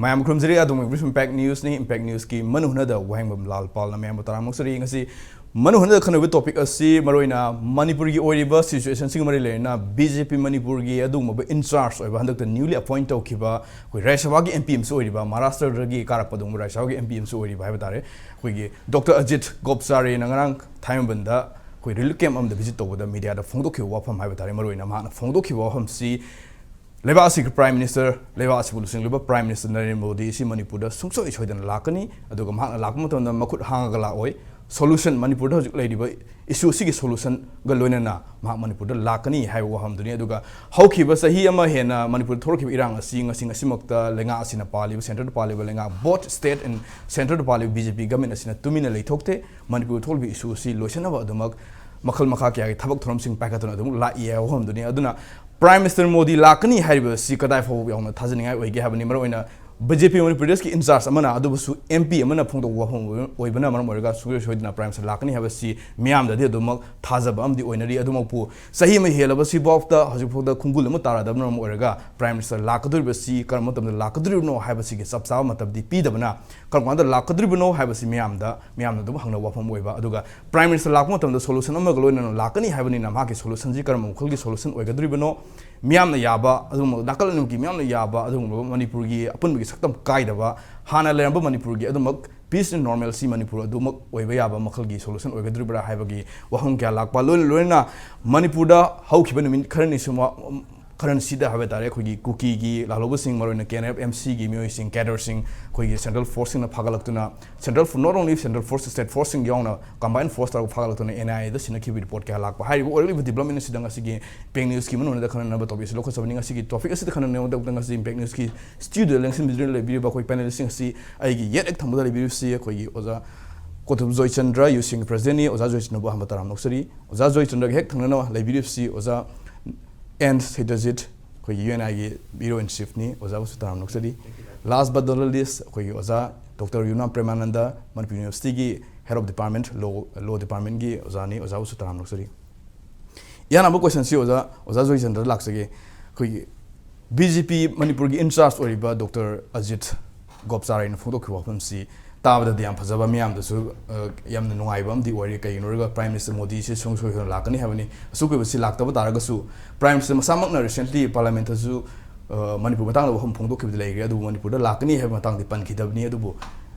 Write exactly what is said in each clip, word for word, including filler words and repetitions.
ꯃꯌꯥꯝ ꯈꯨꯔꯨꯝꯖꯔꯤ꯫ ꯑꯗꯣꯝ ꯑꯣꯏꯕꯤꯁꯨ impact ꯅ꯭ꯌꯨꯁꯅꯤ꯫ Impact ꯅ꯭ꯌꯨꯁꯀꯤ ꯃꯅꯨꯡ ꯍꯨꯠꯅꯗ ꯋꯥꯍꯦꯡꯕꯝ ꯂꯥꯜ ꯄꯥꯜꯅ ꯃꯌꯥꯝꯕꯨ ꯇꯔꯥꯝꯅ ꯑꯣꯛꯆꯔꯤ꯫ ꯉꯁꯤ ꯃꯅꯨꯡ ꯍꯨꯠꯅꯗ ꯈꯟꯅꯕ ꯇꯣꯄꯤꯛ ꯑꯁꯤ ꯃꯔꯨꯑꯣꯏꯅ ꯃꯅꯤꯄꯨꯔꯒꯤ ꯑꯣꯏꯔꯤꯕ ꯁꯤꯆꯨꯋꯦꯁꯟꯁꯤꯒ ꯃꯔꯤ ꯂꯩꯅꯅ ꯕꯤ ꯖꯦ ꯄꯤ ꯃꯅꯤꯄꯨꯔꯒꯤ ꯑꯗꯨꯒꯨꯝꯂꯕ ꯏꯟꯆꯥꯔꯖ ꯑꯣꯏꯕ, ꯍꯟꯗꯛꯇ ꯅ꯭ꯌꯨꯂꯤ ꯑꯦꯄꯣꯏꯟꯠ ꯇꯧꯈꯤꯕ ꯑꯩꯈꯣꯏ ꯔꯥꯖ꯭ꯌ ꯁꯚꯥꯒꯤ ꯑꯦꯝ ꯄꯤ ꯑꯃꯁꯨ ꯑꯣꯏꯔꯤꯕ, ꯃꯍꯥꯔꯥꯁꯇ꯭ꯔꯗꯒꯤ ꯀꯥꯔꯛꯄ ꯑꯗꯨꯒꯨꯝꯕ ꯔꯥꯖ꯭ꯌ ꯁꯚꯥꯒꯤ ꯑꯦꯝ ꯄꯤ ꯑꯃꯁꯨ ꯑꯣꯏꯔꯤꯕ ꯍꯥꯏꯕ ꯇꯥꯔꯦ, ꯑꯩꯈꯣꯏꯒꯤ ꯗꯣꯛꯇꯔ ꯑꯖꯤꯠ ꯒꯣꯞꯆꯥꯔꯦꯅ ꯉꯔꯥꯡ ꯊꯥꯡꯃꯩꯕꯟꯗ ꯑꯩꯈꯣꯏ ꯔꯤꯂꯤꯐ ꯀꯦꯝꯞ ꯑꯃꯗ ꯚꯤꯖꯤꯠ ꯇꯧꯕꯗ ꯃꯤꯗꯤꯌꯥꯗ ꯐꯣꯡꯗꯣꯛꯈꯤꯕ ꯋꯥꯐꯝ ꯍꯥꯏꯕ ꯇꯥꯔꯦ꯫ ꯃꯔꯨꯑꯣꯏꯅ ꯃꯍꯥꯛꯅ ꯐꯣꯡꯗꯣꯛꯈꯤꯕ ꯋꯥꯐꯝꯁꯤ ꯂꯩꯕꯥꯛ ꯑꯁꯤꯒꯤ ꯄ꯭ꯔꯥꯏꯝ ꯃꯤꯅꯤꯁꯇꯔ, ꯂꯩꯕꯥꯛ ꯑꯁꯤꯕꯨ ꯂꯨꯆꯤꯡꯂꯤꯕ ꯄ꯭ꯔꯥꯏꯝ ꯃꯤꯅꯤꯁꯇꯔ ꯅꯔꯦꯟꯗ꯭ꯔ ꯃꯣꯗꯤ ꯑꯁꯤ ꯃꯅꯤꯄꯨꯔꯗ ꯁꯨꯡꯁꯣꯏ ꯁꯣꯏꯗꯅ ꯂꯥꯛꯀꯅꯤ, ꯑꯗꯨꯒ ꯃꯍꯥꯛꯅ ꯂꯥꯛꯄ ꯃꯇꯝꯗ ꯃꯈꯨꯠ ꯍꯥꯡꯉꯒ ꯂꯥꯛꯑꯣꯏ꯫ ꯁꯣꯂꯨꯁꯟ, ꯃꯅꯤꯄꯨꯔꯗ ꯍꯧꯖꯤꯛ ꯂꯩꯔꯤꯕ ꯏꯁꯨ ꯑꯁꯤꯒꯤ ꯁꯣꯂꯨꯁꯟꯒ ꯂꯣꯏꯅꯅ ꯃꯍꯥꯛ ꯃꯅꯤꯄꯨꯔꯗ ꯂꯥꯛꯀꯅꯤ ꯍꯥꯏꯕ ꯋꯥꯐꯝꯗꯨꯅꯤ꯫ ꯑꯗꯨꯒ ꯍꯧꯈꯤꯕ ꯆꯍꯤ ꯑꯃ ꯍꯦꯟꯅ ꯃꯅꯤꯄꯨꯔꯗ ꯊꯣꯛꯂꯛꯈꯤꯕ ꯏꯔꯥꯡ ꯑꯁꯤ ꯉꯁꯤ ꯉꯁꯤꯃꯛꯇ ꯂꯩꯉꯥꯛ ꯑꯁꯤꯅ ꯄꯥꯜꯂꯤꯕ, ꯁꯦꯟꯇꯔꯗ ꯄꯥꯜꯂꯤꯕ ꯂꯩꯉꯥꯛ, ꯕꯣꯠ ꯁ꯭ꯇꯦꯠ ꯑꯦꯟ ꯁꯦꯟꯇꯔꯗ ꯄꯥꯜꯂꯤꯕ ꯕꯤ ꯖꯦ ꯄꯤ ꯒꯃꯦꯟ ꯑꯁꯤꯅ ꯇꯨꯃꯤꯟꯅ ꯂꯩꯊꯣꯛꯇꯦ꯫ ꯃꯅꯤꯄꯨꯔꯗ ꯊꯣꯛꯂꯤꯕ ꯏꯁꯨ ꯑꯁꯤ ꯂꯣꯏꯁꯤꯟꯅꯕ ꯑꯗꯨꯃꯛ ꯃꯈꯜ ꯃꯈꯥ ꯀꯌꯥꯒꯤ ꯊꯕꯛ ꯊꯧꯔꯝꯁꯤꯡ ꯄꯥꯏꯈꯠꯇꯨꯅ ꯑꯗꯨꯃꯛ ꯂꯥꯛꯏ ꯍꯥꯏꯕ ꯋꯥꯐꯝꯗꯨꯅꯤ꯫ ꯑꯗꯨꯅ ꯄ꯭ꯔꯥꯏꯝ ꯃꯤꯅꯤꯁꯇꯔ ꯃꯣꯗꯤ ꯂꯥꯛꯀꯅꯤ ꯍꯥꯏꯔꯤꯕ ꯑꯁꯤ ꯀꯗꯥꯏ ꯐꯥꯎꯕ ꯌꯥꯎꯅ ꯊꯥꯖꯅꯤꯡꯉꯥꯏ ꯑꯣꯏꯒꯦ ꯍꯥꯏꯕꯅꯤ꯫ ꯃꯔꯨꯑꯣꯏꯅ ꯕꯤ ꯖꯦ ꯄꯤ ꯃꯅꯤꯄꯨꯔ ꯄ꯭ꯔꯗꯦꯁꯀꯤ ꯏꯟꯆꯥꯔꯖ ꯑꯃꯅ, ꯑꯗꯨꯕꯨꯁꯨ ꯑꯦꯝ ꯄꯤ ꯑꯃꯅ ꯐꯣꯡꯗꯣꯛꯄ ꯋꯥꯐꯝ ꯑꯣꯏꯕꯅ ꯃꯔꯝ ꯑꯣꯏꯔꯒ ꯁꯨꯡꯁꯣꯏ ꯁꯣꯏꯗꯅ ꯄ꯭ꯔꯥꯏꯝ ꯃꯤꯅꯤꯁꯇꯔ ꯂꯥꯛꯀꯅꯤ ꯍꯥꯏꯕꯁꯤ ꯃꯤꯌꯥꯝꯗꯗꯤ ꯑꯗꯨꯃꯛ ꯊꯥꯖꯕ ꯑꯃꯗꯤ ꯑꯣꯏꯅꯔꯤ꯫ ꯑꯗꯨꯃꯛꯄꯨ ꯆꯍꯤ ꯑꯃ ꯍꯦꯜꯂꯕꯁꯤꯐꯥꯎꯗ ꯍꯧꯖꯤꯛꯐꯥꯎꯗ ꯈꯣꯡꯒꯨꯜ ꯑꯃ ꯇꯥꯔꯗꯕꯅ ꯃꯔꯝ ꯑꯣꯏꯔꯒ ꯄ꯭ꯔꯥꯏꯝ ꯃꯤꯅꯤꯁꯇꯔ ꯂꯥꯛꯀꯗꯧꯔꯤꯕꯁꯤ ꯀꯔꯝꯕ ꯃꯇꯝꯗ ꯂꯥꯛꯀꯗꯧꯔꯤꯕꯅꯣ ꯍꯥꯏꯕꯁꯤꯒꯤ ꯆꯞ ꯆꯥꯕ ꯃꯇꯝꯗꯤ ꯄꯤꯗꯕꯅ ꯀꯔꯝ ꯀꯥꯟꯗ ꯂꯥꯛꯀꯗꯧꯔꯤꯕꯅꯣ ꯍꯥꯏꯕꯁꯤ ꯃꯤꯌꯥꯝꯗ, ꯃꯤꯌꯥꯝꯅ ꯑꯗꯨꯝ ꯍꯪꯅꯕ ꯋꯥꯐꯝ ꯑꯣꯏꯕ꯫ ꯑꯗꯨꯒ ꯄ꯭ꯔꯥꯏꯝ ꯃꯤꯅꯤꯁꯇꯔ ꯂꯥꯛꯄ ꯃꯇꯝꯗ ꯁꯣꯂꯨꯁꯟ ꯑꯃꯒ ꯂꯣꯏꯅꯅ ꯂꯥꯛꯀꯅꯤ ꯍꯥꯏꯕꯅꯤꯅ ꯃꯍꯥꯛꯀꯤ ꯁꯣꯂꯨꯁꯟꯁꯤ ꯀꯔꯝꯕ ꯃꯈꯜꯒꯤ ꯁꯣꯂꯨꯁꯟ ꯑꯣꯏꯒꯗꯧꯔꯤꯕꯅꯣ? ꯃꯤꯌꯥꯝꯅ ꯌꯥꯕ, ꯑꯗꯨꯒꯨꯝꯕ ꯅꯥꯀꯜ ꯑꯅꯤꯃꯛꯀꯤ ꯃꯤꯌꯥꯝꯅ ꯌꯥꯕ ꯑꯗꯨꯒꯨꯝꯂꯕ ꯃꯅꯤꯄꯨꯔꯒꯤ ꯑꯄꯨꯟꯕꯒꯤ ꯁꯛꯇꯝ ꯀꯥꯏꯗꯕ, ꯍꯥꯟꯅ ꯂꯩꯔꯝꯕ ꯃꯅꯤꯄꯨꯔꯒꯤ ꯑꯗꯨꯃꯛ ꯄꯤꯁ ꯑꯦꯟ ꯅꯣꯔꯃꯦꯜꯁꯤ ꯃꯅꯤꯄꯨꯔ ꯑꯗꯨꯃꯛ ꯑꯣꯏꯕ ꯌꯥꯕ ꯃꯈꯜꯒꯤ ꯁꯣꯂꯨꯁꯟ ꯑꯣꯏꯒꯗꯧꯔꯤꯕ꯭ꯔꯥ ꯍꯥꯏꯕꯒꯤ ꯋꯥꯍꯪ ꯀꯌꯥ ꯂꯥꯛꯄ, ꯂꯣꯏꯅ ꯂꯣꯏꯅꯅ ꯃꯅꯤꯄꯨꯔꯗ ꯍꯧꯈꯤꯕ ꯅꯨꯃꯤꯠ ꯈꯔꯅꯤ ꯁꯨꯃ-, ꯈꯔꯅꯤꯁꯤꯗ ꯍꯥꯏꯕ ꯇꯥꯔꯦ, ꯑꯩꯈꯣꯏꯒꯤ ꯀꯨꯀꯤꯒꯤ ꯂꯥꯜꯍꯧꯕꯁꯤꯡ, ꯃꯔꯨꯑꯣꯏꯅ ꯀꯦ ꯑꯦꯟ ꯑꯦꯐ ꯑꯦꯝ ꯁꯤꯒꯤ ꯃꯤꯑꯣꯏꯁꯤꯡ, ꯀꯦꯗꯔꯁꯤꯡ, ꯑꯩꯈꯣꯏꯒꯤ ꯁꯦꯟꯇ꯭ꯔꯦꯜ ꯐꯣꯔꯁꯁꯤꯡꯅ ꯐꯥꯒꯠꯂꯛꯇꯨꯅ, central, not only central force, state ꯐꯣꯔꯁꯁꯤꯡ ꯌꯥꯎꯅ ꯀꯝꯕꯥꯏꯟ ꯐꯣꯔꯁ ꯇꯧꯔꯒ ꯐꯥꯒꯠꯂꯛꯇꯨꯅ ꯑꯦꯟ ꯑꯥꯏ ꯑꯦꯗ ꯁꯤꯟꯅꯈꯤꯕꯒꯤ ꯔꯤꯄꯣꯔꯠ ꯀꯌꯥ ꯂꯥꯛꯄ꯫ ꯍꯥꯏꯔꯤꯕ ꯑꯣꯏꯔꯛꯂꯤꯕ ꯗꯤꯕ꯭ꯂꯞꯃꯦꯟ ꯑꯁꯤꯗ ꯉꯁꯤꯒꯤ ꯏꯝꯄꯦꯛ ꯅ꯭ꯌꯨꯁꯀꯤ ꯃꯅꯨꯡꯗ ꯈꯟꯅꯅꯕ ꯇꯣꯄꯤꯛ ꯑꯁꯤ ꯂꯧꯈꯠꯆꯕꯅꯤ꯫ ꯉꯁꯤꯒꯤ ꯇꯣꯄꯤꯛ ꯑꯁꯤꯗ ꯈꯟꯅꯅꯕꯒꯤꯗꯃꯛꯇ ꯉꯁꯤ ꯏꯝꯄꯦꯛ ꯅ꯭ꯌꯨꯁꯀꯤ ꯁ꯭ꯇꯨꯗꯤꯑꯣꯗ ꯂꯦꯡꯁꯤꯟꯕꯤꯗꯨꯅ ꯂꯩꯕꯤꯔꯤꯕ ꯑꯩꯈꯣꯏ ꯄꯦꯅꯦꯂꯤꯁꯁꯤꯡ ꯑꯁꯤ ꯑꯩꯒꯤ ꯌꯦꯠ ꯍꯦꯛ ꯊꯪꯕꯗ ꯂꯩꯕꯤꯔꯤꯕꯁꯤ ꯑꯩꯈꯣꯏꯒꯤ ꯑꯣꯖꯥ ꯀꯣꯊꯨꯞ ꯖꯣꯏꯆꯟꯗ꯭ꯔ, ꯌꯨ ꯁꯤ ꯑꯦꯟꯒꯤ ꯄ꯭ꯔꯁꯤꯗꯦꯟꯠꯅꯤ꯫ ꯑꯣꯖꯥ ꯖꯣꯏꯆꯟꯗ꯭ꯔꯕꯨ ꯑꯍꯥꯟꯕ ꯇꯔꯥꯝꯅ ꯑꯣꯛꯆꯔꯤ꯫ ꯑꯣꯖꯥ ꯖꯣꯏꯆꯟꯗ꯭ꯔꯒ ꯍꯦꯛ ꯊꯪꯅꯅ ꯂꯩꯕꯤꯔꯤꯕꯁꯤ ꯑꯣꯖꯥ ꯑꯦꯟ ꯁꯩꯇꯖꯤꯠ, ꯑꯩꯈꯣꯏꯒꯤ ꯌꯨ ꯑꯦꯟ ꯑꯥꯏꯒꯤ ꯕ꯭ꯌꯨꯔꯣ ꯏꯟ ꯆꯤꯐꯅꯤ꯫ ꯑꯣꯖꯥꯕꯨꯁꯨ ꯇꯔꯥꯝꯅ ꯑꯣꯛꯆꯔꯤ꯫ Last but not the least, ꯑꯩꯈꯣꯏꯒꯤ ꯑꯣꯖꯥ ꯗꯣꯛꯇꯔ ꯌꯨꯅꯥꯝ ꯄ꯭ꯔꯦꯃꯥꯅꯟꯗ, ꯃꯅꯤꯄꯨꯔ ꯌꯨꯅꯤꯚꯔꯁꯤꯇꯤꯒꯤ head of department, law, law departmentꯀꯤ ꯑꯣꯖꯥꯅꯤ꯫ ꯑꯣꯖꯥꯕꯨꯁꯨ ꯇꯔꯥꯝꯅ ꯑꯣꯛꯆꯔꯤ꯫ ꯏꯍꯥꯟ ꯍꯥꯟꯕ ꯀꯣꯏꯁꯟꯁꯤ ꯑꯣꯖꯥ, ꯑꯣꯖꯥ ꯖꯣꯏꯆꯟꯗ꯭ꯔꯗ ꯂꯥꯛꯆꯒꯦ꯫ ꯑꯩꯈꯣꯏꯒꯤ ꯕꯤ ꯖꯦ ꯄꯤ ꯃꯅꯤꯄꯨꯔꯒꯤ ꯏꯟꯆꯥꯔꯖ ꯑꯣꯏꯔꯤꯕ ꯗꯣꯛꯇꯔ ꯑꯖꯤꯠ ꯒꯣꯞꯆꯥꯔꯩꯅ ꯐꯣꯡꯗꯣꯛꯈꯤꯕ ꯋꯥꯐꯝꯁꯤ ꯇꯥꯕꯗꯗꯤ ꯌꯥꯝ ꯐꯖꯕ, ꯃꯤꯌꯥꯝꯗꯁꯨ, ꯑ, ꯌꯥꯝꯅ ꯅꯨꯡꯉꯥꯏꯕ ꯑꯃꯗꯤ ꯑꯣꯏꯔꯦ꯫ ꯀꯩꯒꯤꯅꯣ ꯍꯥꯏꯔꯒ ꯄ꯭ꯔꯥꯏꯝ ꯃꯤꯅꯤꯁꯇꯔ ꯃꯣꯗꯤꯁꯤ ꯁꯨꯡꯁꯣꯏ ꯁꯣꯏꯗꯅ ꯂꯥꯛꯀꯅꯤ ꯍꯥꯏꯕꯅꯤ꯫ ꯑꯁꯨꯛ ꯀꯨꯏꯕꯁꯤ ꯂꯥꯛꯇꯕ ꯇꯥꯔꯒꯁꯨ ꯄ꯭ꯔꯥꯏꯝ ꯃꯤꯅꯤꯁꯇꯔ ꯃꯁꯥꯃꯛꯅ recently ꯄꯥꯔꯂꯥꯃꯦꯟꯇꯁꯨ, ꯑ, ꯃꯅꯤꯄꯨꯔ ꯃꯇꯥꯡꯗ ꯋꯥꯐꯝ ꯐꯣꯡꯗꯣꯛꯈꯤꯕꯗꯤ ꯂꯩꯈ꯭ꯔꯦ, ꯑꯗꯨꯕꯨ ꯃꯅꯤꯄꯨꯔꯗ ꯂꯥꯛꯀꯅꯤ ꯍꯥꯏꯕ ꯃꯇꯥꯡꯗꯤ ꯄꯟꯈꯤꯗꯕꯅꯤ꯫ ꯑꯗꯨꯕꯨ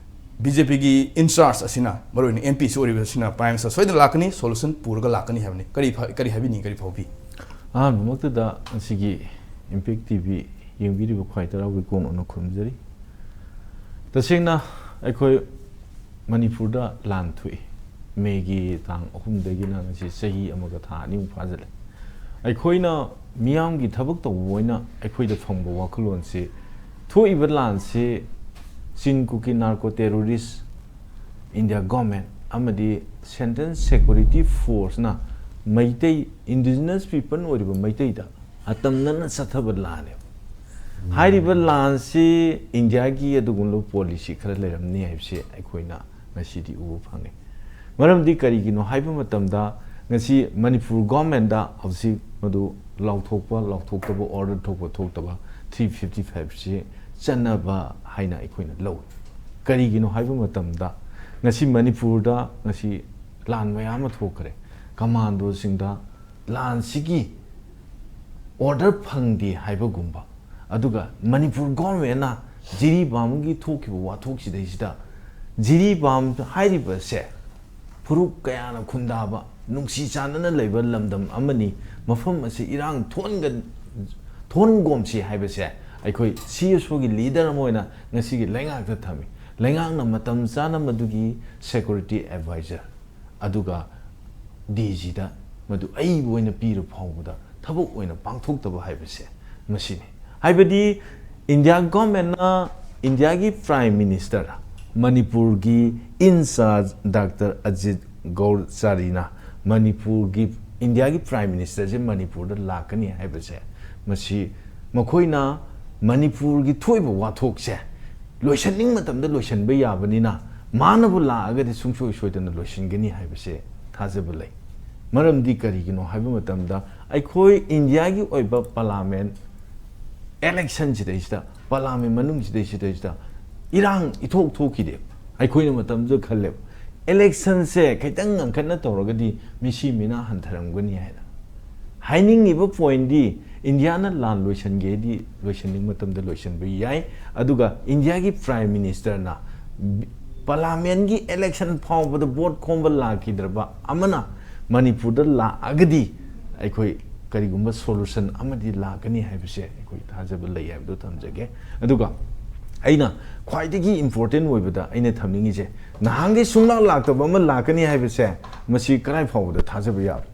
ꯕꯤ ꯖꯦ ꯄꯤꯒꯤ ꯏꯟꯆꯥꯔꯖ ꯑꯁꯤꯅ, ꯃꯔꯨꯑꯣꯏꯅ ꯑꯦꯝ ꯄꯤꯁꯨ ꯑꯣꯏꯔꯤꯕ ꯑꯁꯤꯅ ꯄ꯭ꯔꯥꯏꯝ ꯃꯤꯅꯤꯁꯇꯔ ꯁꯣꯏꯗꯅ ꯂꯥꯛꯀꯅꯤ, ꯁꯣꯂꯨꯁꯟ ꯄꯨꯔꯒ ꯂꯥꯛꯀꯅꯤ ꯍꯥꯏꯕꯅꯤ꯫ ꯀꯔꯤ ꯐ-, ꯀꯔꯤ ꯍꯥꯏꯕꯤꯅꯤꯡꯉꯤ, ꯀꯔꯤ ꯐꯥꯎꯕꯤ? ꯑꯍꯥꯟꯕꯃꯛꯇꯗ ꯉꯁꯤꯒꯤ ꯏꯝꯄꯦꯛ ꯇꯤ ꯚꯤ ꯌꯦꯡꯕꯤꯔꯤꯕ ꯈ꯭ꯋꯥꯏ ꯇꯔꯥꯎꯒꯤ ꯀꯣꯡ ꯑꯣꯏꯅ ꯈꯨꯔꯨꯝꯖꯔꯤ꯫ ꯇꯁꯦꯡꯅ ꯑꯩꯈꯣꯏ ꯃꯅꯤꯄꯨꯔꯗ ꯂꯥꯟ ꯊꯣꯛꯏ꯫ ꯃꯦꯒꯤ ꯇꯥꯡ ꯑꯍꯨꯝꯗꯒꯤꯅ ꯉꯁꯤ ꯆꯍꯤ ꯑꯃꯒ ꯊꯥ ꯑꯅꯤꯃꯨꯛ ꯐꯥꯖꯤꯜꯂꯦ꯫ ꯑꯩꯈꯣꯏꯅ ꯃꯤꯌꯥꯝꯒꯤ ꯊꯕꯛ ꯇꯧꯕ ꯑꯣꯏꯅ ꯑꯩꯈꯣꯏꯗ ꯐꯪꯕ ꯋꯥꯈꯜꯂꯣꯟꯁꯤ, ꯊꯣꯛꯏꯕ ꯂꯥꯟꯁꯤ Chin Kuki narco terrorist, India government ꯑꯃꯗꯤ ꯁꯦꯟꯇ꯭ꯔꯦꯜ ꯁꯦꯀ꯭ꯌꯨꯔꯤꯇꯤ ꯐꯣꯔꯁꯅ ꯃꯩꯇꯩ, ꯏꯟꯗꯤꯖꯤꯅꯁ ꯄꯤꯄꯜ ꯑꯣꯏꯔꯤꯕ ꯃꯩꯇꯩꯗ ꯑꯇꯝꯅꯅ ꯆꯠꯊꯕ ꯂꯥꯟꯅꯦꯕ꯫ ꯍꯥꯏꯔꯤꯕ ꯂꯥꯟꯁꯤ ꯏꯟꯗꯤꯌꯥꯒꯤ ꯑꯗꯨꯒꯨꯝꯂꯕ ꯄꯣꯂꯤꯁꯤ ꯈꯔ ꯂꯩꯔꯝꯅꯤ ꯍꯥꯏꯕꯁꯤ ꯑꯩꯈꯣꯏꯅ ꯉꯁꯤꯗꯤ ꯎꯕ ꯐꯪꯉꯤ꯫ ꯃꯔꯝꯗꯤ ꯀꯔꯤꯒꯤꯅꯣ ꯍꯥꯏꯕ ꯃꯇꯝꯗ, ꯉꯁꯤ ꯃꯅꯤꯄꯨꯔ ꯒꯣꯔꯃꯦꯟꯗ ꯍꯧꯖꯤꯛ ꯃꯗꯨ ꯂꯥꯎꯊꯣꯛꯄ ꯂꯥꯎꯊꯣꯛꯇꯕ, ꯑꯣꯔꯗꯔ ꯊꯣꯛꯄ ꯊꯣꯛꯇꯕ, ꯊ꯭ꯔꯤ ꯐꯤꯐꯇꯤ ꯐꯥꯏꯚꯁꯤ ꯆꯠꯅꯕ ꯍꯥꯏꯅ ꯑꯩꯈꯣꯏꯅ ꯂꯧꯏ꯫ ꯀꯔꯤꯒꯤꯅꯣ ꯍꯥꯏꯕ ꯃꯇꯝꯗ, ꯉꯁꯤ ꯃꯅꯤꯄꯨꯔꯗ ꯉꯁꯤ ꯂꯥꯟ ꯃꯌꯥꯝ ꯑꯃ ꯊꯣꯛꯈ꯭ꯔꯦ꯫ ꯀꯃꯥꯟꯗꯣꯁꯤꯡꯗ ꯂꯥꯟꯁꯤꯒꯤ ꯑꯣꯔꯗꯔ ꯐꯪꯗꯦ ꯍꯥꯏꯕꯒꯨꯝꯕ, ꯑꯗꯨꯒ ꯃꯅꯤꯄꯨꯔ ꯒꯣꯔꯃꯦꯟꯅ ꯖꯤꯔꯤꯕꯥꯝꯒꯤ ꯊꯣꯛꯈꯤꯕ ꯋꯥꯊꯣꯛꯁꯤꯗꯩꯁꯤꯗ, ꯖꯤꯔꯤꯕꯥꯝ ꯍꯥꯏꯔꯤꯕꯁꯦ ꯐꯨꯔꯨꯞ ꯀꯌꯥꯅ ꯈꯨꯟꯗꯥꯕ, ꯅꯨꯡꯁꯤ ꯆꯥꯟꯅꯅ ꯂꯩꯕ ꯂꯝꯗꯝ ꯑꯃꯅꯤ꯫ ꯃꯐꯝ ꯑꯁꯤ ꯏꯔꯥꯡ ꯊꯣꯟꯒ-, ꯊꯣꯟꯒꯣꯝꯁꯤ ꯍꯥꯏꯕꯁꯦ ꯑꯩꯈꯣꯏ ꯁꯤ ꯑꯦꯁ ꯑꯣꯒꯤ ꯂꯤꯗꯔ ꯑꯃ ꯑꯣꯏꯅ ꯉꯁꯤꯒꯤ ꯂꯩꯉꯥꯛꯇ ꯊꯝꯃꯤ꯫ ꯂꯩꯉꯥꯛꯅ ꯃꯇꯝ ꯆꯥꯅ ꯃꯗꯨꯒꯤ ꯁꯦꯀ꯭ꯌꯨꯔꯤꯇꯤ ꯑꯦꯗꯚꯥꯏꯖꯔ ꯑꯗꯨꯒ ꯗꯤ ꯖꯤꯗ ꯃꯗꯨ ꯑꯏꯕ ꯑꯣꯏꯅ ꯄꯤꯔ ꯐꯥꯎꯕꯗ ꯊꯕꯛ ꯑꯣꯏꯅ ꯄꯥꯡꯊꯣꯛꯇꯕ ꯍꯥꯏꯕꯁꯦ ꯃꯁꯤꯅꯤ꯫ ꯍꯥꯏꯕꯗꯤ ꯏꯟꯗꯤꯌꯥ ꯒꯣꯔꯃꯦꯟꯅ, ꯏꯟꯗꯤꯌꯥꯒꯤ ꯄ꯭ꯔꯥꯏꯝ ꯃꯤꯅꯤꯁꯇꯔ, ꯃꯅꯤꯄꯨꯔꯒꯤ ꯏꯟꯆꯥꯔꯖ ꯗꯥꯛꯇꯔ ꯑꯖꯤꯠ ꯒꯧꯔꯆꯥꯔꯤꯅ ꯃꯅꯤꯄꯨꯔꯒꯤ, ꯏꯟꯗꯤꯌꯥꯒꯤ ꯄ꯭ꯔꯥꯏꯝ ꯃꯤꯅꯤꯁꯇꯔꯁꯦ ꯃꯅꯤꯄꯨꯔꯗ ꯂꯥꯛꯀꯅꯤ ꯍꯥꯏꯕꯁꯦ, ꯃꯁꯤ ꯃꯈꯣꯏꯅ ꯃꯅꯤꯄꯨꯔꯒꯤ ꯊꯣꯛꯏꯕ ꯋꯥꯊꯣꯛꯁꯦ ꯂꯣꯏꯁꯟꯅꯤꯡ ꯃꯇꯝꯗ ꯂꯣꯏꯁꯟꯕ ꯌꯥꯕꯅꯤꯅ, ꯃꯥꯅꯕꯨ ꯂꯥꯛꯑꯒꯗꯤ ꯁꯨꯡꯁꯣꯏ ꯁꯣꯏꯗꯅ ꯂꯣꯏꯁꯤꯟꯒꯅꯤ ꯍꯥꯏꯕꯁꯦ ꯊꯥꯖꯕ ꯂꯩ꯫ ꯃꯔꯝꯗꯤ ꯀꯔꯤꯒꯤꯅꯣ ꯍꯥꯏꯕ ꯃꯇꯝꯗ, ꯑꯩꯈꯣꯏ ꯏꯟꯗꯤꯌꯥꯒꯤ ꯑꯣꯏꯕ ꯄꯥꯔꯂꯥꯃꯦꯟ ꯏꯂꯦꯛꯁꯟ ꯁꯤꯗꯩꯁꯤꯗ, ꯄꯥꯔꯂꯥꯃꯦꯟ ꯃꯅꯨꯡ ꯁꯤꯗꯩꯁꯤꯗꯩꯁꯤꯗ ꯏꯔꯥꯡ ꯏꯊꯣꯛ ꯊꯣꯛꯈꯤꯗꯦ꯫ ꯑꯩꯈꯣꯏꯅ ꯃꯇꯝꯗꯨꯗ ꯈꯜꯂꯦꯕ, ꯏꯂꯦꯛꯁꯟꯁꯦ ꯈꯤꯇꯪ ꯉꯟꯈꯠꯅ ꯇꯧꯔꯒꯗꯤ ꯃꯤꯁꯤ ꯃꯤꯅꯥ ꯍꯟꯊꯔꯝꯒꯅꯤ ꯍꯥꯏꯅ꯫ ꯍꯥꯏꯅꯤꯡꯉꯤꯕ ꯄꯣꯏꯟꯗꯤ, ꯏꯟꯗꯤꯌꯥꯅ ꯂꯥꯟ ꯂꯣꯏꯁꯤꯟꯒꯦꯗꯤ ꯂꯣꯏꯁꯤꯟꯅꯤꯡꯕ ꯃꯇꯝꯗ ꯂꯣꯏꯁꯤꯟꯕ ꯌꯥꯏ, ꯑꯗꯨꯒ ꯏꯟꯗꯤꯌꯥꯒꯤ ꯄ꯭ꯔꯥꯏꯝ ꯃꯤꯅꯤꯁꯇꯔꯅ ꯄꯥꯔꯂꯥꯃꯦꯟꯒꯤ ꯏꯂꯦꯛꯁꯟ ꯐꯥꯎꯕꯗ ꯚꯣꯠ ꯈꯣꯝꯕ ꯂꯥꯛꯈꯤꯗ꯭ꯔꯕ ꯑꯃꯅ ꯃꯅꯤꯄꯨꯔꯗ ꯂꯥꯛꯑꯒꯗꯤ ꯑꯩꯈꯣꯏ ꯀꯔꯤꯒꯨꯝꯕ ꯁꯣꯂꯨꯁꯟ ꯑꯃꯗꯤ ꯂꯥꯛꯀꯅꯤ ꯍꯥꯏꯕꯁꯦ ꯑꯩꯈꯣꯏ ꯊꯥꯖꯕ ꯂꯩ ꯍꯥꯏꯕꯗꯨ ꯊꯝꯖꯒꯦ꯫ ꯑꯗꯨꯒ ꯑꯩꯅ ꯈ꯭ꯋꯥꯏꯗꯒꯤ ꯏꯝꯄꯣꯔꯇꯦꯟ ꯑꯣꯏꯕꯗ ꯑꯩꯅ ꯊꯝꯅꯤꯡꯉꯤꯁꯦ, ꯅꯍꯥꯟꯒꯤ ꯁꯨꯡꯂꯥꯛ ꯂꯥꯛꯇꯕ ꯑꯃ ꯂꯥꯛꯀꯅꯤ ꯍꯥꯏꯕꯁꯦ, ꯃꯁꯤ ꯀꯗꯥꯏ ꯐꯥꯎꯕꯗ ꯊꯥꯖꯕ ꯌꯥꯕ?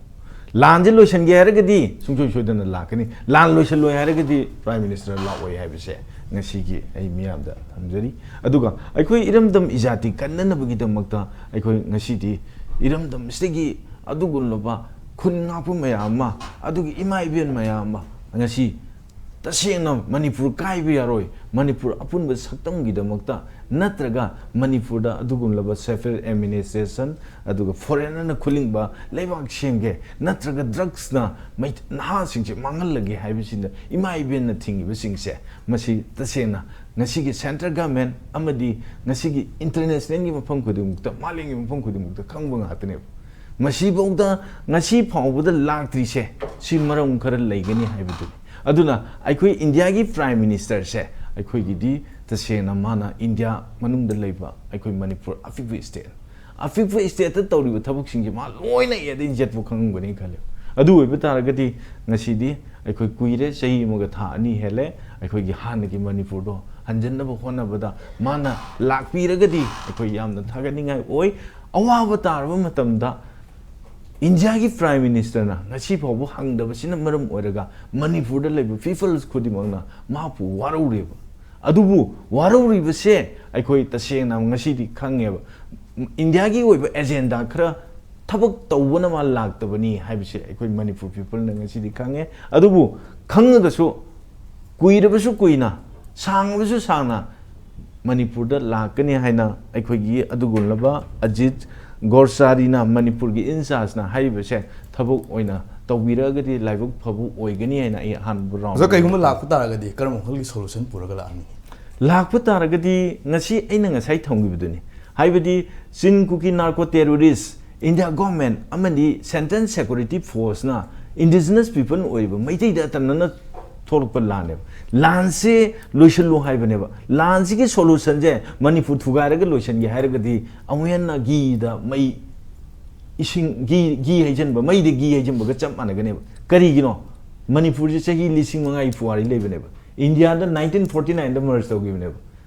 ꯂꯥꯟꯁꯦ ꯂꯣꯏꯁꯤꯟꯒꯦ ꯍꯥꯏꯔꯒꯗꯤ ꯁꯨꯡꯁꯣꯏ ꯁꯣꯏꯗꯅ ꯂꯥꯛꯀꯅꯤ, ꯂꯥꯟ ꯂꯣꯏꯁꯤꯜꯂꯣꯏ ꯍꯥꯏꯔꯒꯗꯤ ꯄ꯭ꯔꯥꯏꯝ ꯃꯤꯅꯤꯁꯇꯔ ꯂꯥꯛꯑꯣꯏ ꯍꯥꯏꯕꯁꯦ ꯉꯁꯤꯒꯤ ꯑꯩ ꯃꯤꯌꯥꯝꯗ ꯊꯝꯖꯔꯤ꯫ ꯑꯗꯨꯒ ꯑꯩꯈꯣꯏ ꯏꯔꯝꯗꯝ ꯏꯖꯥꯇꯤ ꯀꯟꯅꯅꯕꯒꯤꯗꯃꯛꯇ ꯑꯩꯈꯣꯏ ꯉꯁꯤꯗꯤ ꯏꯔꯝꯗꯝꯁꯤꯗꯒꯤ ꯑꯗꯨꯒꯨꯝꯂꯕ ꯈꯨꯟ ꯉꯥꯛꯄ ꯃꯌꯥꯝ ꯑꯃ, ꯑꯗꯨꯒ ꯏꯃꯥ ꯏꯕꯦꯟ ꯃꯌꯥꯝ ꯑꯃ ꯉꯁꯤ ꯇꯁꯦꯡꯅ ꯃꯅꯤꯄꯨꯔ ꯀꯥꯏꯕ ꯌꯥꯔꯣꯏ, ꯃꯅꯤꯄꯨꯔ ꯑꯄꯨꯟꯕ ꯁꯛꯇꯝꯒꯤꯗꯃꯛꯇ ꯅꯠꯇ꯭ꯔꯒ ꯃꯅꯤꯄꯨꯔꯗ ꯑꯗꯨꯒꯨꯝꯂꯕ ꯁꯦꯐꯦꯜ ꯑꯦꯗꯃꯤꯅꯤꯁꯇ꯭ꯔꯦꯁꯟ, ꯑꯗꯨꯒ ꯐꯣꯔꯦꯟꯅꯔꯅ ꯈꯨꯂꯤꯡꯕ ꯂꯩꯕꯥꯛ ꯁꯦꯝꯒꯦ, ꯅꯠꯇ꯭ꯔꯒ ꯗ꯭ꯔꯛꯁꯅ ꯃꯩ-, ꯅꯍꯥꯁꯤꯡꯁꯦ ꯃꯥꯡꯍꯜꯂꯒꯦ ꯍꯥꯏꯕꯁꯤꯗ ꯏꯃꯥ ꯏꯕꯦꯟꯅ ꯊꯤꯡꯉꯤꯕꯁꯤꯡꯁꯦ, ꯃꯁꯤ ꯇꯁꯦꯡꯅ ꯉꯁꯤꯒꯤ ꯁꯦꯟꯇ꯭ꯔꯦꯜ ꯒꯚꯔꯟꯃꯦꯟ ꯑꯃꯗꯤ ꯉꯁꯤꯒꯤ ꯏꯟꯇꯔꯅꯦꯁꯅꯦꯜꯒꯤ ꯃꯐꯝ ꯈꯨꯗꯤꯡꯃꯛꯇ, ꯃꯥꯂꯦꯝꯒꯤ ꯃꯐꯝ ꯈꯨꯗꯤꯡꯃꯛꯇ ꯈꯪꯕ ꯉꯥꯛꯇꯅꯦꯕ꯫ ꯃꯁꯤꯐꯥꯎꯗ, ꯉꯁꯤ ꯐꯥꯎꯕꯗ ꯂꯥꯛꯇ꯭ꯔꯤꯁꯦ, ꯁꯤ ꯃꯔꯝ ꯈꯔ ꯂꯩꯒꯅꯤ ꯍꯥꯏꯕꯗꯨꯅꯤ꯫ ꯑꯗꯨꯅ ꯑꯩꯈꯣꯏ ꯏꯟꯗꯤꯌꯥꯒꯤ ꯄ꯭ꯔꯥꯏꯝ ꯃꯤꯅꯤꯁꯇꯔꯁꯦ, ꯑꯩꯈꯣꯏꯒꯤꯗꯤ ꯇꯁꯦꯡꯅ ꯃꯥꯅ ꯏꯟꯗꯤꯌꯥ ꯃꯅꯨꯡꯗ ꯂꯩꯕ ꯑꯩꯈꯣꯏ ꯃꯅꯤꯄꯨꯔ ꯑꯄꯤꯛꯄ ꯁ꯭ꯇꯦꯠ, ꯑꯄꯤꯛꯄ ꯁ꯭ꯇꯦꯠꯇ ꯇꯧꯔꯤꯕ ꯊꯕꯛꯁꯤꯡꯁꯦ ꯃꯥ ꯂꯣꯏꯅ A to Z ꯐꯥꯎ ꯈꯪꯉꯝꯒꯅꯤ ꯈꯜꯂꯦ꯫ ꯑꯗꯨ ꯑꯣꯏꯕ ꯇꯥꯔꯒꯗꯤ ꯉꯁꯤꯗꯤ ꯑꯩꯈꯣꯏ ꯀꯨꯏꯔꯦ, ꯆꯍꯤ ꯑꯃꯒ ꯊꯥ ꯑꯅꯤ ꯍꯦꯜꯂꯦ, ꯑꯩꯈꯣꯏꯒꯤ ꯍꯥꯟꯅꯒꯤ ꯃꯅꯤꯄꯨꯔꯗꯣ ꯍꯟꯖꯟꯅꯕ ꯍꯣꯠꯅꯕꯗ ꯃꯥꯅ ꯂꯥꯛꯄꯤꯔꯒꯗꯤ ꯑꯩꯈꯣꯏ ꯌꯥꯝꯅ ꯊꯥꯒꯠꯅꯤꯡꯉꯥꯏ ꯑꯣꯏ꯫ ꯑꯋꯥꯕ ꯇꯥꯔꯕ ꯃꯇꯝꯗ ꯏꯟꯗꯤꯌꯥꯒꯤ ꯄ꯭ꯔꯥꯏꯝ ꯃꯤꯅꯤꯁꯇꯔꯅ ꯉꯁꯤ ꯐꯥꯎꯕ ꯍꯪꯗꯕꯁꯤꯅ ꯃꯔꯝ ꯑꯣꯏꯔꯒ ꯃꯅꯤꯄꯨꯔꯗ ꯂꯩꯕ ꯄꯤꯄꯜꯁ ꯈꯨꯗꯤꯡꯃꯛꯅ ꯃꯍꯥꯛꯄꯨ ꯋꯥꯔꯧꯔꯦꯕ꯫ ꯑꯗꯨꯕꯨ ꯋꯥꯔꯧꯔꯤꯕꯁꯦ ꯑꯩꯈꯣꯏ ꯇꯁꯦꯡꯅ ꯉꯁꯤꯗꯤ ꯈꯪꯉꯦꯕ꯫ ꯏꯟꯗꯤꯌꯥꯒꯤ ꯑꯣꯏꯕ ꯑꯦꯖꯦꯟꯗꯥ ꯈꯔ ꯊꯕꯛ ꯇꯧꯕꯅ ꯃꯥ ꯂꯥꯛꯇꯕꯅꯤ ꯍꯥꯏꯕꯁꯦ ꯑꯩꯈꯣꯏ ꯃꯅꯤꯄꯨꯔ ꯄꯤꯄꯜꯅ ꯉꯁꯤꯗꯤ ꯈꯪꯉꯦ꯫ ꯑꯗꯨꯕꯨ ꯈꯪꯉꯒꯁꯨ ꯀꯨꯏꯔꯕꯁꯨ ꯀꯨꯏꯅ, ꯁꯥꯡꯉꯕꯁꯨ ꯁꯥꯡꯅ ꯃꯅꯤꯄꯨꯔꯗ ꯂꯥꯛꯀꯅꯤ ꯍꯥꯏꯅ ꯑꯩꯈꯣꯏꯒꯤ ꯑꯗꯨꯒꯨꯝꯂꯕ ꯑꯖꯤꯠ ꯒꯣꯔꯆꯥꯔꯤꯅ, ꯃꯅꯤꯄꯨꯔꯒꯤ ꯏꯟꯆꯥꯔꯖꯅ ꯍꯥꯏꯔꯤꯕꯁꯦ ꯊꯕꯛ ꯑꯣꯏꯅ ꯇꯧꯕꯤꯔꯛꯑꯒꯗꯤ ꯂꯥꯏꯕꯛ ꯐꯕ ꯑꯣꯏꯒꯅꯤ ꯍꯥꯏꯅ ꯑꯩ ꯑꯍꯥꯟꯕ ꯔꯥꯎꯟ ꯑꯣꯖꯥ, ꯀꯩꯒꯨꯝꯕ ꯂꯥꯛꯄ ꯇꯥꯔꯒꯗꯤ ꯀꯔꯝꯕ ꯃꯈꯜꯒꯤ ꯁꯣꯂꯨꯁꯟ ꯄꯨꯔꯒ ꯂꯥꯛꯑꯅꯤ? ꯂꯥꯛꯄ ꯇꯥꯔꯒꯗꯤ ꯉꯁꯤ ꯑꯩꯅ ꯉꯁꯥꯏ ꯊꯝꯈꯤꯕꯗꯨꯅꯤ, ꯍꯥꯏꯕꯗꯤ ꯆꯤꯟ Kuki narco terrorist, India government ꯑꯃꯗꯤ ꯁꯦꯟꯇ꯭ꯔꯦꯜ ꯁꯦꯀ꯭ꯌꯨꯔꯤꯇꯤ ꯐꯣꯔꯁꯅ ꯏꯟꯗꯤꯖꯤꯅꯁ ꯄꯤꯄꯜ ꯑꯣꯏꯔꯤꯕ ꯃꯩꯇꯩꯗ ꯑꯇꯝꯅꯅ ꯊꯣꯛꯂꯛꯄ ꯂꯥꯟꯅꯦꯕ꯫ ꯂꯥꯟꯁꯦ ꯂꯣꯏꯁꯤꯜꯂꯨ ꯍꯥꯏꯕꯅꯦꯕ꯫ ꯂꯥꯟꯁꯤꯒꯤ ꯁꯣꯂꯨꯁꯟꯁꯦ ꯃꯅꯤꯄꯨꯔ ꯊꯨꯒꯥꯏꯔꯒ ꯂꯣꯏꯁꯤꯟꯒꯦ ꯍꯥꯏꯔꯒꯗꯤ ꯑꯃꯨꯛ ꯍꯦꯟꯅ ꯘꯤꯗ ꯃꯩ, ꯏꯁꯤꯡ, ꯘꯤ, ꯘꯤ ꯍꯩꯖꯤꯟꯕ, ꯃꯩꯗ ꯘꯤ ꯍꯩꯖꯤꯟꯕꯒ ꯆꯞ ꯃꯥꯟꯅꯒꯅꯦꯕ꯫ ꯀꯔꯤꯒꯤꯅꯣ? ꯃꯅꯤꯄꯨꯔꯁꯦ ꯆꯍꯤ ꯂꯤꯁꯤꯡ ꯃꯉꯥꯒꯤ ꯄꯨꯋꯥꯔꯤ ꯂꯩꯕꯅꯦꯕ꯫ ꯏꯟꯗꯤꯌꯥꯗ ꯅꯥꯏꯟꯇꯤꯟ ꯐꯣꯔꯇꯤ ꯅꯥꯏꯟꯗ ꯃꯔꯖ ꯇꯧꯈꯤꯕꯅꯦꯕ꯫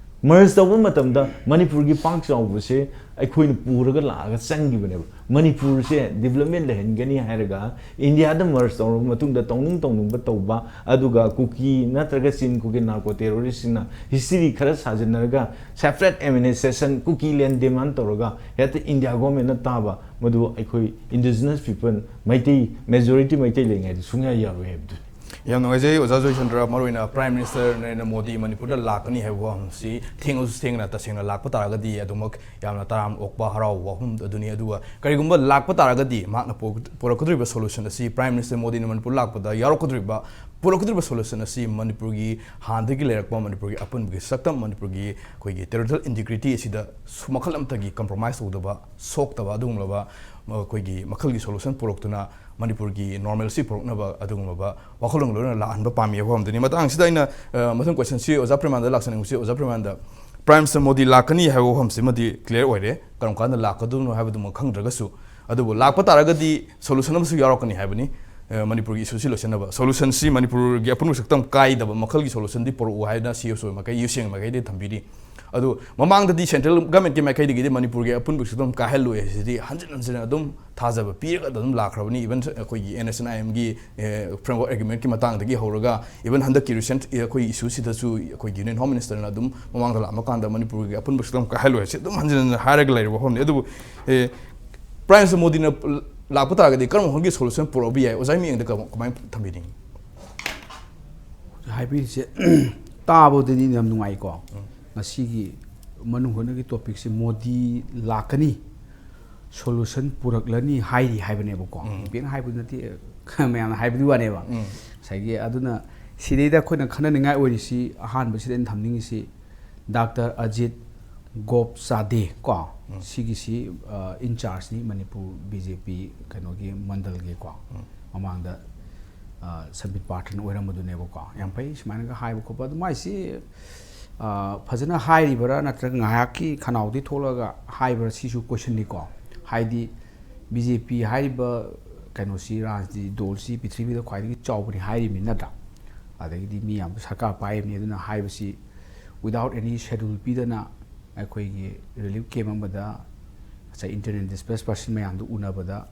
ꯃꯔꯖ ꯇꯧꯕ ꯃꯇꯝꯗ ꯃꯅꯤꯄꯨꯔꯒꯤ ꯄꯥꯛ ꯆꯥꯎꯕꯁꯦ ꯑꯩꯈꯣꯏꯅ ꯄꯨꯔꯒ ꯂꯥꯛꯑꯒ ꯆꯪꯈꯤꯕꯅꯦꯕ꯫ ꯃꯅꯤꯄꯨꯔꯁꯦ ꯗꯤꯕꯂꯞꯃꯦꯟ ꯂꯩꯍꯟꯒꯅꯤ ꯍꯥꯏꯔꯒ ꯏꯟꯗꯤꯌꯥꯗ ꯃꯔꯖ ꯇꯧꯔꯕ ꯃꯇꯨꯡꯗ ꯇꯧꯅꯤꯡ ꯇꯧꯅꯤꯡꯕ ꯇꯧꯕ, ꯑꯗꯨꯒ ꯀꯨꯀꯤ ꯅꯠꯇ꯭ꯔꯒ ꯆꯤꯟ ꯀꯨꯀꯤ ꯅꯥꯔꯀꯣ ꯇꯦꯔꯣꯔꯤꯁꯁꯤꯡꯅ ꯍꯤꯁꯇ꯭ꯔꯤ ꯈꯔ ꯁꯥꯖꯤꯟꯅꯔꯒ ꯁꯦꯄꯔꯦꯠ ꯑꯦꯗꯃꯤꯅꯤꯁꯇ꯭ꯔꯦꯁꯟ, ꯀꯨꯀꯤ ꯂꯦꯟ ꯗꯤꯃꯥꯟ ꯇꯧꯔꯒ ꯍꯦꯛꯇ ꯏꯟꯗꯤꯌꯥ ꯒꯣꯔꯃꯦꯟꯅ ꯇꯥꯕ, ꯃꯗꯨ ꯑꯩꯈꯣꯏ indigenous people, Meitei, majority Meitei ꯂꯩꯔꯤꯉꯩꯗ ꯁꯨꯡꯌꯥ ꯌꯥꯔꯣꯏ ꯍꯥꯏꯕꯗꯨꯅꯤ꯫ ꯌꯥꯝ ꯅꯨꯡꯉꯥꯏꯖꯩ ꯑꯣꯖꯥ ꯖꯣꯏꯆꯟꯗ꯭ꯔ꯫ ꯃꯔꯨꯑꯣꯏꯅ ꯄ꯭ꯔꯥꯏꯝ ꯃꯤꯅꯤꯁꯇꯔ ꯅꯔꯦꯟꯗ꯭ꯔ ꯃꯣꯗꯤ ꯃꯅꯤꯄꯨꯔꯗ ꯂꯥꯛꯀꯅꯤ ꯍꯥꯏꯕ ꯋꯥꯐꯝꯁꯤ ꯊꯦꯡꯉꯁꯨ ꯊꯦꯡꯅ ꯇꯁꯦꯡꯅ ꯂꯥꯛꯄ ꯇꯥꯔꯒꯗꯤ ꯑꯗꯨꯃꯛ ꯌꯥꯝꯅ ꯇꯔꯥꯝ ꯑꯣꯛꯄ ꯍꯔꯥꯎꯕ ꯋꯥꯐꯝ ꯑꯗꯨꯅꯤ꯫ ꯑꯗꯨꯒ ꯀꯔꯤꯒꯨꯝꯕ ꯂꯥꯛꯄ ꯇꯥꯔꯒꯗꯤ ꯃꯍꯥꯛꯅ ꯄꯨꯔꯛ-, ꯄꯨꯔꯛꯀꯗꯧꯔꯤꯕ ꯁꯣꯂꯨꯁꯟ ꯑꯁꯤ, ꯄ꯭ꯔꯥꯏꯝ ꯃꯤꯅꯤꯁꯇꯔ ꯃꯣꯗꯤꯅ ꯃꯅꯤꯄꯨꯔ ꯂꯥꯛꯄꯗ ꯌꯥꯎꯔꯛꯀꯗꯧꯔꯤꯕ, ꯄꯨꯔꯛꯀꯗꯧꯔꯤꯕ ꯁꯣꯂꯨꯁꯟ ꯑꯁꯤ ꯃꯅꯤꯄꯨꯔꯒꯤ ꯍꯥꯟꯅꯗꯒꯤ ꯂꯩꯔꯛꯄ ꯃꯅꯤꯄꯨꯔꯒꯤ ꯑꯄꯨꯟꯕꯒꯤ ꯁꯛꯇꯝ, ꯃꯅꯤꯄꯨꯔꯒꯤ ꯑꯩꯈꯣꯏꯒꯤ ꯇꯦꯔꯤꯇꯣꯔꯤꯌꯦꯜ ꯏꯟꯇꯤꯒ꯭ꯔꯤꯇꯤ ꯑꯁꯤꯗ ꯁꯨ-, ꯃꯈꯜ ꯑꯃꯠꯇꯒꯤ ꯀꯝꯄ꯭ꯔꯣꯃꯥꯏꯁ ꯇꯧꯗꯕ, ꯁꯣꯛꯇꯕ ꯑꯗꯨꯒꯨꯝꯂꯕ ꯑꯩꯈꯣꯏꯒꯤ ꯃꯈꯜꯒꯤ ꯁꯣꯂꯨꯁꯟ ꯄꯨꯔꯛꯇꯨꯅ ꯃꯅꯤꯄꯨꯔꯒꯤ ꯅꯣꯔꯃꯦꯜꯁꯤ ꯄꯨꯔꯛꯅꯕ ꯑꯗꯨꯒꯨꯝꯂꯕ ꯋꯥꯈꯜꯂꯣꯟ ꯂꯣꯏꯅ ꯂꯥꯛꯍꯟꯕ ꯄꯥꯝꯃꯤ ꯍꯥꯏꯕ ꯋꯥꯐꯝꯗꯨꯅꯤ꯫ ꯃꯇꯥꯡꯁꯤꯗ ꯑꯩꯅ, ꯑ, ꯃꯊꯪ ꯀꯣꯏꯁꯟꯁꯤ ꯑꯣꯖꯥ ꯄ꯭ꯔꯦꯃꯥꯅꯟꯗ ꯂꯥꯛꯆꯅꯤꯡꯕꯁꯤ, ꯑꯣꯖꯥ ꯄ꯭ꯔꯦꯃꯥꯅꯟꯗ, ꯄ꯭ꯔꯥꯏꯝ ꯃꯤꯅꯤꯁꯇꯔ ꯃꯣꯗꯤ ꯂꯥꯛꯀꯅꯤ ꯍꯥꯏꯕ ꯋꯥꯐꯝꯁꯤꯃꯗꯤ ꯀ꯭ꯂꯤꯌꯥꯔ ꯑꯣꯏꯔꯦ, ꯀꯔꯝ ꯀꯥꯟꯗ ꯂꯥꯛꯀꯗꯣꯏꯅꯣ ꯍꯥꯏꯕꯗꯨꯃꯛ ꯈꯪꯗ꯭ꯔꯒꯁꯨ꯫ ꯑꯗꯨꯕꯨ ꯂꯥꯛꯄ ꯇꯥꯔꯒꯗꯤ ꯁꯣꯂꯨꯁꯟ ꯑꯃꯁꯨ ꯌꯥꯎꯔꯛꯀꯅꯤ ꯍꯥꯏꯕꯅꯤ꯫ ꯑ, ꯃꯅꯤꯄꯨꯔꯒꯤ ꯏꯁꯨꯁꯤ ꯂꯣꯏꯁꯤꯟꯅꯕ ꯁꯣꯂꯨꯁꯟꯁꯤ ꯃꯅꯤꯄꯨꯔꯒꯤ ꯑꯄꯨꯟꯕ ꯁꯛꯇꯝ ꯀꯥꯏꯗꯕ ꯃꯈꯜꯒꯤ ꯁꯣꯂꯨꯁꯟꯗꯤ ꯄꯨꯔꯛꯎ ꯍꯥꯏꯅ ꯁꯤ ꯑꯦꯁ ꯑꯣ ꯃꯥꯏꯀꯩ, ꯌꯨ ꯁꯤ ꯑꯦꯟ ꯃꯥꯏꯀꯩꯗꯒꯤ ꯊꯝꯕꯤꯔꯤ꯫ ꯑꯗꯨ ꯃꯃꯥꯡꯗꯗꯤ ꯁꯦꯟꯇ꯭ꯔꯦꯜ ꯒꯃꯦꯟꯠꯀꯤ ꯃꯥꯏꯀꯩꯗꯒꯤꯗꯤ ꯃꯅꯤꯄꯨꯔꯒꯤ ꯑꯄꯨꯟꯕ ꯁꯛꯇꯝ ꯀꯥꯏꯍꯜꯂꯣꯏ ꯍꯥꯏꯁꯤꯗꯤ ꯍꯟꯖꯤꯟ ꯍꯟꯖꯤꯟ ꯑꯗꯨꯝ ꯊꯥꯖꯕ ꯄꯤꯔꯒ ꯑꯗꯨꯝ ꯂꯥꯛꯈ꯭ꯔꯕꯅꯤ꯫ ꯏꯚꯟ ꯑꯩꯈꯣꯏꯒꯤ ꯑꯦꯟ ꯑꯦꯁ ꯑꯦꯟ ꯑꯥꯏ ꯑꯦꯝꯒꯤ ꯐ꯭ꯔꯦꯝꯋꯔꯛ ꯑꯦꯒ꯭ꯔꯤꯃꯦꯟꯠꯀꯤ ꯃꯇꯥꯡꯗꯒꯤ ꯍꯧꯔꯒ ꯏꯚꯟ ꯍꯟꯗꯛꯀꯤ ꯔꯤꯁꯦꯟꯠ ꯑꯩꯈꯣꯏ ꯏꯁꯨꯁꯤꯗꯁꯨ ꯑꯩꯈꯣꯏꯒꯤ ꯌꯨꯅꯤꯌꯟ ꯍꯣꯝ ꯃꯤꯅꯤꯁꯇꯔꯅ ꯑꯗꯨꯝ ꯃꯃꯥꯡꯗ ꯂꯥꯛꯑꯝꯕ ꯀꯥꯟꯗ ꯃꯅꯤꯄꯨꯔꯒꯤ ꯑꯄꯨꯟꯕ ꯁꯛꯇꯝ ꯀꯥꯏꯍꯜꯂꯣꯏ ꯍꯥꯏꯁꯤ ꯑꯗꯨꯝ ꯍꯟꯖꯤꯟ ꯍꯟꯖꯤꯟ ꯍꯥꯏꯔꯒ ꯂꯩꯔꯕ ꯋꯥꯐꯝꯅꯤ꯫ ꯑꯗꯨꯕꯨ, ꯑꯦ, ꯄ꯭ꯔꯥꯏꯝ ꯃꯤꯅꯤꯁꯇꯔ ꯃꯣꯗꯤꯅ ꯂꯥꯛꯄ ꯇꯥꯔꯒꯗꯤ ꯀꯔꯝꯕ ꯃꯈꯜꯒꯤ ꯁꯣꯂꯨꯁꯟ ꯄꯨꯔꯛꯄ ꯌꯥꯏ? ꯑꯣꯖꯥꯒꯤ ꯃꯤꯠꯌꯦꯡꯗ ꯀꯃ-, ꯀꯃꯥꯏꯅ ꯊꯝꯕꯤꯅꯤꯡꯉꯤ? ꯍꯥꯏꯕꯤꯔꯤꯁꯦ ꯇꯥꯕꯗꯗꯤ ꯌꯥꯝ ꯅꯨꯡꯉꯥꯏꯀꯣ꯫ ꯉꯁꯤꯒꯤ ꯃꯅꯨꯡ ꯍꯨꯠꯅꯒꯤ ꯇꯣꯄꯤꯛꯁꯦ ꯃꯣꯗꯤ ꯂꯥꯛꯀꯅꯤ, ꯁꯣꯂꯨꯁꯟ ꯄꯨꯔꯛꯂꯅꯤ ꯍꯥꯏꯔꯤ ꯍꯥꯏꯕꯅꯦꯕꯀꯣ꯫ ꯕꯦꯡ ꯍꯥꯏꯕ ꯅꯠꯇꯦ, ꯃꯌꯥꯝꯅ ꯍꯥꯏꯕꯗꯨꯒꯤ ꯋꯥꯅꯦꯕ꯫ ꯉꯁꯥꯏꯒꯤ ꯑꯗꯨꯅ ꯁꯤꯗꯩꯗ ꯑꯩꯈꯣꯏꯅ ꯈꯟꯅꯅꯤꯡꯉꯥꯏ ꯑꯣꯏꯔꯤꯁꯤ, ꯑꯍꯥꯟꯕꯁꯤꯗ ꯑꯩꯅ ꯊꯝꯅꯤꯡꯉꯤꯁꯤ, ꯗꯥꯛꯇꯔ ꯑꯖꯤꯠ ꯒꯣꯞꯆꯥꯗꯦ ꯀꯣ, ꯁꯤꯒꯤꯁꯤ ꯏꯟꯆꯥꯔꯖꯅꯤ ꯃꯅꯤꯄꯨꯔ ꯕꯤ ꯖꯦ ꯄꯤ ꯀꯩꯅꯣꯒꯤ ꯃꯟꯗꯜꯒꯤꯀꯣ꯫ ꯃꯃꯥꯡꯗ ꯁꯪꯕꯤꯠ ꯄꯥꯊ꯭ꯔꯅ ꯑꯣꯏꯔꯝꯕꯗꯨꯅꯦꯕꯀꯣ꯫ ꯌꯥꯝ ꯐꯩ ꯁꯨꯃꯥꯏꯅꯒ ꯍꯥꯏꯕ ꯈꯣꯠꯄ꯫ ꯑꯗꯨ ꯃꯥꯏꯁꯤ ꯐꯖꯅ ꯍꯥꯏꯔꯤꯕ꯭ꯔꯥ ꯅꯠꯇ꯭ꯔꯒ ꯉꯥꯏꯍꯥꯛꯀꯤ ꯈꯅꯥꯎꯗꯤ ꯊꯣꯛꯂꯒ ꯍꯥꯏꯕ꯭ꯔꯥ, ꯁꯤꯁꯨ ꯀꯣꯏꯁꯟꯅꯤꯀꯣ꯫ ꯍꯥꯏꯗꯤ ꯕꯤ ꯖꯦ ꯄꯤ ꯍꯥꯏꯔꯤꯕ ꯀꯩꯅꯣꯁꯤ, ꯔꯥꯖꯅꯤꯇꯤ ꯗꯣꯜꯁꯤ ꯄ꯭ꯔꯤꯊꯤꯕꯤꯗ ꯈ꯭ꯋꯥꯏꯗꯒꯤ ꯆꯥꯎꯕꯅꯤ ꯍꯥꯏꯔꯤꯕꯅꯤ ꯅꯠꯇ꯭ꯔꯥ? ꯑꯗꯒꯤꯗꯤ ꯃꯤ ꯌꯥꯝ ꯁꯔꯀꯥꯔ ꯄꯥꯏꯔꯤꯕꯅꯤ꯫ ꯑꯗꯨꯅ ꯍꯥꯏꯕꯁꯤ without any schedule ꯄꯤꯗꯅ ꯑꯩꯈꯣꯏꯒꯤ relief camp ꯑꯃꯗ ꯉꯁꯥꯏ internally displaced person ꯃꯌꯥꯝꯗꯨ ꯎꯅꯕꯗ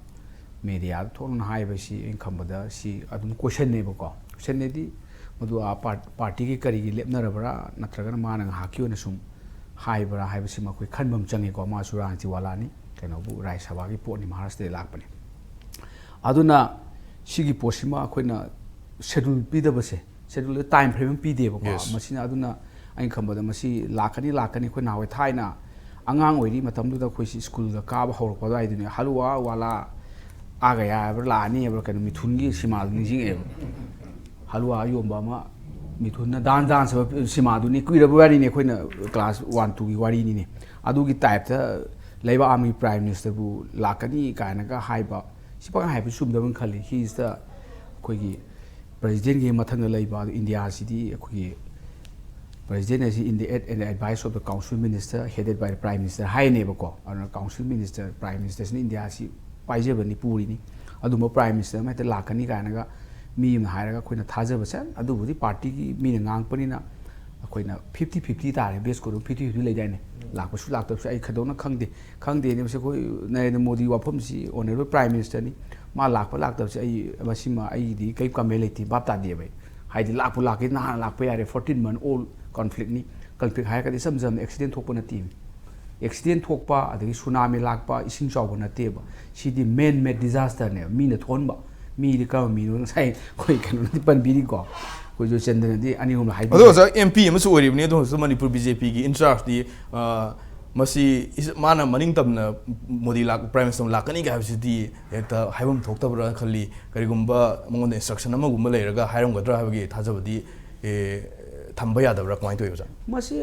ꯃꯦꯗꯤꯌꯥꯗ ꯊꯣꯛꯅ ꯍꯥꯏꯕꯁꯤ ꯑꯩꯅ ꯈꯟꯕꯗ ꯁꯤ ꯑꯗꯨꯝ ꯀꯣꯏꯁꯟꯅꯦꯕꯀꯣ꯫ ꯀꯣꯏꯁꯟꯅꯦꯗꯤ ꯃꯗꯨ ꯑꯥ ꯄꯥꯔ-, ꯄꯥꯔꯇꯤꯒꯤ ꯀꯔꯤꯒꯤ ꯂꯦꯞꯅꯔꯕ꯭ꯔꯥ ꯅꯠꯇ꯭ꯔꯒꯅ ꯃꯥꯅ ꯉꯥꯏꯍꯥꯛꯀꯤ ꯑꯣꯏꯅ ꯁꯨꯝ ꯍꯥꯏꯕ꯭ꯔꯥ ꯍꯥꯏꯕꯁꯤꯃ ꯑꯩꯈꯣꯏ ꯈꯟꯕ ꯑꯃ ꯆꯪꯉꯤꯀꯣ꯫ ꯃꯥꯁꯨ ꯔꯥꯖꯅꯤꯇꯤ ꯋꯥꯂꯥꯅꯤ, ꯀꯩꯅꯣꯕꯨ ꯔꯥꯖ꯭ꯌ ꯁꯚꯥꯒꯤ ꯄꯣꯠꯅꯤ, ꯃꯍꯥꯔꯥꯁꯇ꯭ꯔꯗꯒꯤ ꯂꯥꯛꯄꯅꯤ꯫ ꯑꯗꯨꯅ ꯁꯤꯒꯤ ꯄꯣꯠꯁꯤꯃ ꯑꯩꯈꯣꯏꯅ ꯁꯦꯗꯨꯜ ꯄꯤꯗꯕꯁꯦ, ꯁꯦꯗꯨꯜꯗ ꯇꯥꯏꯝ ꯐ꯭ꯔꯦꯝ ꯑꯃ ꯄꯤꯗꯦꯕꯀꯣ꯫ Yes. ꯃꯁꯤꯅ, ꯑꯗꯨꯅ ꯑꯩꯅ ꯈꯟꯕꯗ ꯃꯁꯤ ꯂꯥꯛꯀꯅꯤ, ꯂꯥꯛꯀꯅꯤ꯫ ꯑꯩꯈꯣꯏ ꯅꯍꯥꯟꯋꯥꯏ ꯊꯥꯏꯅ ꯑꯉꯥꯡ ꯑꯣꯏꯔꯤ ꯃꯇꯝꯗꯨꯗ ꯑꯩꯈꯣꯏꯁꯤ ꯁ꯭ꯀꯨꯜꯒ ꯀꯥꯕ ꯍꯧꯔꯛꯄ ꯑꯗꯨꯋꯥꯏꯗꯨꯅꯦ, ꯍꯜꯂꯨꯋꯥ ꯋꯥꯂꯥ ꯑꯥ ꯒꯌꯥ ꯍꯥꯏꯕ꯭ꯔꯥ ꯂꯥꯛꯑꯅꯤ ꯍꯥꯏꯕ꯭ꯔꯥ ꯀꯩꯅꯣ, ꯃꯤꯊꯨꯟꯒꯤ ꯁꯤꯃꯥꯗꯨ ꯅꯤꯡꯁꯤꯡꯉꯛꯑꯦꯕ꯫ ꯍꯜꯂꯨꯋꯥ ꯌꯣꯟꯕ ꯑꯃ, ꯃꯤꯊꯨꯟꯅ ꯗꯥꯟ ꯗꯥꯟꯁ ꯍꯥꯏꯕ ꯁꯤꯃꯥꯗꯨꯅꯤ꯫ ꯀꯨꯏꯔꯕ ꯋꯥꯔꯤꯅꯤ, ꯑꯩꯈꯣꯏꯅ ꯀ꯭ꯂꯥꯁ ꯋꯥꯟ ꯇꯨꯒꯤ ꯋꯥꯔꯤꯅꯤꯅꯦ꯫ ꯑꯗꯨꯒꯤ ꯇꯥꯏꯞꯇ ꯂꯩꯕꯥꯛ ꯑꯃꯒꯤ ꯄ꯭ꯔꯥꯏꯝ ꯃꯤꯅꯤꯁꯇꯔꯕꯨ ꯂꯥꯛꯀꯅꯤ ꯀꯥꯏꯅꯒ ꯍꯥꯏꯕ, ꯁꯤ ꯄꯪꯍꯥꯏ ꯍꯥꯏꯕ ꯆꯨꯝꯗꯕꯅ ꯈꯜꯂꯤ꯫ He is the, ꯑꯩꯈꯣꯏꯒꯤ ꯄ꯭ꯔꯦꯁꯤꯗꯦꯟꯒꯤ ꯃꯊꯪꯗ ꯂꯩꯕ ꯑꯗꯨ ꯏꯟꯗꯤꯌꯥꯁꯤꯗꯤ ꯑꯩꯈꯣꯏꯒꯤ ꯄ꯭ꯔꯦꯁꯤꯗꯦꯟ ꯍꯥꯏꯁꯤ in the aid and advice of the council minister headed by the prime minister ꯍꯥꯏꯅꯦꯕꯀꯣ꯫ ꯑꯗꯨꯅ ꯀꯥꯎꯟꯁꯤꯜ ꯃꯤꯅꯤꯁꯇꯔ, ꯄ꯭ꯔꯥꯏꯝ ꯃꯤꯅꯤꯁꯇꯔꯁꯤꯅ ꯏꯟꯗꯤꯌꯥꯁꯤ ꯄꯥꯏꯖꯕꯅꯤ, ꯄꯨꯔꯤꯅꯤ꯫ ꯑꯗꯨꯝꯕ ꯄ꯭ꯔꯥꯏꯝ ꯃꯤꯅꯤꯁꯇꯔ ꯑꯃ ꯍꯦꯛꯇ ꯂꯥꯛꯀꯅꯤ ꯀꯥꯏꯅꯒ ꯃꯤ ꯑꯃꯅ ꯍꯥꯏꯔꯒ ꯑꯩꯈꯣꯏꯅ ꯊꯥꯖꯕꯁꯦ, ꯑꯗꯨꯕꯨꯗꯤ ꯄꯥꯔꯇꯤꯒꯤ ꯃꯤꯅ ꯉꯥꯡꯉꯛꯄꯅꯤꯅ ꯑꯩꯈꯣꯏꯅ ꯐꯤꯐꯇꯤ ꯐꯤꯐꯇꯤ ꯇꯥꯔꯦ꯫ ꯕꯦꯁ ꯀꯣꯔꯨ ꯐꯤꯐꯇꯤ ꯐꯤꯐꯇꯤ ꯂꯩꯗꯥꯏꯅꯦ? ꯂꯥꯛꯄꯁꯨ ꯂꯥꯛꯇꯕꯁꯨ ꯑꯩ ꯀꯩꯗꯧꯅ ꯈꯪꯗꯦ꯫ ꯈꯪꯗꯦꯅꯦ꯫ ꯃꯁꯤ ꯑꯩꯈꯣꯏ ꯅꯔꯦꯟꯗ꯭ꯔ ꯃꯣꯗꯤ ꯋꯥꯐꯝꯁꯤ, ꯑꯣꯅꯔꯦꯕꯜ ꯄ꯭ꯔꯥꯏꯝ ꯃꯤꯅꯤꯁꯇꯔꯅꯤ, ꯃꯥ ꯂꯥꯛꯄ ꯂꯥꯛꯇꯕꯁꯦ ꯑꯩ, ꯃꯁꯤꯃ ꯑꯩꯒꯤꯗꯤ ꯀꯔꯤꯝ ꯀꯝꯃꯦꯟ ꯂꯩꯇꯦ, ꯚꯥꯞ ꯇꯥꯗꯦꯕ ꯑꯩ꯫ ꯍꯥꯏꯗꯤ ꯂꯥꯛꯄꯨ ꯂꯥꯛꯀꯦ ꯅꯍꯥꯟ ꯂꯥꯛꯄ ꯌꯥꯔꯦ, ꯐꯣꯔꯇꯤꯟ ꯃꯟ ꯑꯣꯜ ꯀꯟꯐ꯭ꯂꯤꯛꯅꯤ꯫ ꯀꯟꯐ꯭ꯂꯤꯛ ꯍꯥꯏꯔꯒꯗꯤ ꯏꯆꯝ ꯆꯝꯅ ꯑꯦꯛꯁꯤꯗꯦꯟ ꯊꯣꯛꯄ ꯅꯠꯇꯦ꯫ ꯑꯦꯛꯁꯤꯗꯦꯟ ꯊꯣꯛꯄ, ꯑꯗꯒꯤ ꯁꯨꯅꯥꯃꯤ ꯂꯥꯛꯄ, ꯏꯁꯤꯡ ꯆꯥꯎꯕ ꯅꯠꯇꯦꯕ꯫ ꯁꯤꯗꯤ ꯃꯦꯟ ꯃꯦꯗ ꯗꯤꯖꯥꯁꯇꯔꯅꯦꯕ, ꯃꯤꯅ ꯊꯣꯛꯍꯟꯕ꯫ ꯃꯤꯗꯤ ꯀꯔꯝꯕ ꯃꯤꯅꯣ? ꯉꯁꯥꯏ ꯑꯩꯈꯣꯏ ꯀꯩꯅꯣꯅꯗꯤ ꯄꯟꯕꯤꯔꯤꯀꯣ, ꯑꯩꯈꯣꯏ ꯖꯣꯏꯆꯟꯗ꯭ꯔꯅꯗꯤ ꯑꯅꯤ ꯑꯍꯨꯝꯂꯛ ꯑꯗꯣ ꯍꯥꯏꯕꯤꯔꯤ꯫ ꯑꯣꯖꯥ, ꯑꯦꯝ ꯄꯤ ꯑꯃꯁꯨ ꯑꯣꯏꯔꯤꯕꯅꯤ, ꯑꯗꯣ ꯍꯧꯖꯤꯛ ꯃꯅꯤꯄꯨꯔ ꯕꯤ ꯖꯦ ꯄꯤꯒꯤ ꯏꯟꯆꯥꯔꯖꯇꯤ, ꯑ, ꯃꯁꯤ ꯏꯁ-, ꯃꯥꯅ ꯃꯅꯤꯡ ꯇꯝꯅ ꯃꯣꯗꯤ ꯂꯥꯛ-, Prime Minister ꯂꯥꯛꯀꯅꯤꯒ ꯍꯥꯏꯕꯁꯤꯗꯤ ꯍꯦꯛꯇ ꯍꯥꯏꯐꯝ ꯊꯣꯛꯇꯕ꯭ꯔꯥ ꯈꯜꯂꯤ꯫ ꯀꯔꯤꯒꯨꯝꯕ ꯃꯉꯣꯟꯗ instruction ꯑꯃꯒꯨꯝꯕ ꯂꯩꯔꯒ ꯍꯥꯏꯔꯝꯒꯗ꯭ꯔꯥ ꯍꯥꯏꯕꯒꯤ ꯊꯥꯖꯕꯗꯤ, ꯑꯦ, ꯊꯝꯕ ꯌꯥꯗꯕ꯭ꯔꯥ? ꯀꯃꯥꯏꯅ ꯇꯧꯋꯤ, ꯑꯣꯖꯥ? ꯃꯁꯤ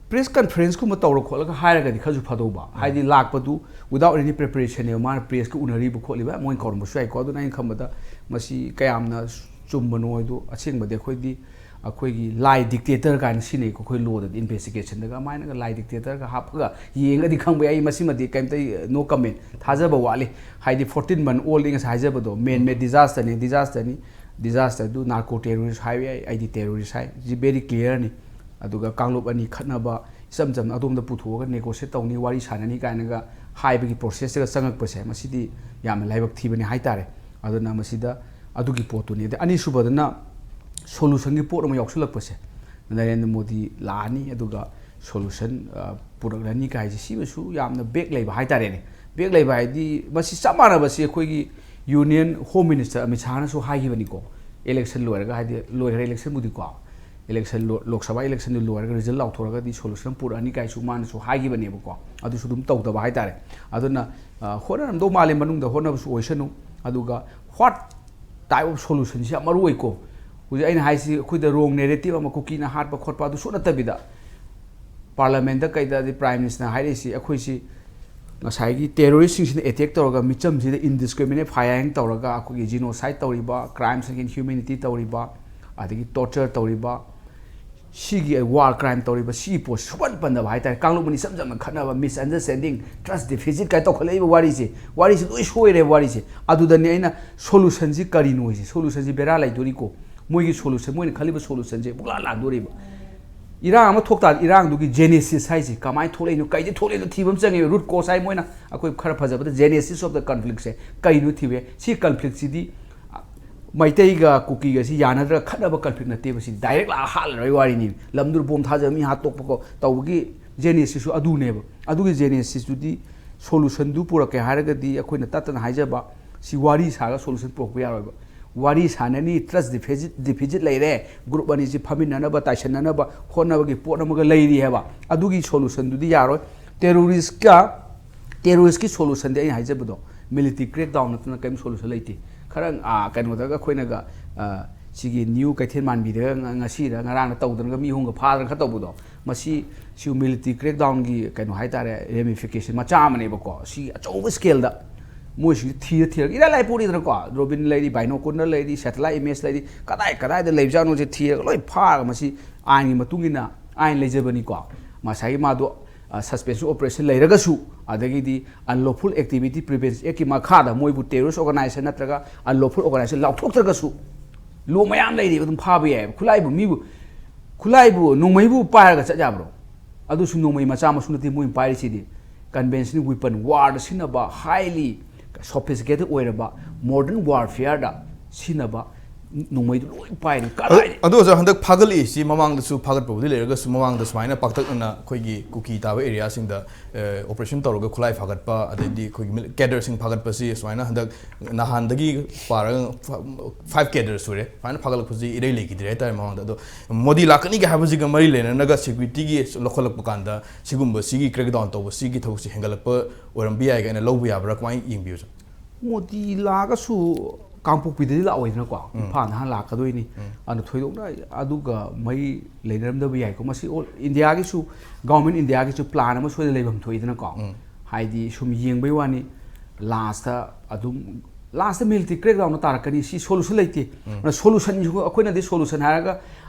press conference ꯀꯨꯝꯕ ꯇꯧꯔ ꯈꯣꯠꯂꯒ ꯍꯥꯏꯔꯒꯗꯤ ꯈꯔꯁꯨ ꯐꯗꯧꯕ꯫ ꯍꯥꯏꯗꯤ ꯂꯥꯛꯄꯗꯨ without any preparation ꯅꯦꯕ ꯃꯥꯅ press ꯀ ꯎꯅꯔꯤꯕ ꯈꯣꯠꯂꯤꯕ, ꯃꯣꯏꯅ ꯀꯧꯔꯝꯕꯁꯨ ꯌꯥꯏꯀꯣ꯫ ꯑꯗꯨꯅ ꯑꯩꯅ ꯈꯟꯕꯗ ꯃꯁꯤ ꯀꯌꯥꯝꯅ ꯆꯨꯝꯕꯅꯣ ꯍꯥꯏꯗꯣ ꯑꯁꯦꯡꯕꯗꯤ ꯑꯩꯈꯣꯏꯗꯤ, ꯑꯩꯈꯣꯏꯒꯤ lie detector ꯀꯥꯏꯅ ꯁꯤꯖꯤꯟꯅꯩꯀꯣ ꯑꯩꯈꯣꯏ law ꯗꯗꯤ, investigation ꯗꯒ꯫ ꯑꯃꯥꯏꯅꯒ lie detector ꯒ ꯍꯥꯞꯄꯒ ꯌꯦꯡꯉꯗꯤ ꯈꯪꯕ ꯌꯥꯏ꯫ ꯑꯩ ꯃꯁꯤꯃꯗꯤ ꯀꯩꯝꯇ, no comment, ꯊꯥꯖꯕ ꯋꯥꯠꯂꯤ꯫ ꯍꯥꯏꯗꯤ fourteen month old ꯉꯁꯥꯏ ꯍꯥꯏꯖꯕꯗꯣ man made disaster ꯅꯤ, disaster ꯅꯤ꯫ Disaster ꯗꯨ narco terrorist ꯍꯥꯏꯕ ꯌꯥꯏ, ꯑꯩꯗꯤ terrorist ꯍꯥꯏ꯫ ꯁꯤ very clear ꯅꯤ꯫ ꯑꯗꯨꯒ ꯀꯥꯡꯂꯨꯞ ꯑꯅꯤ ꯈꯠꯅꯕ ꯏꯆꯝ ꯆꯝꯅ ꯑꯗꯣꯝꯗ ꯄꯨꯊꯣꯛꯑꯒ negotiate ꯇꯧꯅꯤ, ꯋꯥꯔꯤ ꯁꯥꯟꯅꯅꯤ ꯀꯥꯏꯅꯒ ꯍꯥꯏꯕꯒꯤ process ꯇꯒ ꯆꯪꯉꯛꯄꯁꯦ, ꯃꯁꯤꯗꯤ ꯌꯥꯝꯅ ꯂꯥꯏꯕꯛ ꯊꯤꯕꯅꯤ ꯍꯥꯏꯇꯥꯔꯦ꯫ ꯑꯗꯨꯅ ꯃꯁꯤꯗ ꯑꯗꯨꯒꯤ ꯄꯣꯠꯇꯨꯅꯤ꯫ ꯑꯗꯩ ꯑꯅꯤꯁꯨꯕꯗꯅ solution ꯒꯤ ꯄꯣꯠ ꯑꯃ ꯌꯥꯎꯁꯜꯂꯛꯄꯁꯦ, ꯅꯔꯦꯟꯗ꯭ꯔ ꯃꯣꯗꯤ ꯂꯥꯛꯑꯅꯤ, ꯑꯗꯨꯒ solution, ꯑ, ꯄꯨꯔꯛꯂꯅꯤ ꯀꯥꯏꯁꯦ, ꯁꯤꯃꯁꯨ ꯌꯥꯝꯅ back ꯂꯩꯕ ꯍꯥꯏꯇꯥꯔꯦꯅꯦ꯫ Back ꯂꯩꯕ ꯍꯥꯏꯗꯤ ꯃꯁꯤ ꯆꯞ ꯃꯥꯟꯅꯕꯁꯤ ꯑꯩꯈꯣꯏꯒꯤ Union Home Minister Amit ꯁꯥꯍꯅꯁꯨ ꯍꯥꯏꯈꯤꯕꯅꯤꯀꯣ, election ꯂꯣꯏꯔꯒ, ꯍꯥꯏꯗꯤ ꯂꯣꯏꯈ꯭ꯔꯦ election ꯕꯨꯗꯤꯀꯣ, election ꯂꯣ-, ꯂꯣꯛ ꯁꯚꯥ election ꯗꯨ ꯂꯣꯏꯔꯒ result ꯂꯥꯎꯊꯣꯔꯒꯗꯤ solution ꯄꯨꯔꯛꯑꯅꯤ ꯀꯥꯏꯁꯨ ꯃꯥꯅꯁꯨ ꯍꯥꯏꯈꯤꯕꯅꯦꯕꯀꯣ꯫ ꯑꯗꯨꯁꯨ ꯑꯗꯨꯝ ꯇꯧꯗꯕ ꯍꯥꯏꯇꯥꯔꯦ꯫ ꯑꯗꯨꯅ, ꯑ, ꯍꯣꯠꯅꯔꯝꯗꯧ ꯃꯥꯜꯂꯦ, ꯃꯅꯨꯡꯗ ꯍꯣꯠꯅꯕꯁꯨ ꯑꯣꯏꯁꯅꯨ꯫ ꯑꯗꯨꯒ what type of solution ꯁꯤ ꯌꯥꯝ ꯃꯔꯨ ꯑꯣꯏꯀꯣ꯫ ꯍꯧꯖꯤꯛ ꯑꯩꯅ ꯍꯥꯏꯁꯤ ꯑꯩꯈꯣꯏꯗ wrong narrative ꯑꯃ ꯀꯨꯀꯤꯅ ꯍꯥꯠꯄ ꯈꯣꯠꯄ ꯑꯗꯨꯁꯨ ꯅꯠꯇꯕꯤꯗ, parliament ꯗ ꯀꯩꯗ, ꯑꯗꯩ Prime Minister ꯅ ꯍꯥꯏꯔꯛꯏꯁꯤ, ꯑꯩꯈꯣꯏꯁꯤ ꯉꯁꯥꯏꯒꯤ terrorist ꯁꯤꯡꯁꯤꯅ attack ꯇꯧꯔꯒ ꯃꯤꯆꯝꯁꯤꯗ indiscriminate firing ꯇꯧꯔꯒ ꯑꯩꯈꯣꯏꯒꯤ genocide ꯇꯧꯔꯤꯕ, crimes against humanity ꯇꯧꯔꯤꯕ, ꯑꯗꯒꯤ torture ꯇꯧꯔꯤꯕ, ꯁꯤꯒꯤ war crime ꯇꯧꯔꯤꯕ ꯁꯤꯒꯤ ꯄꯣꯠꯁꯤ ꯁꯨꯄꯟ ꯄꯟꯗꯕ ꯍꯥꯏꯇꯥꯔꯦ꯫ ꯀꯥꯡꯂꯨꯞ ꯑꯅꯤ ꯏꯆꯝ ꯆꯝꯅ ꯈꯠꯅꯕ, misunderstanding, trust deficit ꯀꯥꯏ ꯇꯧꯈꯠꯂꯛꯏꯕ ꯋꯥꯔꯤꯁꯦ, ꯋꯥꯔꯤꯁꯦ ꯂꯣꯏ ꯁꯣꯏꯔꯦ ꯋꯥꯔꯤꯁꯦ꯫ ꯑꯗꯨꯗꯅꯤ ꯑꯩꯅ solution ꯁꯤ ꯀꯔꯤꯅꯣ ꯍꯥꯏꯁꯦ꯫ Solution ꯁꯤ ꯕꯦꯔꯥ ꯂꯩꯗꯣꯔꯤꯀꯣ꯫ ꯃꯣꯏꯒꯤ solution, ꯃꯣꯏꯅ ꯈꯜꯂꯤꯕ solution ꯁꯦ ꯄꯨꯡꯂꯥꯟ ꯂꯥꯟꯗꯣꯔꯤꯕ꯫ ꯏꯔꯥꯡ ꯑꯃ ꯊꯣꯛ ꯇꯥꯔꯗꯤ ꯏꯔꯥꯡꯗꯨꯒꯤ genesis ꯍꯥꯏꯁꯦ ꯀꯃꯥꯏꯅ ꯊꯣꯛꯂꯛꯏꯅꯣ, ꯀꯩꯗ ꯊꯣꯛꯂꯛꯏꯅꯣ ꯊꯤꯕ ꯑꯃ ꯆꯪꯉꯦꯕ, root cause ꯍꯥꯏ꯫ ꯃꯣꯏꯅ ꯑꯩꯈꯣꯏ ꯈꯔ ꯐꯖꯕꯗ genesis of the conflict ꯁꯦ ꯀꯩꯅꯣ ꯊꯤꯕ ꯌꯥꯏ꯫ ꯁꯤ conflict ꯁꯤꯗꯤ ꯃꯩꯇꯩꯒ ꯀꯨꯀꯤꯒꯁꯤ ꯌꯥꯅꯗ꯭ꯔꯒ ꯈꯠꯅꯕ conflict ꯅꯠꯇꯦꯕ, ꯁꯤꯗꯤ direct ꯂꯥꯛꯑ ꯍꯥꯠꯂꯔꯣꯏ ꯋꯥꯔꯤꯅꯤ꯫ ꯂꯝꯗꯨꯗ bomb ꯊꯥꯖꯕ, ꯃꯤ ꯍꯥꯠꯇꯣꯛꯄꯀꯣ ꯇꯧꯕꯒꯤ genesis ꯁꯨ ꯑꯗꯨꯅꯦꯕ꯫ ꯑꯗꯨꯒꯤ genesis ꯇꯨꯗꯤ solution ꯗꯨ ꯄꯨꯔꯛꯀꯦ ꯍꯥꯏꯔꯒꯗꯤ ꯑꯩꯈꯣꯏꯅ ꯇꯠꯇꯅ ꯍꯥꯏꯖꯕ, ꯁꯤ ꯋꯥꯔꯤ ꯁꯥꯔꯒ solution ꯄꯨꯔꯛꯄ ꯌꯥꯔꯣꯏꯕ꯫ ꯋꯥꯔꯤ ꯁꯥꯟꯅꯅꯤ, trust deficit deficit ꯂꯩꯔꯦ, group ꯑꯅꯤꯁꯤ ꯐꯝꯃꯤꯟꯅꯅꯕ, ꯇꯥꯏꯁꯟꯅꯅꯕ ꯍꯣꯠꯅꯕꯒꯤ ꯄꯣꯠ ꯑꯃꯒ ꯂꯩꯔꯤ ꯍꯥꯏꯕ꯫ ꯑꯗꯨꯒꯤ solution ꯗꯨꯗꯤ ꯌꯥꯔꯣꯏ꯫ Terrorist ꯀ terrorist ꯀꯤ solution ꯗꯤ ꯑꯩꯅ ꯍꯥꯏꯖꯕꯗꯣ, military crackdown ꯅꯠꯇꯅ ꯀꯔꯤꯝ solution ꯂꯩꯇꯦ꯫ ꯈꯔ, ꯑꯥ, ꯀꯩꯅꯣꯗꯒ ꯑꯩꯈꯣꯏꯅꯒ, ꯑꯥ, ꯁꯤꯒꯤ new ꯀꯩꯊꯦꯜ ꯃꯥꯟꯕꯤꯗꯒ ꯉ-, ꯉꯁꯤꯔ ꯉꯔꯥꯡꯅ ꯇꯧꯗꯅꯒ ꯃꯤ ꯑꯍꯨꯝꯒ ꯐꯥꯗꯅ ꯈꯔ ꯇꯧꯕꯗꯣ, ꯃꯁꯤ ꯁꯤꯒꯤ military crackdown ꯒꯤ ꯀꯩꯅꯣ ꯍꯥꯏꯇꯥꯔꯦ, ramification ꯃꯆꯥ ꯑꯃꯅꯦꯕꯀꯣ꯫ ꯁꯤ ꯑꯆꯧꯕ scale ꯗ ꯃꯣꯏꯁꯤꯡꯁꯤ ꯊꯤꯔ ꯊꯤꯔꯒ ꯏꯔꯥꯏ ꯂꯥꯏ ꯄꯣꯠꯅꯤꯗꯅꯀꯣ꯫ Drone ꯂꯩꯔꯤ, binocular ꯂꯩꯔꯤ, satellite image ꯂꯩꯔꯤ, ꯀꯗꯥꯏ ꯀꯗꯥꯏꯗ ꯂꯩꯕꯖꯥꯠꯅꯣꯁꯦ ꯊꯤꯔꯒ ꯂꯣꯏ ꯐꯥꯔꯒ ꯃꯁꯤ ꯑꯥꯏꯟꯒꯤ ꯃꯇꯨꯡ ꯏꯟꯅ ꯑꯥꯏꯟ ꯂꯩꯖꯕꯅꯤꯀꯣ꯫ ꯉꯁꯥꯏꯒꯤ ꯃꯥꯗꯣ, ꯑ, suspension operation ꯂꯩꯔꯒꯁꯨ, ꯑꯗꯒꯤꯗꯤ Unlawful Activity Prevention Act ꯀꯤ ꯃꯈꯥꯗ ꯃꯣꯏꯕꯨ terrorist organization ꯅꯠꯇ꯭ꯔꯒ unlawful organization ꯂꯥꯎꯊꯣꯛꯇ꯭ꯔꯒꯁꯨ, law ꯃꯌꯥꯝ ꯂꯩꯔꯤꯕ, ꯑꯗꯨꯝ ꯐꯥꯕ ꯌꯥꯏꯑꯕ꯫ ꯈꯨꯠꯂꯥꯏꯕꯨ ꯃꯤꯕꯨ, ꯈꯨꯠꯂꯥꯏꯕꯨ ꯅꯣꯡꯃꯩꯕꯨ ꯄꯥꯏꯔꯒ ꯆꯠ ꯌꯥꯕ꯭ꯔꯣ? ꯑꯗꯨꯁꯨ ꯅꯣꯡꯃꯩ ꯃꯆꯥ ꯃꯁꯨ ꯅꯠꯇꯦ ꯃꯣꯏꯅ ꯄꯥꯏꯔꯤꯁꯤꯗꯤ꯫ Conventional weapon, war ꯗ ꯁꯤꯖꯤꯟꯅꯕ, highly sophisticated ꯑꯣꯏꯔꯕ, modern warfare ꯗ ꯁꯤꯖꯤꯟꯅꯕ ꯅꯣꯡꯃꯩꯗꯨ ꯂꯣꯏ ꯄꯥꯏꯔꯤ꯫ ꯑꯗꯨ, ꯀꯗꯥꯏꯗ? ꯑꯗꯨ ꯑꯣꯖꯥ, ꯍꯟꯗꯛ ꯐꯥꯒꯠꯂꯛꯏꯁꯤ, ꯃꯃꯥꯡꯗꯁꯨ ꯐꯥꯒꯠꯄꯕꯨꯗꯤ ꯂꯩꯔꯒꯁꯨ, ꯃꯃꯥꯡꯗ ꯁꯨꯃꯥꯏꯅ ꯄꯥꯛꯇꯛꯅꯅ ꯑꯩꯈꯣꯏꯒꯤ ꯀꯨꯀꯤ ꯇꯥꯕ area ꯁꯤꯡꯗ, ꯑ, operation ꯇꯧꯔꯒ ꯈꯨꯠꯂꯥꯏ ꯐꯥꯒꯠꯄ, ꯑꯗꯩꯗꯤ ꯑꯩꯈꯣꯏꯒꯤ ꯃꯤꯂꯤ-, cadre ꯁꯤꯡ ꯐꯥꯒꯠꯄꯁꯤ ꯁꯨꯃꯥꯏꯅ ꯍꯟꯗꯛ ꯅꯍꯥꯟꯗꯒꯤ ꯄꯥꯔꯒ ꯐ-, five cadre ꯁꯨꯔꯦ꯫ ꯁꯨꯃꯥꯏꯅ ꯐꯥꯒꯠꯂꯛꯄꯁꯤ ꯏꯔꯩ ꯂꯩꯈꯤꯗ꯭ꯔꯦ ꯍꯥꯏꯇꯥꯔꯦ ꯃꯃꯥꯡꯗ꯫ ꯑꯗꯣ ꯃꯣꯗꯤ ꯂꯥꯛꯀꯅꯤꯒ ꯍꯥꯏꯕꯁꯤꯒ ꯃꯔꯤ ꯂꯩꯅꯅꯒ security ꯒꯤ ꯂꯧꯈꯠꯂꯛꯄ ꯀꯥꯟꯗ ꯁꯤꯒꯨꯝꯕ ꯁꯤꯒꯤ crackdown ꯇꯧꯕ ꯁꯤꯒꯤ ꯊꯕꯛꯁꯦ ꯍꯦꯟꯒꯠꯂꯛꯄ ꯑꯣꯏꯔꯝꯕ ꯌꯥꯏ ꯀꯥꯏꯅ ꯂꯧꯕ ꯌꯥꯕ꯭ꯔꯥ? ꯀꯃꯥꯏꯅ ꯌꯦꯡꯕꯤꯌꯨ, ꯁꯥꯔ? ꯃꯣꯗꯤ ꯂꯥꯛꯑꯒꯁꯨ ꯀꯥꯡꯄꯣꯛꯄꯤꯗꯗꯤ ꯂꯥꯛꯑꯣꯏꯗꯅꯀꯣ꯫ ꯎꯝ꯫ ꯏꯝꯐꯥꯜꯗ ꯍꯥꯟꯅ ꯂꯥꯛꯀꯗꯣꯏꯅꯤ꯫ ꯎꯝ꯫ ꯑꯗꯨꯅ ꯊꯣꯏꯗꯣꯛꯅ ꯑꯗꯨꯒ ꯃꯔꯤ ꯂꯩꯅꯔꯝꯗꯕ ꯌꯥꯏꯀꯣ꯫ ꯃꯁꯤ all India ꯒꯤꯁꯨ, government India ꯒꯤꯁꯨ plan ꯑꯃ ꯁꯣꯏꯗꯅ ꯂꯩꯐꯝ ꯊꯣꯛꯏꯗꯅꯀꯣ꯫ ꯎꯝ꯫ ꯍꯥꯏꯗꯤ ꯁꯨꯝ ꯌꯦꯡꯕꯩ ꯋꯥꯅꯤ, last ꯑꯗꯨꯝ, last military crackdown ꯇꯥꯔꯛꯀꯅꯤ꯫ ꯁꯤ solution ꯂꯩꯇꯦ꯫ ꯎꯝ꯫ ꯑꯗꯨꯅ solution ꯁꯨ ꯑꯩꯈꯣꯏꯅꯗꯤ solution ꯍꯥꯏꯔꯒ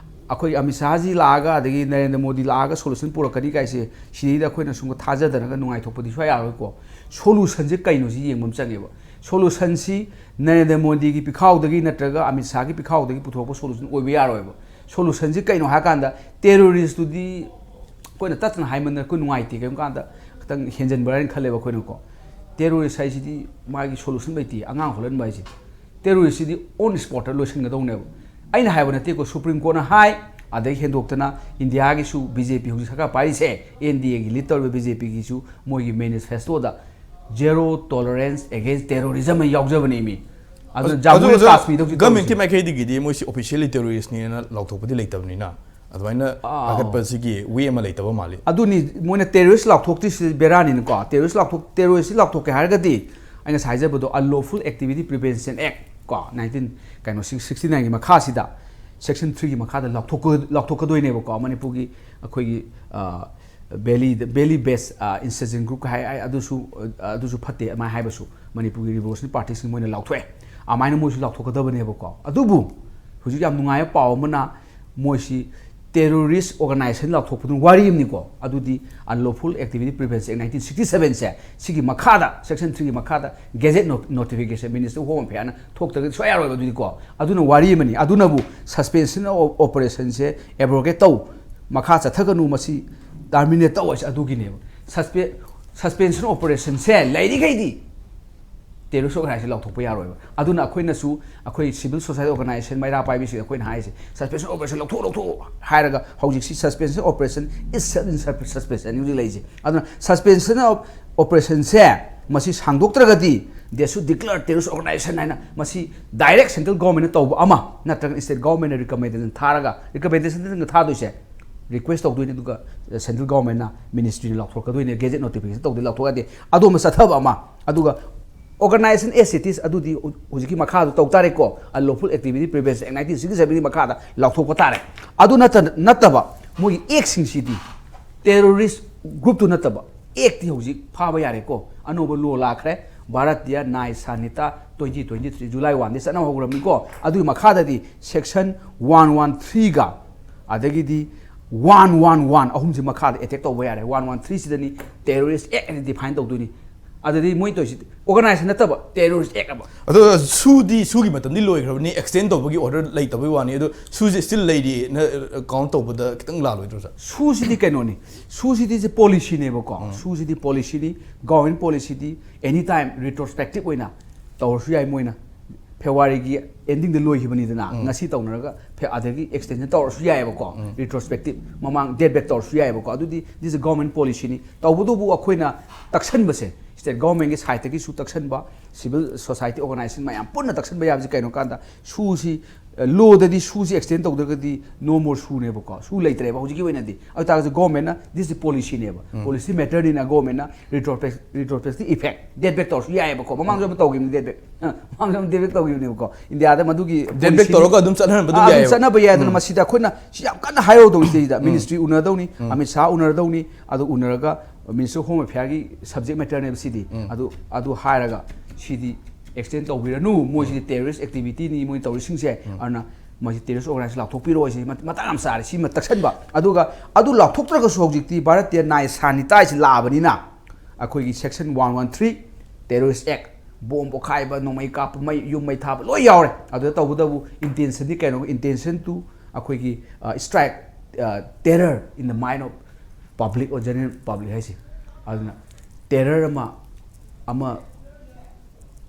ꯑꯩꯈꯣꯏ ꯑꯃꯤꯠ ꯁꯥꯍꯖꯤ ꯂꯥꯛꯑꯒ, ꯑꯗꯒꯤ ꯅꯔꯦꯟꯗ꯭ꯔ ꯃꯣꯗꯤ ꯂꯥꯛꯑꯒ solution ꯄꯨꯔꯛꯀꯅꯤ ꯀꯥꯏꯁꯦ, ꯁꯤꯗꯩꯗ ꯑꯩꯈꯣꯏꯅ ꯁꯨꯝ ꯊꯥꯖꯗꯅꯒ ꯅꯨꯡꯉꯥꯏꯊꯣꯛꯄꯗꯤ ꯁꯨꯡꯌꯥ ꯌꯥꯔꯣꯏꯀꯣ꯫ Solution ꯁꯦ ꯀꯩꯅꯣ ꯁꯤ ꯌꯦꯡꯕ ꯑꯃ ꯆꯪꯉꯦꯕ꯫ Solution ꯁꯤ ꯅꯔꯦꯟꯗ꯭ꯔ ꯃꯣꯗꯤꯒꯤ ꯄꯤꯈꯥꯎꯗꯒꯤ ꯅꯠꯇ꯭ꯔꯒ ꯑꯃꯤꯠ ꯁꯥꯍꯒꯤ ꯄꯤꯈꯥꯎꯗꯒꯤ ꯄꯨꯊꯣꯔꯛꯄ solution ꯑꯣꯏꯕ ꯌꯥꯔꯣꯏꯕ꯫ Solution ꯁꯤ ꯀꯩꯅꯣ ꯍꯥꯏ ꯀꯥꯟꯗ, terrorist ꯇꯨꯗꯤ ꯑꯩꯈꯣꯏꯅ ꯇꯠꯇꯅ ꯍꯥꯏꯃꯟꯗꯅ ꯑꯩꯈꯣꯏ ꯅꯨꯡꯉꯥꯏꯇꯦ, ꯀꯔꯤꯒꯨꯝꯕ ꯀꯥꯟꯗ ꯈꯤꯇꯪ ꯍꯦꯟꯖꯟꯕ꯭ꯔꯥ ꯍꯥꯏꯅ ꯈꯜꯂꯦꯕ ꯑꯩꯈꯣꯏꯅꯀꯣ꯫ Terrorist ꯍꯥꯏꯁꯤꯗꯤ ꯃꯥꯒꯤ solution ꯂꯩꯇꯦ, ꯑꯉꯥꯡ ꯍꯨꯔꯥꯟꯕ ꯍꯥꯏꯁꯤꯗꯤ꯫ Terrorist ꯁꯤꯗꯤ on spot ꯇ ꯂꯣꯏꯁꯤꯟꯒꯗꯧꯅꯦꯕ꯫ ꯑꯩꯅ ꯍꯥꯏꯕ ꯅꯠꯇꯦꯀꯣ, Supreme Court ꯅ ꯍꯥꯏ, ꯑꯗꯒꯤ ꯍꯦꯟꯗꯣꯛꯇꯅ India ꯒꯤꯁꯨ B J P ꯍꯧꯖꯤꯛ ꯁꯔꯀꯥꯔ ꯄꯥꯏꯔꯤꯁꯦ, N D A ꯒꯤ lead ꯇꯧꯔꯤꯕ B J P ꯒꯤꯁꯨ ꯃꯣꯏꯒꯤ manifesto ꯗ zero tolerance against terrorism ꯍꯥꯏꯅ ꯌꯥꯎꯖꯕꯅꯦ ꯃꯤ꯫ ꯑꯗꯨꯅ ꯖꯥꯃꯨ ꯑꯦꯟ ꯀꯥꯁꯃꯤꯔꯗ ꯍꯧꯖꯤꯛ ꯒꯃꯦꯟꯀꯤ ꯇꯧꯔꯤꯁꯦ꯫ ꯃꯥꯏꯀꯩꯗꯒꯤꯗꯤ ꯃꯣꯏꯁꯤ ꯑꯣꯐꯤꯁꯤꯌꯦꯜꯂꯤ ꯇꯦꯔꯣꯔꯤꯁꯅꯦꯅ ꯂꯥꯎꯊꯣꯛꯄꯗꯤ ꯂꯩꯇꯕꯅꯤꯅ ꯑꯗꯨꯃꯥꯏꯅ ꯑꯥ꯫ ꯂꯥꯎꯊꯠꯄꯁꯤꯒꯤ ꯋꯦ ꯑꯃ ꯂꯩꯇꯕ ꯃꯥꯜꯂꯤ꯫ ꯑꯗꯨꯅꯤ ꯃꯣꯏꯅ ꯇꯦꯔꯣꯔꯤꯁ ꯂꯥꯎꯊꯣꯛꯇ꯭ꯔꯤꯁꯤ ꯕꯦꯔꯥꯅꯤꯀꯣ꯫ ꯇꯦꯔꯣꯔꯤꯁ ꯂꯥꯎꯊꯣꯛ ꯇꯦꯔꯣꯔꯤꯁꯁꯤ ꯂꯥꯎꯊꯣꯛꯀꯦ ꯍꯥꯏꯔꯒꯗꯤ ꯑꯩ ꯉꯁꯥꯏ ꯍꯥꯏꯖꯕꯗꯣ Unlawful Activity Prevention Act ꯀꯣ, ꯅꯥꯏꯟꯇꯤꯟ ꯀꯩꯅꯣ ꯁꯤꯛꯁꯇꯤ ꯅꯥꯏꯟꯒꯤ ꯃꯈꯥꯁꯤꯗ ꯁꯦꯛꯁꯟ ꯊ꯭ꯔꯤꯒꯤ ꯃꯈꯥꯗ ꯂꯥꯎꯊꯣꯛꯀ- ꯂꯥꯎꯊꯣꯛꯀꯗꯣꯏꯅꯦꯕꯀꯣ꯫ ꯃꯅꯤꯄꯨꯔꯒꯤ ꯑꯩꯈꯣꯏꯒꯤ ꯕꯦꯂꯤꯗ ꯕꯦꯂꯤ ꯕꯦꯁ ꯏꯟꯁꯔꯖꯦꯟ ꯒ꯭ꯔꯨꯞꯀ ꯍꯥꯏ ꯍꯥꯏ, ꯑꯗꯨꯁꯨ ꯑꯗꯨꯁꯨ ꯐꯠꯇꯦ ꯑꯗꯨꯃꯥꯏꯅ ꯍꯥꯏꯕꯁꯨ ꯃꯅꯤꯄꯨꯔꯒꯤ ꯔꯤꯚꯣꯂꯨꯁꯅꯔꯤ ꯄꯥꯔꯇꯤꯁꯤꯡ ꯃꯣꯏꯅ ꯂꯥꯎꯊꯣꯛꯑꯦ꯫ ꯑꯗꯨꯃꯥꯏꯅ ꯃꯣꯏꯁꯨ ꯂꯥꯎꯊꯣꯛꯀꯗꯕꯅꯦꯕꯀꯣ꯫ ꯑꯗꯨꯕꯨ ꯍꯧꯖꯤꯛ ꯌꯥꯝ ꯅꯨꯡꯉꯥꯏꯕ ꯄꯥꯎ ꯑꯃꯅ ꯃꯣꯏꯁꯤ ꯇꯦꯔꯣꯔꯤꯁ ꯑꯣꯔꯒꯅꯥꯏꯖꯦꯁꯟ ꯂꯥꯎꯊꯣꯛꯄꯗꯨꯅ ꯋꯥꯔꯤ ꯑꯃꯅꯤꯀꯣ꯫ ꯑꯗꯨꯗꯤ Unlawful Activity Prevention Act nineteen sixty ꯁꯕꯦꯟꯁꯦ ꯁꯤꯒꯤ ꯃꯈꯥꯗ ꯁꯦꯛꯁꯟ ꯊ꯭ꯔꯤꯒꯤ ꯃꯈꯥꯗ ꯒꯦꯖꯦꯠ ꯅꯣꯇꯤꯐꯤꯀꯦꯁꯟ ꯃꯤꯅꯤꯁꯇꯔ ꯍꯣꯝ ꯑꯦꯐꯤꯌꯥꯔꯅ ꯊꯣꯛꯇ꯭ꯔꯒꯗꯤ ꯁꯨꯡꯌꯥ ꯌꯥꯔꯣꯏꯕ꯫ ꯑꯗꯨꯗꯤꯀꯣ ꯑꯗꯨꯅ ꯋꯥꯔꯤ ꯑꯃꯅꯤ꯫ ꯑꯗꯨꯅꯕꯨ ꯁꯁꯄꯦꯟꯁꯟ ꯑꯣꯐ ꯑꯣꯄꯔꯦꯁꯟꯁꯦ ꯑꯦꯕ꯭ꯔꯣꯒꯦꯠ ꯇꯧ, ꯃꯈꯥ ꯆꯠꯊꯒꯅꯨ, ꯃꯁꯤ ꯇꯔꯃꯤꯅꯦꯠ ꯇꯧ ꯍꯥꯏꯁꯦ ꯑꯗꯨꯒꯤꯅꯦꯕ꯫ ꯁꯁꯄꯦ ꯁꯁꯄꯦꯟꯁꯟ ꯑꯣꯄꯔꯦꯁꯟꯁꯦ ꯂꯩꯔꯤꯈꯩꯗꯤ ꯇꯦꯔꯣꯔꯤꯁ ꯑꯣꯔꯒꯅꯥꯏꯖꯦꯁꯟ ꯂꯥꯎꯊꯣꯛꯄ ꯌꯥꯔꯣꯏꯕ꯫ ꯑꯗꯨꯅ ꯑꯩꯈꯣꯏꯅꯁꯨ ꯑꯩꯈꯣꯏ ꯁꯤꯚꯤꯜ ꯁꯣꯁꯥꯏꯇꯤ ꯑꯣꯔꯒꯅꯥꯏꯖꯦꯁꯟ ꯃꯩꯔꯥ ꯄꯥꯏꯕꯤꯁꯤꯡ ꯑꯩꯈꯣꯏꯅ ꯍꯥꯏꯔꯤꯁꯦ ꯁꯁꯄꯦꯟꯁꯟ ꯑꯣꯄꯔꯦꯁꯟ ꯂꯧꯊꯣꯛ ꯂꯧꯊꯣꯛ ꯍꯥꯏꯔꯒ ꯍꯧꯖꯤꯛꯁꯤ ꯁꯁꯄꯦꯟꯁꯟ ꯑꯣꯄꯔꯦꯁꯟ ꯏꯁ ꯁꯁꯄꯦꯟꯁꯟ ꯍꯧꯖꯤꯛ ꯂꯩꯔꯤꯁꯦ꯫ ꯑꯗꯨꯅ ꯁꯁꯄꯦꯟꯁꯟ ꯑꯣꯄꯔꯦꯁꯟꯁꯦ ꯃꯁꯤ ꯁꯥꯡꯗꯣꯛꯇ꯭ꯔꯒꯗꯤ they should declare terrorist organization ꯍꯥꯏꯅ ꯃꯁꯤ ꯗꯥꯏꯔꯦꯛ ꯁꯦꯟꯇ꯭ꯔꯦꯜ ꯒꯣꯔꯃꯦꯟꯅ ꯇꯧꯕ ꯑꯃ ꯅꯠꯇ꯭ꯔꯒ ꯁ꯭ꯇꯦꯠ ꯒꯣꯔꯃꯦꯟꯅ ꯔꯤꯀꯃꯦꯟꯗꯦꯁꯟ ꯊꯥꯔꯒ ꯔꯤꯀꯃꯦꯟꯗꯦꯁꯟ ꯊꯥꯗꯣꯏꯁꯦ ꯔꯤꯀ꯭ꯋꯦꯁ ꯇꯧꯗꯣꯏꯅꯤ꯫ ꯑꯗꯨꯒ ꯁꯦꯟꯇ꯭ꯔꯦꯜ ꯒꯣꯔꯃꯦꯟꯅ ꯃꯤꯅꯤꯁꯇ꯭ꯔꯤꯅ ꯂꯥꯎꯊꯣꯔꯛꯀꯗꯣꯏꯅꯦ꯫ ꯒꯦꯖꯦꯠ ꯅꯣꯇꯤꯐꯤꯀꯦꯁꯟ ꯇꯧꯗꯣꯏ ꯂꯥꯎꯊꯣꯛꯑꯗꯤ ꯑꯗꯣꯝꯗ ꯆꯠꯊꯕ ꯑꯃ꯫ ꯑꯗꯨꯒ organization as it is ꯑꯗꯨꯗꯤ ꯍꯧꯖꯤꯛꯀꯤ ꯃꯈꯥꯗ ꯇꯧ ꯇꯥꯔꯦꯀꯣ꯫ Unlawful Activity Prevention Act nineteen sixty ꯁꯕꯦꯟꯒꯤ ꯃꯈꯥꯗ ꯂꯥꯎꯊꯣꯛꯄ ꯇꯥꯔꯦ꯫ ꯑꯗꯨ ꯅꯠꯇ ꯅꯠꯇꯕ ꯃꯣꯏꯒꯤ ꯑꯦꯛꯁꯤꯡꯁꯤꯗꯤ ꯇꯦꯔꯣꯔꯤꯁ ꯒ꯭ꯔꯨꯞꯇꯨ ꯅꯠꯇꯕ ꯑꯦꯛꯇꯤ ꯍꯧꯖꯤꯛ ꯐꯥꯕ ꯌꯥꯔꯦꯀꯣ꯫ ꯑꯅꯧꯕ ꯂꯣ ꯂꯥꯛꯈ꯭ꯔꯦ, ꯚꯥꯔꯠꯇꯤꯌꯥ ꯅꯥꯏ ꯁꯥꯅꯤꯇꯥ ꯇ꯭ꯋꯦꯟꯇꯤ ꯇ꯭ꯋꯦꯟꯇꯤ ꯊ꯭ꯔꯤ ꯖꯨꯂꯥꯏ ꯋꯥꯟꯗꯒꯤ ꯆꯠꯅꯕ ꯍꯧꯈ꯭ꯔꯕꯅꯤꯀꯣ꯫ ꯑꯗꯨꯒꯤ ꯃꯈꯥꯗꯗꯤ ꯁꯦꯛꯁꯟ ꯋꯥꯟ ꯋꯥꯟ ꯊ꯭ꯔꯤꯒ ꯑꯗꯒꯤꯗꯤ ꯋꯥꯟ ꯋꯥꯟ ꯋꯥꯟ ꯑꯍꯨꯝꯁꯤ ꯃꯈꯥꯗ ꯑꯦꯇꯦꯛ ꯇꯧꯕ ꯌꯥꯔꯦ꯫ ꯋꯥꯟ ꯋꯥꯟ ꯊ꯭ꯔꯤꯁꯤꯗꯅꯤ ꯇꯦꯔꯣꯔꯤꯁ ꯑꯦꯛ ꯍꯥꯏꯅ ꯗꯤꯐꯥꯏꯟ ꯇꯧꯗꯣꯏꯅꯤ꯫ ꯑꯗꯨꯗꯤ ꯃꯣꯏ ꯇꯧꯔꯤꯁꯤ ꯑꯣꯔꯒꯅꯥꯏꯖꯦꯁꯟ ꯅꯠꯇꯕ ꯇꯦꯔꯣꯔꯤꯁ ꯑꯦꯛ ꯑꯃ꯫ ꯑꯗꯣ ꯁꯨꯗꯤ ꯁꯨꯒꯤ ꯃꯇꯝꯗꯤ ꯂꯣꯏꯈ꯭ꯔꯕꯅꯤ, ꯑꯦꯛꯁꯇꯦꯟ ꯇꯧꯕꯒꯤ ꯑꯣꯔꯗꯔ ꯂꯩꯇꯕꯩ ꯋꯥꯅꯤ꯫ ꯑꯗꯣ ꯁꯨꯁꯦ ꯁ꯭ꯇꯤꯜ ꯂꯩꯔꯤꯅ ꯀꯥꯎꯟ ꯇꯧꯕꯗ ꯈꯤꯇꯪ ꯂꯥꯜꯂꯣꯏꯗ꯭ꯔꯣ ꯁꯥꯔ? ꯁꯨꯁꯤꯗꯤ ꯀꯩꯅꯣꯅꯤ, ꯁꯨꯁꯤꯗꯤ ꯁꯤ ꯄꯣꯂꯤꯁꯤꯅꯦꯕꯀꯣ꯫ ꯁꯨꯁꯤꯗꯤ ꯄꯣꯂꯤꯁꯤꯅꯤ, ꯒꯣꯔꯃꯦꯟ ꯄꯣꯂꯤꯁꯤꯗꯤ ꯑꯦꯅꯤ ꯇꯥꯏꯝ ꯔꯤꯇ꯭ꯔꯣꯁꯄꯦꯛꯇꯤꯞ ꯑꯣꯏꯅ ꯇꯧꯔꯁꯨ ꯌꯥꯏ꯫ ꯃꯣꯏꯅ ꯐꯦꯕ꯭ꯔꯨꯋꯥꯔꯤꯒꯤ ꯑꯦꯟꯗꯤꯡꯗ ꯂꯣꯏꯈꯤꯕꯅꯤꯗꯅ, ꯉꯁꯤ ꯇꯧꯅꯔꯒ ꯐꯦ- ꯑꯗꯒꯤ ꯑꯦꯛꯁꯇꯦꯟꯁꯟ ꯇꯧꯔꯁꯨ ꯌꯥꯏꯑꯕꯀꯣ꯫ ꯔꯤꯇ꯭ꯔꯣꯁꯄꯦꯛꯇꯤꯞ ꯃꯃꯥꯡ ꯗꯦꯠ ꯕꯦꯛ ꯇꯧꯔꯁꯨ ꯌꯥꯏꯑꯕꯀꯣ꯫ ꯑꯗꯨꯗꯤ ꯗꯤꯁ ꯒꯣꯔꯃꯦꯟ ꯄꯣꯂꯤꯁꯤꯅꯤ꯫ ꯇꯧꯕꯇꯕꯨ ꯑꯩꯈꯣꯏꯅ ꯇꯛꯁꯟꯕꯁꯦ ꯁ꯭ꯇꯦꯠ ꯒꯣꯔꯃꯦꯟꯒꯤ ꯁꯥꯏꯠꯇꯒꯤꯁꯨ ꯇꯛꯁꯟꯕ, civil society organization ꯃꯌꯥꯝ ꯄꯨꯟꯅ ꯇꯛꯁꯟꯕ ꯌꯥꯕꯁꯤ ꯀꯩꯅꯣ ꯀꯥꯟꯗ, ꯁꯨꯁꯤ ꯂꯣꯗꯗꯤ ꯁꯨꯁꯤ ꯑꯦꯛꯁꯇꯦꯟ ꯇꯧꯗ꯭ꯔꯒꯗꯤ no more ꯁꯨꯅꯦꯕꯀꯣ, ꯁꯨ ꯂꯩꯇ꯭ꯔꯦꯕ ꯍꯧꯖꯤꯛꯀꯤ ꯑꯣꯏꯅꯗꯤ꯫ ꯑꯗꯨ ꯇꯥꯔꯒꯁꯨ ꯒꯣꯔꯃꯦꯟꯅ ꯗꯤꯁ ꯄꯣꯂꯤꯁꯤꯅꯦꯕ, ꯄꯣꯂꯤꯁꯤ ꯃꯦꯇꯔꯅꯤꯅ ꯒꯣꯔꯃꯦꯟꯅ ꯔꯤꯇ꯭ꯔꯣꯐꯦꯛ ꯔꯤꯇ꯭ꯔꯣꯐꯦꯛꯇꯤꯞ ꯏꯐꯦꯛ ꯗꯦꯠ ꯕꯦꯛ ꯇꯧꯔꯁꯨ ꯌꯥꯏꯑꯕꯀꯣ꯫ ꯃꯃꯥꯡꯁꯨ ꯑꯃ ꯇꯧꯈꯤꯕꯅꯤ ꯗꯦꯠ ꯕꯦꯛ, ꯃꯃꯥꯡꯁꯨ ꯑꯃ ꯗꯦꯠ ꯕꯦꯛ ꯇꯧꯈꯤꯕꯅꯦꯕꯀꯣ꯫ ꯏꯟꯗꯤꯌꯥꯗ ꯃꯗꯨꯒꯤ ꯗꯦꯠ ꯕꯦꯛ ꯇꯧꯔꯒ ꯑꯗꯨꯝ ꯆꯠꯍꯟꯕ ꯑꯗꯨꯝ ꯑꯗꯨꯝ ꯌꯥꯏꯑꯕ꯫ ꯆꯠꯅꯕ ꯌꯥꯏ꯫ ꯑꯗꯨꯅ ꯃꯁꯤꯗ ꯑꯩꯈꯣꯏꯅ ꯁꯤ ꯌꯥꯝ ꯀꯟꯅ ꯍꯥꯏꯍꯧꯗꯧꯅꯤ ꯁꯤꯗꯩꯗ꯫ ꯃꯤꯅꯤꯁꯇ꯭ꯔꯤ ꯎꯅꯗꯧꯅꯤ, ꯑꯃꯤꯠ ꯁꯥꯍ ꯎꯅꯔꯗꯧꯅꯤ, ꯑꯗꯨ ꯎꯅꯔꯒ ꯃꯤꯅꯤꯁꯇꯔ ꯑꯣꯐ ꯍꯣꯝ ꯑꯦꯐꯤꯌꯥꯔꯒꯤ ꯁꯕꯖꯦꯛ ꯃꯦꯇꯔꯅꯦꯕ ꯁꯤꯗꯤ꯫ ꯑꯗꯨ ꯑꯗꯨ ꯍꯥꯏꯔꯒ ꯁꯤꯗꯤ ꯑꯦꯛꯁꯇꯦꯟ ꯇꯧꯕꯤꯔꯅꯨ, ꯃꯣꯏꯁꯤꯗꯤ ꯇꯦꯔꯣꯔꯤꯁ ꯑꯦꯛꯇꯤꯚꯤꯇꯤꯅꯤ ꯃꯣꯏ ꯇꯧꯔꯤꯁꯤꯡꯁꯦ꯫ ꯑꯗꯨꯅ ꯃꯁꯤ ꯇꯦꯔꯣꯔꯤꯁ ꯑꯣꯔꯒꯅꯥꯏꯖꯦꯁꯟ ꯂꯥꯎꯊꯣꯛꯄꯤꯔꯣ ꯍꯥꯏꯁꯤ ꯃꯇꯥꯡ ꯌꯥꯝ ꯆꯥꯔꯦ꯫ ꯁꯤꯃ ꯇꯛꯁꯟꯕ꯫ ꯑꯗꯨꯒ ꯑꯗꯨ ꯂꯥꯎꯊꯣꯛꯇ꯭ꯔꯒꯁꯨ ꯍꯧꯖꯤꯛꯇꯤ ꯚꯥꯔꯠꯇꯤꯌꯥ ꯅꯥꯏ ꯁꯥꯅꯤꯇꯥꯏꯁꯤ ꯂꯥꯛꯑꯕꯅꯤꯅ ꯑꯩꯈꯣꯏꯒꯤ section one one three, terrorist act, bomb ꯄꯣꯈꯥꯏꯕ, ꯅꯣꯡꯃꯩ ꯀꯥꯞꯄ, ꯃꯩ ꯌꯨꯝ ꯃꯩ ꯊꯥꯕ ꯂꯣꯏ ꯌꯥꯎꯔꯦ꯫ ꯑꯗꯨꯗ ꯇꯧꯕꯇꯕꯨ ꯏꯟꯇꯦꯟꯁꯟꯗꯤ ꯀꯩꯅꯣ? Intention to ꯑꯩꯈꯣꯏꯒꯤ strike terror in the mind of public or general public ꯍꯥꯏꯁꯦ꯫ ꯑꯗꯨꯅ ꯇꯦꯔꯔ ꯑꯃ ꯑꯃ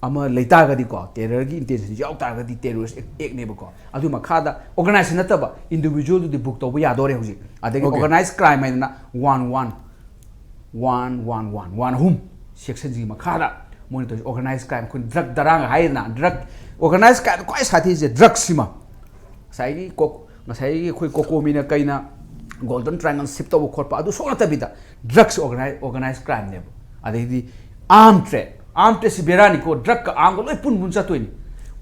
ꯑꯃ ꯂꯩꯇꯥꯔꯒꯗꯤꯀꯣ, ꯇꯦꯔꯔꯒꯤ ꯏꯟꯇꯦꯟꯁꯟ ꯌꯥꯎ ꯇꯥꯔꯒꯗꯤ ꯇꯦꯔꯣꯔꯤꯁ ꯑꯦꯛꯅꯦꯕꯀꯣ꯫ ꯑꯗꯨ ꯃꯈꯥꯗ ꯑꯣꯔꯒꯅꯥꯏꯖꯦꯁꯟ ꯅꯠꯇꯕ ꯏꯟꯗꯤꯕꯤꯖꯨꯋꯦꯜꯗꯨꯗꯤ ꯕꯨꯛ ꯇꯧꯕ ꯌꯥꯗꯣꯔꯦ ꯍꯧꯖꯤꯛ꯫ ꯑꯗꯒꯤ Okay. ꯑꯣꯔꯒꯅꯥꯏꯖ ꯀ꯭ꯔꯥꯏꯝ ꯍꯥꯏꯗꯅ one one one one one ꯑꯍꯨꯝ ꯁꯦꯛꯁꯟꯁꯤꯒꯤ ꯃꯈꯥꯗ ꯃꯣꯏꯅ ꯇꯧꯔꯤꯁꯦ ꯑꯣꯔꯒꯅꯥꯏꯖ ꯀ꯭ꯔꯥꯏꯝ꯫ ꯑꯩꯈꯣꯏꯅ ꯗ꯭ꯔꯒ ꯗꯔꯥꯒ ꯍꯥꯏꯔꯤꯗꯅ, ꯗ꯭ꯔꯒ ꯑꯣꯔꯒꯅꯥꯏꯖ ꯀ꯭ꯔꯥꯏꯝꯗ ꯈ꯭ꯋꯥꯏ ꯁꯥꯊꯤꯁꯦ ꯗ꯭ꯔꯒꯁꯤꯃ꯫ ꯉꯁꯥꯏꯒꯤ ꯀꯣ ꯉꯁꯥꯏꯒꯤ ꯑꯩꯈꯣꯏ ꯀꯣꯀꯣꯃꯤꯅ ꯀꯩꯅ ꯒꯣꯜꯗꯟ ꯇ꯭ꯔꯥꯏꯡꯒꯜ ꯁꯤꯞ ꯇꯧꯕ ꯈꯣꯠꯄ ꯑꯗꯨ ꯁꯣꯛ ꯅꯠꯇꯕꯤꯗ ꯗ꯭ꯔꯒꯁ ꯑꯣꯔꯒꯅꯥꯏꯖ ꯑꯣꯔꯒꯅꯥꯏꯖ ꯀ꯭ꯔꯥꯏꯝꯅꯦꯕ꯫ ꯑꯗꯩꯗꯤ ꯑꯥꯔꯝ ꯇ꯭ꯔꯦꯠ, ꯑꯥꯔꯝ ꯇ꯭ꯔꯦꯠꯁꯤ ꯕꯦꯔꯥꯅꯤꯀꯣ꯫ ꯗ꯭ꯔꯒꯀ ꯑꯥꯔꯝꯒ ꯂꯣꯏ ꯄꯨꯟ ꯄꯨꯟ ꯆꯠꯇꯣꯏꯅꯤ꯫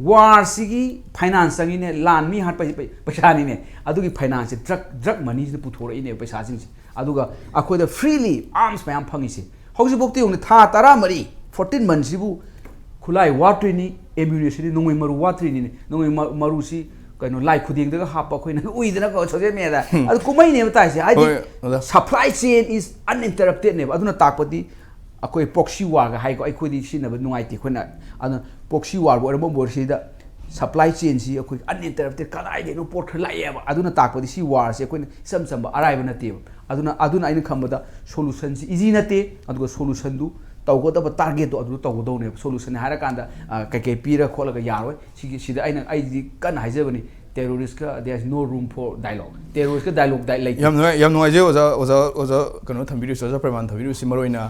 ꯋꯥꯔꯁꯤꯒꯤ ꯐꯥꯏꯅꯥꯟꯁ ꯆꯪꯉꯤꯅꯦ, ꯂꯥꯟ ꯃꯤ ꯍꯥꯠꯄ ꯍꯥꯏꯁꯤ ꯄꯩ- ꯄꯩꯁꯥꯅꯤꯅꯦ꯫ ꯑꯗꯨꯒꯤ ꯐꯥꯏꯅꯥꯟꯁꯁꯦ ꯗ꯭ꯔꯒ ꯗ꯭ꯔꯒ ꯃꯅꯤꯁꯤꯅ ꯄꯨꯊꯣꯔꯛꯏꯅꯦꯕ ꯄꯩꯁꯥꯁꯤꯡꯁꯦ꯫ ꯑꯗꯨꯒ ꯑꯩꯈꯣꯏꯗ ꯐ꯭ꯔꯤꯂꯤ ꯑꯥꯔꯝꯁ ꯃꯌꯥꯝ ꯐꯪꯉꯤꯁꯦ ꯍꯧꯖꯤꯛꯐꯥꯎꯗꯤ ꯌꯦꯡꯉꯨꯅꯦ, ꯊꯥ ꯇꯔꯥꯃꯔꯤ, ꯐꯣꯔꯇꯤꯟ ꯃꯟꯁꯤꯕꯨ ꯈꯨꯠꯂꯥꯏ ꯋꯥꯠꯇ꯭ꯔꯤꯅꯤ, ꯑꯦꯝꯌꯨꯅꯤꯁꯟꯅꯤ, ꯅꯣꯡꯃꯩ ꯃꯔꯨ ꯋꯥꯠꯇ꯭ꯔꯤꯅꯤꯅꯦ꯫ ꯅꯣꯡꯃꯩ ꯃ- ꯃꯔꯨꯁꯤ ꯀꯩꯅꯣ, ꯂꯥꯏ ꯈꯨꯗꯦꯡꯗꯒ ꯍꯥꯞꯄ ꯑꯩꯈꯣꯏꯅ ꯎꯏꯗꯅꯀꯣ ꯁꯣꯁꯤꯌꯦꯜ ꯃꯦꯗꯤꯌꯥꯗ꯫ ꯑꯗꯨ ꯀꯨꯝꯍꯩꯅꯦꯕ ꯇꯥꯏꯁꯦ, ꯍꯥꯏꯗꯤ ꯍꯣꯏ, ꯑꯣꯖꯥ꯫ ꯁꯄ꯭ꯂꯥꯏ ꯆꯦꯟ ꯏꯁ ꯑꯟꯏꯟꯇꯔꯞꯇꯦꯠꯅꯦꯕ꯫ ꯑꯗꯨꯅ ꯇꯥꯛꯄꯗꯤ ꯑꯩꯈꯣꯏ ꯄ꯭ꯔꯣꯛꯁꯤ ꯋꯥꯔꯒ ꯍꯥꯏꯀꯣ, ꯑꯩꯈꯣꯏꯗꯤ ꯁꯤꯖꯤꯟꯅꯕ ꯅꯨꯡꯉꯥꯏꯇꯦ ꯑꯩꯈꯣꯏꯅ꯫ ꯑꯗꯨꯅ ꯄ꯭ꯔꯣꯛꯁꯤ ꯋꯥꯔꯕꯨ ꯑꯣꯏꯔꯝꯕ ꯑꯣꯏꯔꯁꯤꯗ ꯁꯄ꯭ꯂꯥꯏ ꯆꯦꯟꯁꯤ ꯑꯩꯈꯣꯏ ꯑꯟꯏꯟꯇꯔꯞꯇꯦꯠ ꯀꯗꯥꯏꯗꯩꯅꯣ ꯄꯣꯠ ꯈꯔ ꯂꯥꯛꯑꯦꯕ꯫ ꯑꯗꯨꯅ ꯇꯥꯛꯄꯗꯤ ꯁꯤ ꯋꯥꯔꯁꯦ ꯑꯩꯈꯣꯏꯅ ꯏꯆꯝ ꯆꯝꯕ ꯑꯔꯥꯏꯕ ꯅꯠꯇꯦꯕ꯫ ꯑꯗꯨꯅ ꯑꯗꯨꯅ ꯑꯩꯅ ꯈꯟꯕꯗ ꯁꯣꯂꯨꯁꯟꯁꯤ ꯏꯖꯤ ꯅꯠꯇꯦ, ꯑꯗꯨꯒ ꯁꯣꯂꯨꯁꯟꯗꯨ ꯇꯧꯒꯗꯕ ꯇꯥꯔꯒꯦꯠꯇꯣ ꯑꯗꯨ ꯇꯧꯒꯗꯧꯅꯦꯕ꯫ ꯁꯣꯂꯨꯁꯟ ꯍꯥꯏꯔꯀꯥꯟꯗ ꯑ, ꯀꯩꯀꯩ ꯄꯤꯔ ꯈꯣꯠꯂꯒ ꯌꯥꯔꯣꯏ꯫ ꯁꯤꯒꯤ ꯁꯤꯗ ꯑꯩꯅ ꯑꯩꯗꯤ ꯀꯟꯅ ꯍꯥꯏꯖꯕꯅꯤ, ꯇꯦꯔꯣꯔꯤꯁꯀ there is no room for dialogue꯫ ꯇꯦꯔꯣꯔꯤꯁꯀ ꯗꯥꯏꯂꯣꯛ ꯂꯩꯇꯦ꯫ ꯌꯥꯝ ꯅꯨꯡꯉꯥꯏ, ꯌꯥꯝ ꯅꯨꯡꯉꯥꯏꯖꯩ ꯑꯣꯖꯥ, ꯑꯣꯖꯥ, ꯑꯣꯖꯥ ꯀꯩꯅꯣ ꯊꯝꯕꯤꯔꯤꯕꯁꯤ, ꯑꯣꯖꯥ ꯄ꯭ꯔꯃꯥꯟ ꯊꯝꯕꯤꯔꯤꯕꯁꯤ꯫ ꯃꯔꯨ ꯑꯣꯏꯅ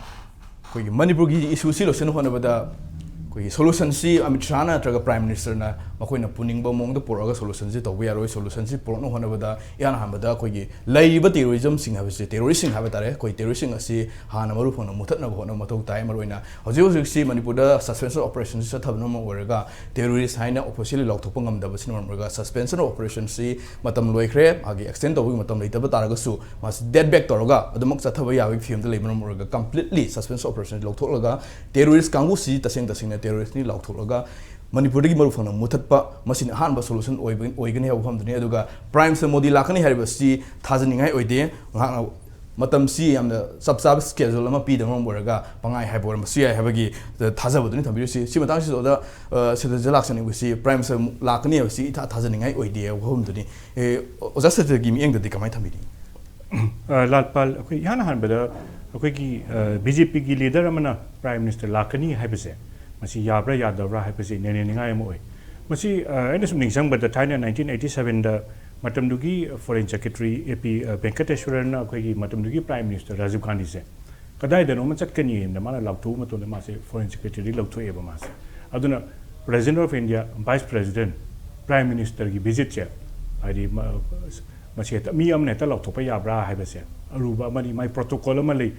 ꯑꯩꯈꯣꯏꯒꯤ ꯃꯅꯤꯄꯨꯔꯒꯤ ꯏꯁꯨꯁꯤ ꯂꯣꯏꯁꯤꯟꯅ ꯍꯣꯠꯅꯕꯗ ꯑꯩꯈꯣꯏ ꯑꯩꯈꯣꯏꯒꯤ ꯁꯣꯂꯨꯁꯟꯁꯤ ꯑꯃꯤꯠ ꯁꯥꯍꯅ ꯅꯠꯇ꯭ꯔꯒ ꯄ꯭ꯔꯥꯏꯝ ꯃꯤꯅꯤꯁꯇꯔꯅ ꯃꯈꯣꯏꯅ ꯄꯨꯅꯤꯡꯕ ꯃꯑꯣꯡꯗ ꯄꯨꯔꯛꯑꯒ ꯁꯣꯂꯨꯁꯟꯁꯤ ꯇꯧꯕ ꯌꯥꯔꯣꯏ꯫ ꯁꯣꯂꯨꯁꯟꯁꯤ ꯄꯨꯔꯛꯅꯕ ꯍꯣꯠꯅꯕꯗ ꯏꯍꯥꯟ ꯍꯥꯟꯕꯗ ꯑꯩꯈꯣꯏꯒꯤ ꯂꯩꯔꯤꯕ ꯇꯦꯔꯣꯔꯤꯖꯝꯁꯤꯡ ꯍꯥꯏꯕꯁꯦ, ꯇꯦꯔꯣꯔꯤꯁꯁꯤꯡ ꯍꯥꯏꯕ ꯇꯥꯔꯦ, ꯑꯩꯈꯣꯏ ꯇꯦꯔꯣꯔꯤꯁꯁꯤꯡ ꯑꯁꯤ ꯍꯥꯟꯅ ꯃꯔꯨ ꯐꯪꯅ ꯃꯨꯊꯠꯅꯕ ꯍꯣꯠꯅꯕ ꯃꯊꯧ ꯇꯥꯏ꯫ ꯃꯔꯨꯑꯣꯏꯅ ꯍꯧꯖꯤꯛ ꯍꯧꯖꯤꯛꯁꯤ ꯃꯅꯤꯄꯨꯔꯗ suspension of operation ꯁꯤ ꯆꯠꯊꯕꯅ ꯃꯔꯝ ꯑꯣꯏꯔꯒ ꯇꯦꯔꯣꯔꯤꯁ ꯍꯥꯏꯅ officially ꯂꯥꯎꯊꯣꯛꯄ ꯉꯝꯗꯕꯁꯤꯅ ꯃꯔꯝ ꯑꯣꯏꯔꯒ suspension of operation ꯁꯤ ꯃꯇꯝ ꯂꯣꯏꯈ꯭ꯔꯦ꯫ ꯃꯥꯒꯤ extend ꯇꯧꯕꯒꯤ ꯃꯇꯝ ꯂꯩꯇꯕ ꯇꯥꯔꯒꯁꯨ ꯃꯥꯁꯤ date back ꯇꯧꯔꯒ ꯑꯗꯨꯃꯛ ꯆꯠꯊꯕ ꯌꯥꯕꯒꯤ ꯐꯤꯕꯝꯗ ꯂꯩꯕꯅ ꯃꯔꯝ ꯑꯣꯏꯔꯒ completely suspension of operation ꯂꯧꯊꯣꯛꯂꯒ ꯇꯦꯔꯣꯔꯤꯁ ꯀꯥꯡꯕꯨꯁꯤ ꯇꯁꯦꯡ ꯇꯁꯦꯡꯅ ꯇꯦꯔꯣꯔꯤꯁꯅꯤ ꯂꯥꯎꯊꯣꯛꯂꯒ ꯃꯅꯤꯄꯨꯔꯗꯒꯤ ꯃꯔꯨ ꯐꯪꯅ ꯃꯨꯊꯠꯄ, ꯃꯁꯤꯅ ꯑꯍꯥꯟꯕ solution ꯑꯣꯏꯕ-, ꯑꯣꯏꯒꯅꯤ ꯍꯥꯏꯕ ꯋꯥꯐꯝꯗꯨꯅꯤ꯫ ꯑꯗꯨꯒ Prime Minister ꯃꯣꯗꯤ ꯂꯥꯛꯀꯅꯤ ꯍꯥꯏꯔꯤꯕꯁꯤ ꯊꯥꯖꯅꯤꯡꯉꯥꯏ ꯑꯣꯏꯗꯦ꯫ ꯉꯥꯏꯍꯥꯛ ꯃꯇꯝꯁꯤ ꯌꯥꯝꯅ ꯆꯞ ꯆꯥꯕ schedule ꯑꯃ ꯄꯤꯗꯕ ꯃꯔꯝ ꯑꯣꯏꯔꯒ ꯄꯪꯉꯥꯏ ꯍꯥꯏꯕ ꯑꯣꯏꯔꯝꯕꯁꯨ ꯌꯥꯏ ꯍꯥꯏꯕꯒꯤ ꯊꯥꯖꯕꯗꯨꯅꯤ ꯊꯝꯕꯤꯔꯤꯁꯤ꯫ ꯁꯤ ꯃꯇꯥꯡꯁꯤꯗ ꯑꯣꯖꯥ, ꯑ, ꯁꯤꯗ ꯂꯥꯛꯆꯅꯤꯡꯕꯁꯤ Prime Minister ꯂꯥꯛꯀꯅꯤ ꯍꯥꯏꯕꯁꯤ ꯏꯊꯥ ꯊꯥꯖꯅꯤꯡꯉꯥꯏ ꯑꯣꯏꯗꯦ ꯍꯥꯏꯕ ꯋꯥꯐꯝꯗꯨꯅꯤ꯫ ꯑꯦ, ꯑꯣꯖꯥ ꯁꯇ꯭ꯌꯒꯤ ꯃꯤꯠꯌꯦꯡꯗꯗꯤ ꯀꯃꯥꯏꯅ ꯊꯝꯕꯤꯅꯤꯡꯉꯤ? ꯑ, ꯂꯥꯜꯄꯥꯜ, ꯑꯩꯈꯣꯏ ꯏꯍꯥꯟ ꯍꯥꯟꯕꯗ ꯑꯩꯈꯣꯏꯒꯤ, ꯑ, BJPꯒꯤ leader ꯑꯃꯅ Prime Minister ꯂꯥꯛꯀꯅꯤ ꯍꯥꯏꯕꯁꯦ, ꯃꯁꯤ ꯌꯥꯕ꯭ꯔꯥ ꯌꯥꯗꯕ꯭ꯔꯥ ꯍꯥꯏꯕꯁꯤ ꯅꯩꯅꯅꯤꯡꯉꯥꯏ ꯑꯃ ꯑꯣꯏ꯫ ꯃꯁꯤ, ꯑ, ꯑꯩꯅ ꯁꯨꯝ ꯅꯤꯡꯁꯤꯡꯕꯗ ꯊꯥꯏꯅ nineteen eighty sevenꯗ ꯃꯇꯝꯗꯨꯒꯤ Foreign Secretary A P, ꯑ, ꯚꯦꯡꯀꯇꯦꯁ꯭ꯋꯔꯟꯅ ꯑꯩꯈꯣꯏꯒꯤ ꯃꯇꯝꯗꯨꯒꯤ Prime Minister ꯔꯥꯖꯤꯕ ꯒꯥꯟꯙꯤꯁꯦ ꯀꯗꯥꯏꯗꯅꯣ ꯑꯃ ꯆꯠꯀꯅꯤ ꯍꯥꯏꯅ ꯃꯥꯅ ꯂꯥꯎꯊꯣꯛꯄ ꯃꯇꯝꯗ ꯃꯥꯁꯦ Foreign Secretaryꯗꯒꯤ ꯂꯧꯊꯣꯛꯑꯦꯕ ꯃꯥꯁꯦ꯫ ꯑꯗꯨꯅ President of India, Vice President, Prime Ministerꯒꯤ visitꯁꯦ, ꯍꯥꯏꯗꯤ ꯃ-, ꯃꯁꯤ ꯍꯦꯛꯇ ꯃꯤ ꯑꯃꯅ ꯍꯦꯛꯇ ꯂꯥꯎꯊꯣꯛꯄ ꯌꯥꯕ꯭ꯔꯥ ꯍꯥꯏꯕꯁꯦ ꯑꯔꯨꯕ ꯑꯃꯅꯤ꯫ ꯃꯥꯏ protocol ꯑꯃ ꯂꯩ꯫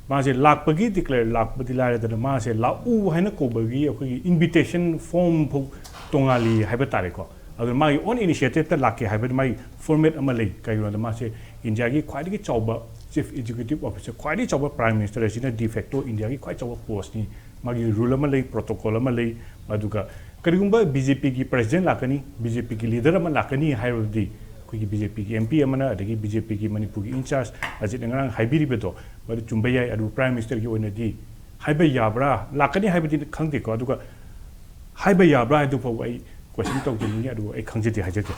ꯃꯥꯁꯦ ꯂꯥꯛꯄꯒꯤ declare, ꯂꯥꯛꯄꯗꯤ ꯂꯥꯏꯔꯗꯅ ꯃꯥꯁꯦ ꯂꯥꯛꯎ ꯍꯥꯏꯅ ꯀꯧꯕꯒꯤ ꯑꯩꯈꯣꯏꯒꯤ invitation form ꯐꯥꯎ ꯇꯣꯉꯥꯜꯂꯤ ꯍꯥꯏꯕ ꯇꯥꯔꯦꯀꯣ꯫ ꯑꯗꯨꯅ ꯃꯥꯒꯤ own initiativeꯇ ꯂꯥꯛꯀꯦ ꯍꯥꯏꯕꯗꯤ ꯃꯥꯒꯤ format ꯑꯃ ꯂꯩ꯫ ꯀꯩꯒꯤꯅꯣꯗ ꯃꯥꯁꯦ ꯏꯟꯗꯤꯌꯥꯒꯤ ꯈ꯭ꯋꯥꯏꯗꯒꯤ ꯆꯥꯎꯕ Chief Executive Officer, ꯈ꯭ꯋꯥꯏꯗꯒꯤ ꯆꯥꯎꯕ Prime Minister ꯑꯁꯤꯅ de facto ꯏꯟꯗꯤꯌꯥꯒꯤ ꯈ꯭ꯋꯥꯏ ꯆꯥꯎꯕ postꯅꯤ꯫ ꯃꯥꯒꯤ rule ꯑꯃ ꯂꯩ, protocol ꯑꯃ ꯂꯩ꯫ ꯑꯗꯨꯒ ꯀꯔꯤꯒꯨꯝꯕ BJPꯒꯤ President ꯂꯥꯛꯀꯅꯤ, BJPꯒꯤ leader ꯑꯃ ꯂꯥꯛꯀꯅꯤ ꯍꯥꯏꯔꯕꯗꯤ ꯑꯩꯈꯣꯏꯒꯤ BJPꯒꯤ MP ꯑꯃꯅ, ꯑꯗꯒꯤ BJPꯒꯤ ꯃꯅꯤꯄꯨꯔꯒꯤ in charge ꯑꯖꯤꯠꯅ ꯉꯔꯥꯡ ꯍꯥꯏꯕꯤꯔꯤꯕꯗꯣ ꯃꯗꯨ ꯆꯨꯝꯕ ꯌꯥꯏ꯫ ꯑꯗꯨꯕꯨ Prime Ministerꯒꯤ ꯑꯣꯏꯅꯗꯤ ꯍꯥꯏꯕ ꯌꯥꯕ꯭ꯔꯥ, ꯂꯥꯛꯀꯅꯤ ꯍꯥꯏꯕꯗꯤ ꯈꯪꯗꯦꯀꯣ, ꯑꯗꯨꯒ ꯍꯥꯏꯕ ꯌꯥꯕ꯭ꯔꯥ ꯍꯥꯏꯗꯨ ꯐꯥꯎꯕ ꯑꯩ question ꯇꯧꯖꯅꯤꯡꯉꯤ, ꯑꯗꯨꯒ ꯑꯩ ꯈꯪꯖꯗꯦ ꯍꯥꯏꯖꯒꯦ꯫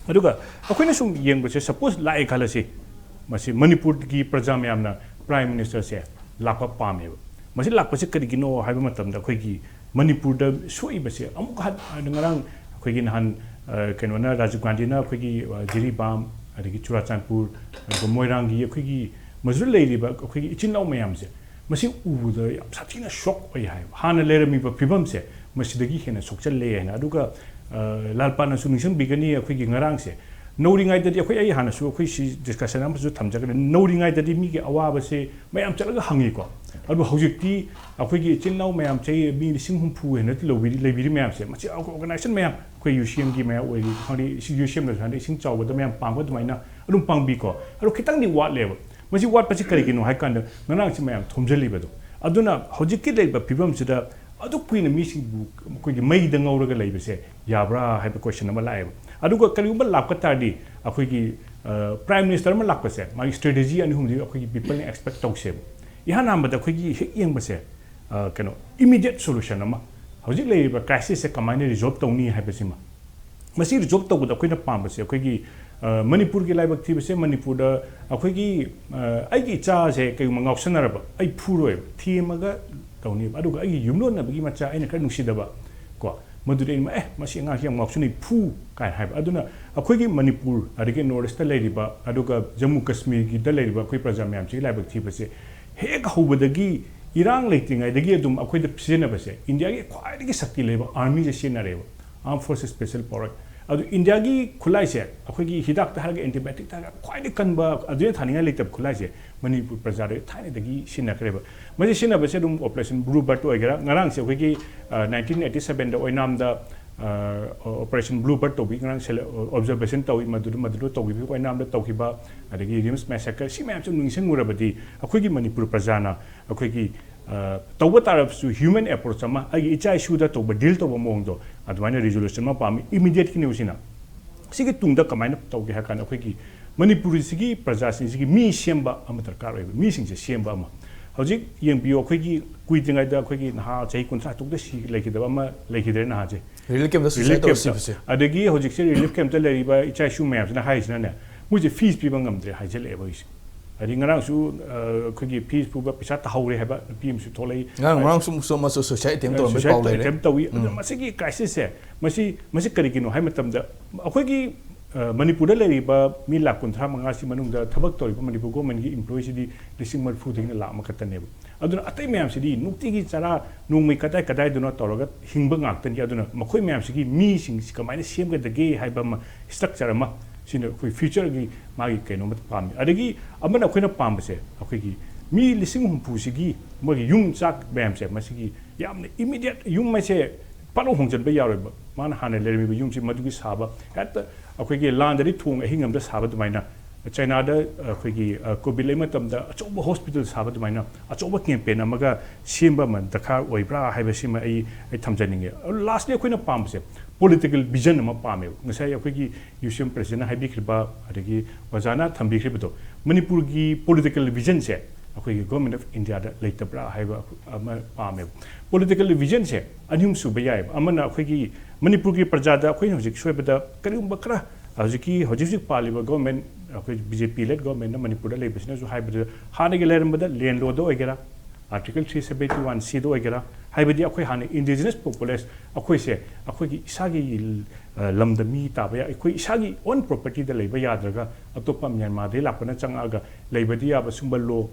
ꯑꯗꯨꯒ ꯑꯩꯈꯣꯏꯅ ꯁꯨꯝ ꯌꯦꯡꯕꯁꯦ, suppose ꯂꯥꯛꯑꯦ ꯈꯜꯂꯁꯤ, ꯃꯁꯤ ꯃꯅꯤꯄꯨꯔꯒꯤ ꯄ꯭ꯔꯖꯥ ꯃꯌꯥꯝꯅ Prime Ministerꯁꯦ ꯂꯥꯛꯄ ꯄꯥꯝꯃꯦꯕ꯫ ꯃꯁꯤ ꯂꯥꯛꯄꯁꯦ ꯀꯔꯤꯒꯤꯅꯣ ꯍꯥꯏꯕ ꯃꯇꯝꯗ ꯑꯩꯈꯣꯏꯒꯤ ꯃꯅꯤꯄꯨꯔꯗ ꯁꯣꯛꯏꯕꯁꯦ ꯑꯃꯨꯛ ꯍꯟ-, ꯍꯟ-, ꯉꯔꯥꯡ ꯑꯩꯈꯣꯏꯒꯤ ꯅꯍꯥꯟ, ꯑ, ꯀꯩꯅꯣꯅ, ꯔꯥꯖꯤꯕ ꯒꯥꯟꯙꯤꯅ ꯑꯩꯈꯣꯏꯒꯤ, ꯑ, ꯖꯤꯔꯤꯕꯥꯝ, ꯑꯗꯒꯤ ꯆꯨꯔꯥꯆꯥꯟꯄꯨꯔ, ꯑꯗꯨꯒ ꯃꯣꯏꯔꯥꯡꯒꯤ ꯑꯩꯈꯣꯏꯒꯤ ꯃꯗꯨꯗ ꯂꯩꯔꯤꯕ ꯑꯩꯈꯣꯏꯒꯤ ꯏꯆꯤꯟ ꯏꯅꯥꯎ ꯃꯌꯥꯝꯁꯦ ꯃꯁꯤ ꯎꯕꯗ ꯌꯥꯝ ꯁꯥꯊꯤꯅ ꯁꯣꯛ ꯑꯣꯏ ꯍꯥꯏꯕ꯫ ꯍꯥꯟꯅ ꯂꯩꯔꯝꯃꯤꯕ ꯐꯤꯕꯝꯁꯦ ꯃꯁꯤꯗꯒꯤ ꯍꯦꯟꯅ ꯁꯣꯛꯆꯜꯂꯦ ꯍꯥꯏꯅ꯫ ꯑꯗꯨꯒ, ꯑ, ꯂꯥꯜꯄꯥꯅꯁꯨ ꯅꯤꯡꯁꯤꯡꯕꯤꯒꯅꯤ, ꯑꯩꯈꯣꯏꯒꯤ ꯉꯔꯥꯡꯁꯦ ꯅꯧꯔꯤꯉꯩꯗꯗꯤ, ꯑꯩꯈꯣꯏ, ꯑꯩ ꯍꯥꯟꯅꯁꯨ ꯑꯩꯈꯣꯏ ꯁꯤ ꯗꯤꯁꯀꯁꯟ ꯑꯃꯁꯨ ꯊꯝꯖꯒꯅꯤ, ꯅꯧꯔꯤꯉꯩꯗꯗꯤ ꯃꯤꯒꯤ ꯑꯋꯥꯕꯁꯦ ꯃꯌꯥꯝ ꯆꯠꯂꯒ ꯍꯪꯉꯤꯀꯣ꯫ ꯑꯗꯨꯕꯨ ꯍꯧꯖꯤꯛꯇꯤ ꯑꯩꯈꯣꯏꯒꯤ ꯏꯆꯤꯟ ꯏꯅꯥꯎ ꯃꯌꯥꯝꯁꯦ, ꯃꯤ ꯂꯤꯁꯤꯡ ꯍꯨꯝꯐꯨ ꯍꯦꯟꯅ ꯂꯧꯕꯤꯔꯤ, ꯂꯩꯕꯤꯔꯤ ꯃꯌꯥꯝꯁꯦ, ꯃꯁꯤ ꯑꯣꯔꯒꯅꯥꯏꯖꯦꯁꯟ ꯃꯌꯥꯝ, ꯑꯩꯈꯣꯏ ꯌꯨ ꯁꯤ ꯑꯦꯝꯒꯤ ꯃꯌꯥꯝ ꯑꯣꯏꯔꯤ, ꯈꯪꯗꯦ, ꯁꯤ ꯌꯨ ꯁꯤ ꯑꯦꯝꯗꯁꯨ ꯍꯥꯏꯗꯤ ꯏꯁꯤꯡ ꯆꯥꯎꯕꯗ ꯃꯌꯥꯝ ꯄꯥꯡꯕ ꯑꯗꯨꯃꯥꯏꯅ ꯑꯗꯨꯝ ꯄꯥꯡꯕꯤꯀꯣ꯫ ꯑꯗꯣ ꯈꯤꯇꯪꯗꯤ ꯋꯥꯠꯂꯦꯕ꯫ ꯃꯁꯤ ꯋꯥꯠꯄꯁꯤ ꯀꯔꯤꯒꯤꯅꯣ ꯍꯥꯏ ꯀꯥꯟꯗ ꯉꯔꯥꯡꯁꯤ ꯃꯌꯥꯝ ꯊꯣꯝꯖꯤꯜꯂꯤꯕꯗꯣ꯫ ꯑꯗꯨꯅ ꯍꯧꯖꯤꯛꯀꯤ ꯂꯩꯔꯤꯕ ꯐꯤꯕꯝꯁꯤꯗ ꯑꯗꯨꯛ ꯀꯨꯏꯅ ꯃꯤꯁꯤꯡꯕꯨ ꯑꯩꯈꯣꯏꯒꯤ ꯃꯩꯗ ꯉꯧꯔꯒ ꯂꯩꯕꯁꯦ ꯌꯥꯕ꯭ꯔꯥ ꯍꯥꯏꯕ ꯀꯣꯏꯁꯟ ꯑꯃ ꯂꯥꯛꯑꯦꯕ꯫ ꯑꯗꯨꯒ ꯀꯔꯤꯒꯨꯝꯕ ꯂꯥꯛꯄ ꯇꯥꯔꯗꯤ ꯑꯩꯈꯣꯏꯒꯤ, ꯑ, ꯄ꯭ꯔꯥꯏꯝ ꯃꯤꯅꯤꯁꯇꯔ ꯑꯃ ꯂꯥꯛꯄꯁꯦ, ꯃꯥꯒꯤ ꯁ꯭ꯇ꯭ꯔꯦꯇꯦꯖꯤ ꯑꯅꯤ ꯑꯍꯨꯝꯗꯤ ꯑꯩꯈꯣꯏꯒꯤ ꯄꯤꯄꯜꯅ ꯑꯦꯛꯁꯄꯦꯛ ꯇꯧꯁꯦꯕ꯫ ꯏꯍꯥꯟ ꯍꯥꯟꯕꯗ ꯑꯩꯈꯣꯏꯒꯤ ꯍꯦꯛ ꯌꯦꯡꯕꯁꯦ, ꯑ, ꯀꯩꯅꯣ, ꯏꯃꯤꯗꯤꯌꯦꯠ ꯁꯣꯂꯨꯁꯟ ꯑꯃ, ꯍꯧꯖꯤꯛ ꯂꯩꯔꯤꯕ ꯀ꯭ꯔꯥꯏꯁꯤꯁꯁꯦ ꯀꯃꯥꯏꯅ ꯔꯤꯖꯣꯜꯕ ꯇꯧꯅꯤ ꯍꯥꯏꯕꯁꯤꯃ꯫ ꯃꯁꯤ ꯔꯤꯖꯣꯜꯕ ꯇꯧꯕꯗ ꯑꯩꯈꯣꯏꯅ ꯄꯥꯝꯕꯁꯦ, ꯑꯩꯈꯣꯏꯒꯤ, ꯑ, ꯃꯅꯤꯄꯨꯔꯒꯤ ꯂꯥꯏꯕꯛ ꯊꯤꯕꯁꯦ, ꯃꯅꯤꯄꯨꯔꯗ ꯑꯩꯈꯣꯏꯒꯤ, ꯑ, ꯑꯩꯒꯤ ꯏꯆꯥꯁꯦ ꯀꯩꯒꯨꯝꯕ ꯉꯥꯎꯁꯟꯅꯔꯕ, ꯑꯩ ꯐꯨꯔꯣꯏꯕ, ꯊꯦꯝꯃꯒ ꯇꯧꯅꯦꯕ꯫ ꯑꯗꯨꯒ ꯑꯩꯒꯤ ꯌꯨꯝꯂꯣꯟꯅꯕꯒꯤ ꯃꯆꯥ ꯑꯩꯅ ꯈꯔ ꯅꯨꯡꯁꯤꯗꯕ ꯀꯣ, ꯃꯗꯨꯗꯤ ꯑꯩꯅ, "ꯑꯦ, ꯃꯁꯤ ꯑꯉꯥꯡꯁꯤ ꯌꯥꯝ ꯉꯥꯎꯁꯟꯅꯩ, ꯐꯨ" ꯀꯥꯏꯅ ꯍꯥꯏꯕ꯫ ꯑꯗꯨꯅ ꯑꯩꯈꯣꯏꯒꯤ ꯃꯅꯤꯄꯨꯔ ꯑꯗꯒꯤ ꯅꯣꯔꯠ ꯏꯁꯇ ꯂꯩꯔꯤꯕ, ꯑꯗꯨꯒ ꯖꯝꯃꯨ ꯀꯁꯃꯤꯔꯒꯤꯗ ꯂꯩꯔꯤꯕ ꯑꯩꯈꯣꯏ ꯄ꯭ꯔꯖꯥ ꯃꯌꯥꯝꯁꯤꯒꯤ ꯂꯥꯏꯕꯛ ꯊꯤꯕꯁꯦ, ꯍꯦꯛ ꯍꯧꯕꯗꯒꯤ, ꯏꯔꯥꯡ ꯂꯩꯇ꯭ꯔꯤꯉꯩꯗꯒꯤ ꯑꯗꯨꯝ ꯑꯩꯈꯣꯏꯗ ꯁꯤꯖꯤꯟꯅꯕꯁꯦ, ꯏꯟꯗꯤꯌꯥꯒꯤ ꯈ꯭ꯋꯥꯏꯗꯒꯤ ꯁꯛꯇꯤ ꯂꯩꯕ ꯑꯥꯔꯃꯤꯁꯦ ꯁꯤꯖꯤꯟꯅꯔꯦꯕ, ꯑꯥꯔꯝ ꯐꯣꯔꯁ ꯁ꯭ꯄꯦꯁꯦꯜ ꯄꯥꯋꯔ꯫ ꯑꯗꯨ ꯏꯟꯗꯤꯌꯥꯒꯤ ꯈꯨꯠꯂꯥꯏꯁꯦ, ꯑꯩꯈꯣꯏꯒꯤ ꯍꯤꯗꯥꯛꯇ ꯍꯥꯏꯔꯒ, ꯑꯦꯟꯇꯤꯕꯥꯏꯑꯣꯇꯤꯛꯇ ꯍꯥꯏꯔꯒ, ꯈ꯭ꯋꯥꯏꯗꯒꯤ ꯀꯟꯕ, ꯑꯗꯨꯗ ꯊꯥꯅꯤꯡꯉꯥꯏ ꯂꯩꯇꯕ ꯈꯨꯠꯂꯥꯏꯁꯦ ꯃꯅꯤꯄꯨꯔ ꯄ꯭ꯔꯖꯥꯗ ꯊꯥꯏꯅꯗꯒꯤ ꯁꯤꯖꯤꯟꯅꯈ꯭ꯔꯦꯕ꯫ ꯃꯁꯤ ꯁꯤꯖꯤꯟꯅꯕꯁꯦ ꯑꯗꯨꯝ ꯑꯣꯄꯔꯦꯁꯟ ꯕ꯭ꯂꯨ ꯕꯥꯔꯠ ꯑꯣꯏꯒꯦꯔꯥ, ꯉꯔꯥꯡꯁꯦ ꯑꯩꯈꯣꯏꯒꯤ, ꯑ, ꯅꯥꯏꯟꯇꯤꯟ ꯑꯦꯠꯇꯤ ꯁꯕꯦꯟꯗ ꯑꯣꯏꯅꯥꯝꯗ, ꯑ, ꯑꯣꯄꯔꯦꯁꯟ ꯕ꯭ꯂꯨ ꯕꯥꯔꯠ ꯇꯧꯕꯤ, ꯉꯔꯥꯡ ꯁꯦꯂꯦ-, ꯑꯣꯕꯖꯔꯕꯦꯁꯟ ꯇꯧꯏ, ꯃꯗꯨꯗ, ꯃꯗꯨꯗ ꯇꯧꯈꯤꯕ, ꯑꯣꯏꯅꯥꯝꯗ ꯇꯧꯈꯤꯕ, ꯑꯗꯒꯤ ꯔꯤꯝꯁ ꯃꯦꯁꯦꯀꯔ, ꯁꯤ ꯃꯌꯥꯝꯁꯦ ꯅꯤꯡꯁꯤꯡꯉꯨꯔꯕꯗꯤ ꯑꯩꯈꯣꯏꯒꯤ ꯃꯅꯤꯄꯨꯔ ꯄ꯭ꯔꯖꯥꯅ ꯑꯩꯈꯣꯏꯒꯤ, ꯑ, ꯇꯧꯕ ꯇꯥꯔꯕꯁꯨ ꯍ꯭ꯌꯨꯃꯦꯟ ꯑꯦꯄ꯭ꯔꯣꯆ ꯑꯃ, ꯑꯩꯒꯤ ꯏꯆꯥ ꯏꯁꯨꯗ ꯇꯧꯕ, ꯗꯤꯜ ꯇꯧꯕ ꯃꯑꯣꯡꯗꯣ, ꯑꯗꯨꯃꯥꯏꯅ ꯔꯤꯖꯣꯂꯨꯁꯟ ꯑꯃ ꯄꯥꯝꯃꯤ, ꯏꯃꯤꯗꯤꯌꯦꯠꯀꯤꯅꯦꯕ ꯁꯤꯅ꯫ ꯁꯤꯒꯤ ꯇꯨꯡꯗ ꯀꯃꯥꯏꯅ ꯇꯧꯒꯦ ꯍꯥꯏ ꯀꯥꯟꯗ, ꯑꯩꯈꯣꯏꯒꯤ ꯃꯅꯤꯄꯨꯔꯁꯤꯒꯤ ꯄ꯭ꯔꯖꯥꯁꯤꯡꯁꯤꯒꯤ ꯃꯤ ꯁꯦꯝꯕ ꯑꯃ ꯗꯔꯀꯥꯔ ꯑꯣꯏꯕ, ꯃꯤꯁꯤꯡꯁꯦ ꯁꯦꯝꯕ ꯑꯃ꯫ ꯍꯧꯖꯤꯛ ꯌꯦꯡꯕꯤꯌꯨ, ꯑꯩꯈꯣꯏꯒꯤ ꯀꯨꯏꯗ꯭ꯔꯤꯉꯩꯗ ꯑꯩꯈꯣꯏꯒꯤ ꯅꯍꯥ ꯆꯍꯤ ꯀꯨꯟꯊ꯭ꯔꯥ ꯇꯔꯨꯛꯇ ꯁꯤ ꯂꯩꯈꯤꯗꯕ ꯑꯃ ꯂꯩꯈꯤꯗ꯭ꯔꯦ ꯅꯍꯥꯁꯦ꯫ ꯔꯤꯂꯤꯐ ꯀꯦꯝꯞꯇ ꯁꯨꯁꯥꯏꯠ ꯔꯤꯂꯤꯐ ꯇꯧꯔ ꯀꯦꯝꯞꯇ꯫ ꯁꯤꯕꯁꯦ꯫ ꯑꯗꯒꯤ ꯍꯧꯖꯤꯛꯁꯦ ꯔꯤꯂꯤꯐ ꯀꯦꯝꯞꯇ ꯂꯩꯔꯤꯕ ꯏꯆꯥ ꯏꯁꯨ ꯃꯌꯥꯝꯁꯤꯅ ꯍꯥꯏꯔꯤꯁꯤꯅꯅꯦ, ꯃꯣꯏꯁꯦ ꯐꯤꯁ ꯄꯤꯕ ꯉꯝꯗ꯭ꯔꯦ ꯍꯥꯏꯖꯜꯂꯛꯑꯦꯕ ꯍꯧꯖꯤꯛꯁꯦ꯫ ꯑꯗꯩ ꯉꯔꯥꯡꯁꯨ, ꯑ, ꯑꯩꯈꯣꯏꯒꯤ ꯐꯤꯁ ꯄꯨꯕ ꯄꯩꯁꯥ ꯇꯥꯍꯧꯔꯦ ꯍꯥꯏꯕ ꯅꯨꯄꯤ ꯑꯃꯁꯨ ꯊꯣꯛꯂꯛꯏ꯫ ꯉꯔꯥꯡ, ꯉꯔꯥꯡꯁꯨ ꯑꯃꯨꯛꯁꯨ ꯑꯃꯁꯨ ꯁꯨꯁꯥꯏꯠ ꯑꯦꯇꯦꯝꯞ ꯇꯧꯔꯝꯕꯩ ꯁꯨꯁꯥꯏꯠ ꯄꯥꯎ ꯂꯩꯔꯦ꯫ ꯑꯦꯇꯦꯝꯞ ꯇꯧꯏ꯫ ꯑꯗꯨꯅ ꯎꯝ꯫ ꯃꯁꯤꯒꯤ ꯀ꯭ꯔꯥꯏꯁꯤꯁꯁꯦ, ꯃꯁꯤ, ꯃꯁꯤ ꯀꯔꯤꯒꯤꯅꯣ ꯍꯥꯏ ꯃꯇꯝꯗ, ꯑꯩꯈꯣꯏꯒꯤ ꯃꯅꯤꯄꯨꯔꯗ ꯂꯩꯔꯤꯕ ꯃꯤ ꯂꯥꯈ ꯀꯨꯟꯊ꯭ꯔꯥ ꯃꯉꯥꯁꯤ ꯃꯅꯨꯡꯗ ꯊꯕꯛ ꯇꯧꯔꯤꯕ ꯃꯅꯤꯄꯨꯔ ꯒꯣꯔꯃꯦꯟꯒꯤ ꯏꯝꯄ꯭ꯂꯣꯌꯤꯁꯤꯗꯤ ꯂꯤꯁꯤꯡ ꯃꯔꯤꯐꯨꯗꯒꯤꯅ ꯂꯥꯈ ꯑꯃꯈꯛꯇꯅꯦꯕ꯫ ꯑꯗꯨꯅ ꯑꯇꯩ ꯃꯌꯥꯝꯁꯤꯗꯤ ꯅꯨꯡꯇꯤꯒꯤ ꯆꯔꯥ ꯅꯣꯡꯃꯩ ꯀꯗꯥꯏ ꯀꯗꯥꯏꯗꯅꯣ ꯇꯧꯔꯒ ꯍꯤꯡꯕ ꯉꯥꯛꯇꯅꯤ꯫ ꯑꯗꯨꯅ ꯃꯈꯣꯏ ꯃꯌꯥꯝꯁꯤꯒꯤ ꯃꯤꯁꯤꯡꯁꯤ ꯀꯃꯥꯏꯅ ꯁꯦꯝꯒꯗꯒꯦ ꯍꯥꯏꯕ ꯑꯃ, ꯏꯁꯇ꯭ꯔꯛꯆꯔ ꯑꯃ, ꯁꯤꯅ ꯑꯩꯈꯣꯏ ꯐ꯭ꯌꯨꯆꯔꯒꯤ ꯃꯥꯒꯤ ꯀꯩꯅꯣꯝꯃ ꯄꯥꯝꯃꯤ꯫ ꯑꯗꯒꯤ ꯑꯃꯅ ꯑꯩꯈꯣꯏꯅ ꯄꯥꯝꯕꯁꯦ ꯑꯩꯈꯣꯏꯒꯤ ꯃꯤ ꯂꯤꯁꯤꯡ ꯍꯨꯝꯐꯨꯁꯤꯒꯤ ꯃꯣꯏꯒꯤ ꯌꯨꯝ ꯆꯥꯛ ꯃꯌꯥꯝꯁꯦ, ꯃꯁꯤꯒꯤ ꯌꯥꯝꯅ ꯏꯃꯤꯗꯤꯌꯦꯠ ꯌꯨꯝ ꯍꯥꯏꯁꯦ ꯄꯥꯛꯂꯥꯎ ꯍꯣꯡꯖꯤꯟꯕ ꯌꯥꯔꯣꯏꯕ꯫ ꯃꯥꯅ ꯍꯥꯟꯅ ꯂꯩꯔꯝꯃꯤꯕ ꯌꯨꯝꯁꯤ ꯃꯗꯨꯒꯤ ꯁꯥꯕ, ꯍꯦꯛꯇ ꯑꯩꯈꯣꯏꯒꯤ ꯂꯥꯟꯗꯗꯤ ꯊꯣꯡ ꯑꯍꯤꯡ ꯑꯃꯗ ꯁꯥꯕ ꯑꯗꯨꯃꯥꯏꯅ, ꯆꯩꯅꯥꯗ ꯑꯩꯈꯣꯏꯒꯤ ꯀꯣꯚꯤꯗ ꯂꯩꯕ ꯃꯇꯝꯗ ꯑꯆꯧꯕ ꯍꯣꯁꯄꯤꯇꯥꯜ ꯁꯥꯕ ꯑꯗꯨꯃꯥꯏꯅ ꯑꯆꯧꯕ ꯀꯦꯝꯄꯦꯟ ꯑꯃꯒ ꯁꯦꯝꯕ ꯑꯃ ꯗꯔꯀꯥꯔ ꯑꯣꯏꯕ꯭ꯔꯥ ꯍꯥꯏꯕꯁꯤꯃ ꯑꯩ ꯑꯩ ꯊꯝꯖꯅꯤꯡꯉꯦ꯫ ꯂꯥꯁꯂꯤ ꯑꯩꯈꯣꯏꯅ ꯄꯥꯝꯕꯁꯦ ꯄꯣꯂꯤꯇꯤꯀꯦꯜ ꯚꯤꯖꯟ ꯑꯃ ꯄꯥꯝꯃꯦꯕ꯫ ꯉꯁꯥꯏ ꯑꯩꯈꯣꯏꯒꯤ ꯌꯨ ꯁꯤ ꯑꯦꯝ ꯄ꯭ꯔꯦꯁꯤꯗꯦꯟꯅ ꯍꯥꯏꯕꯤꯈ꯭ꯔꯤꯕ, ꯑꯗꯒꯤ ꯑꯣꯖꯥꯅ ꯊꯝꯕꯤꯈ꯭ꯔꯤꯕꯗꯣ, ꯃꯅꯤꯄꯨꯔꯒꯤ ꯄꯣꯂꯤꯇꯤꯀꯦꯜ ꯚꯤꯖꯟꯁꯦ ꯑꯩꯈꯣꯏꯒꯤ ꯒꯣꯔꯃꯦꯟ ꯑꯣꯐ ꯏꯟꯗꯤꯌꯥꯗ ꯂꯩꯇꯕ꯭ꯔꯥ ꯍꯥꯏꯕ ꯑꯃ ꯄꯥꯝꯃꯦꯕ꯫ ꯄꯣꯂꯤꯇꯤꯀꯦꯜ ꯚꯤꯖꯟꯁꯦ ꯑꯅꯤ ꯑꯍꯨꯝ ꯁꯨꯕ ꯌꯥꯏꯑꯕ꯫ ꯑꯃꯅ ꯑꯩꯈꯣꯏꯒꯤ ꯃꯅꯤꯄꯨꯔꯒꯤ ꯄ꯭ꯔꯖꯥꯗ ꯑꯩꯈꯣꯏꯅ ꯍꯧꯖꯤꯛ ꯁꯣꯏꯕꯗ ꯀꯔꯤꯒꯨꯝꯕ ꯈꯔ, ꯍꯧꯖꯤꯛꯀꯤ ꯍꯧꯖꯤꯛ ꯍꯧꯖꯤꯛ ꯄꯥꯜꯂꯤꯕ ꯒꯣꯔꯃꯦꯟ, ꯑꯩꯈꯣꯏ ꯕꯤ ꯖꯦ ꯄꯤ ꯂꯦꯠ ꯒꯣꯔꯃꯦꯟꯅ ꯃꯅꯤꯄꯨꯔꯗ ꯂꯩꯕꯁꯤꯅꯁꯨ ꯍꯥꯏꯕꯗ, ꯍꯥꯟꯅꯒꯤ ꯂꯩꯔꯝꯕꯗ ꯂꯦꯟ ꯂꯣꯗ ꯑꯣꯏꯒꯦꯔꯥ, ꯑꯥꯔꯇꯤꯀꯜ ꯊ꯭ꯔꯤ ꯁꯕꯦꯟꯇꯤ ꯋꯥꯟ ꯁꯤꯗ ꯑꯣꯏꯒꯦꯔꯥ, ꯍꯥꯏꯕꯗꯤ ꯑꯩꯈꯣꯏ ꯍꯥꯟꯅ ꯏꯟꯗꯤꯖꯤꯅꯁ ꯄꯣꯄꯨꯂꯦꯁ, ꯑꯩꯈꯣꯏꯁꯦ ꯑꯩꯈꯣꯏꯒꯤ ꯏꯁꯥꯒꯤ ꯑ, ꯂꯝꯗ ꯃꯤ ꯇꯥꯕ ꯌꯥ-, ꯑꯩꯈꯣꯏ ꯏꯁꯥꯒꯤ ꯑꯣꯟ ꯄ꯭ꯔꯣꯄꯔꯇꯤꯗ ꯂꯩꯕ ꯌꯥꯗ꯭ꯔꯒ ꯑꯇꯣꯞꯄ ꯃ꯭ꯌꯥꯟꯃꯥꯔꯗꯒꯤ ꯂꯥꯛꯄꯅ ꯆꯪꯉꯛꯑꯒ ꯂꯩꯕꯗꯤ ꯌꯥꯕ ꯁꯨꯝꯕ ꯂꯣ,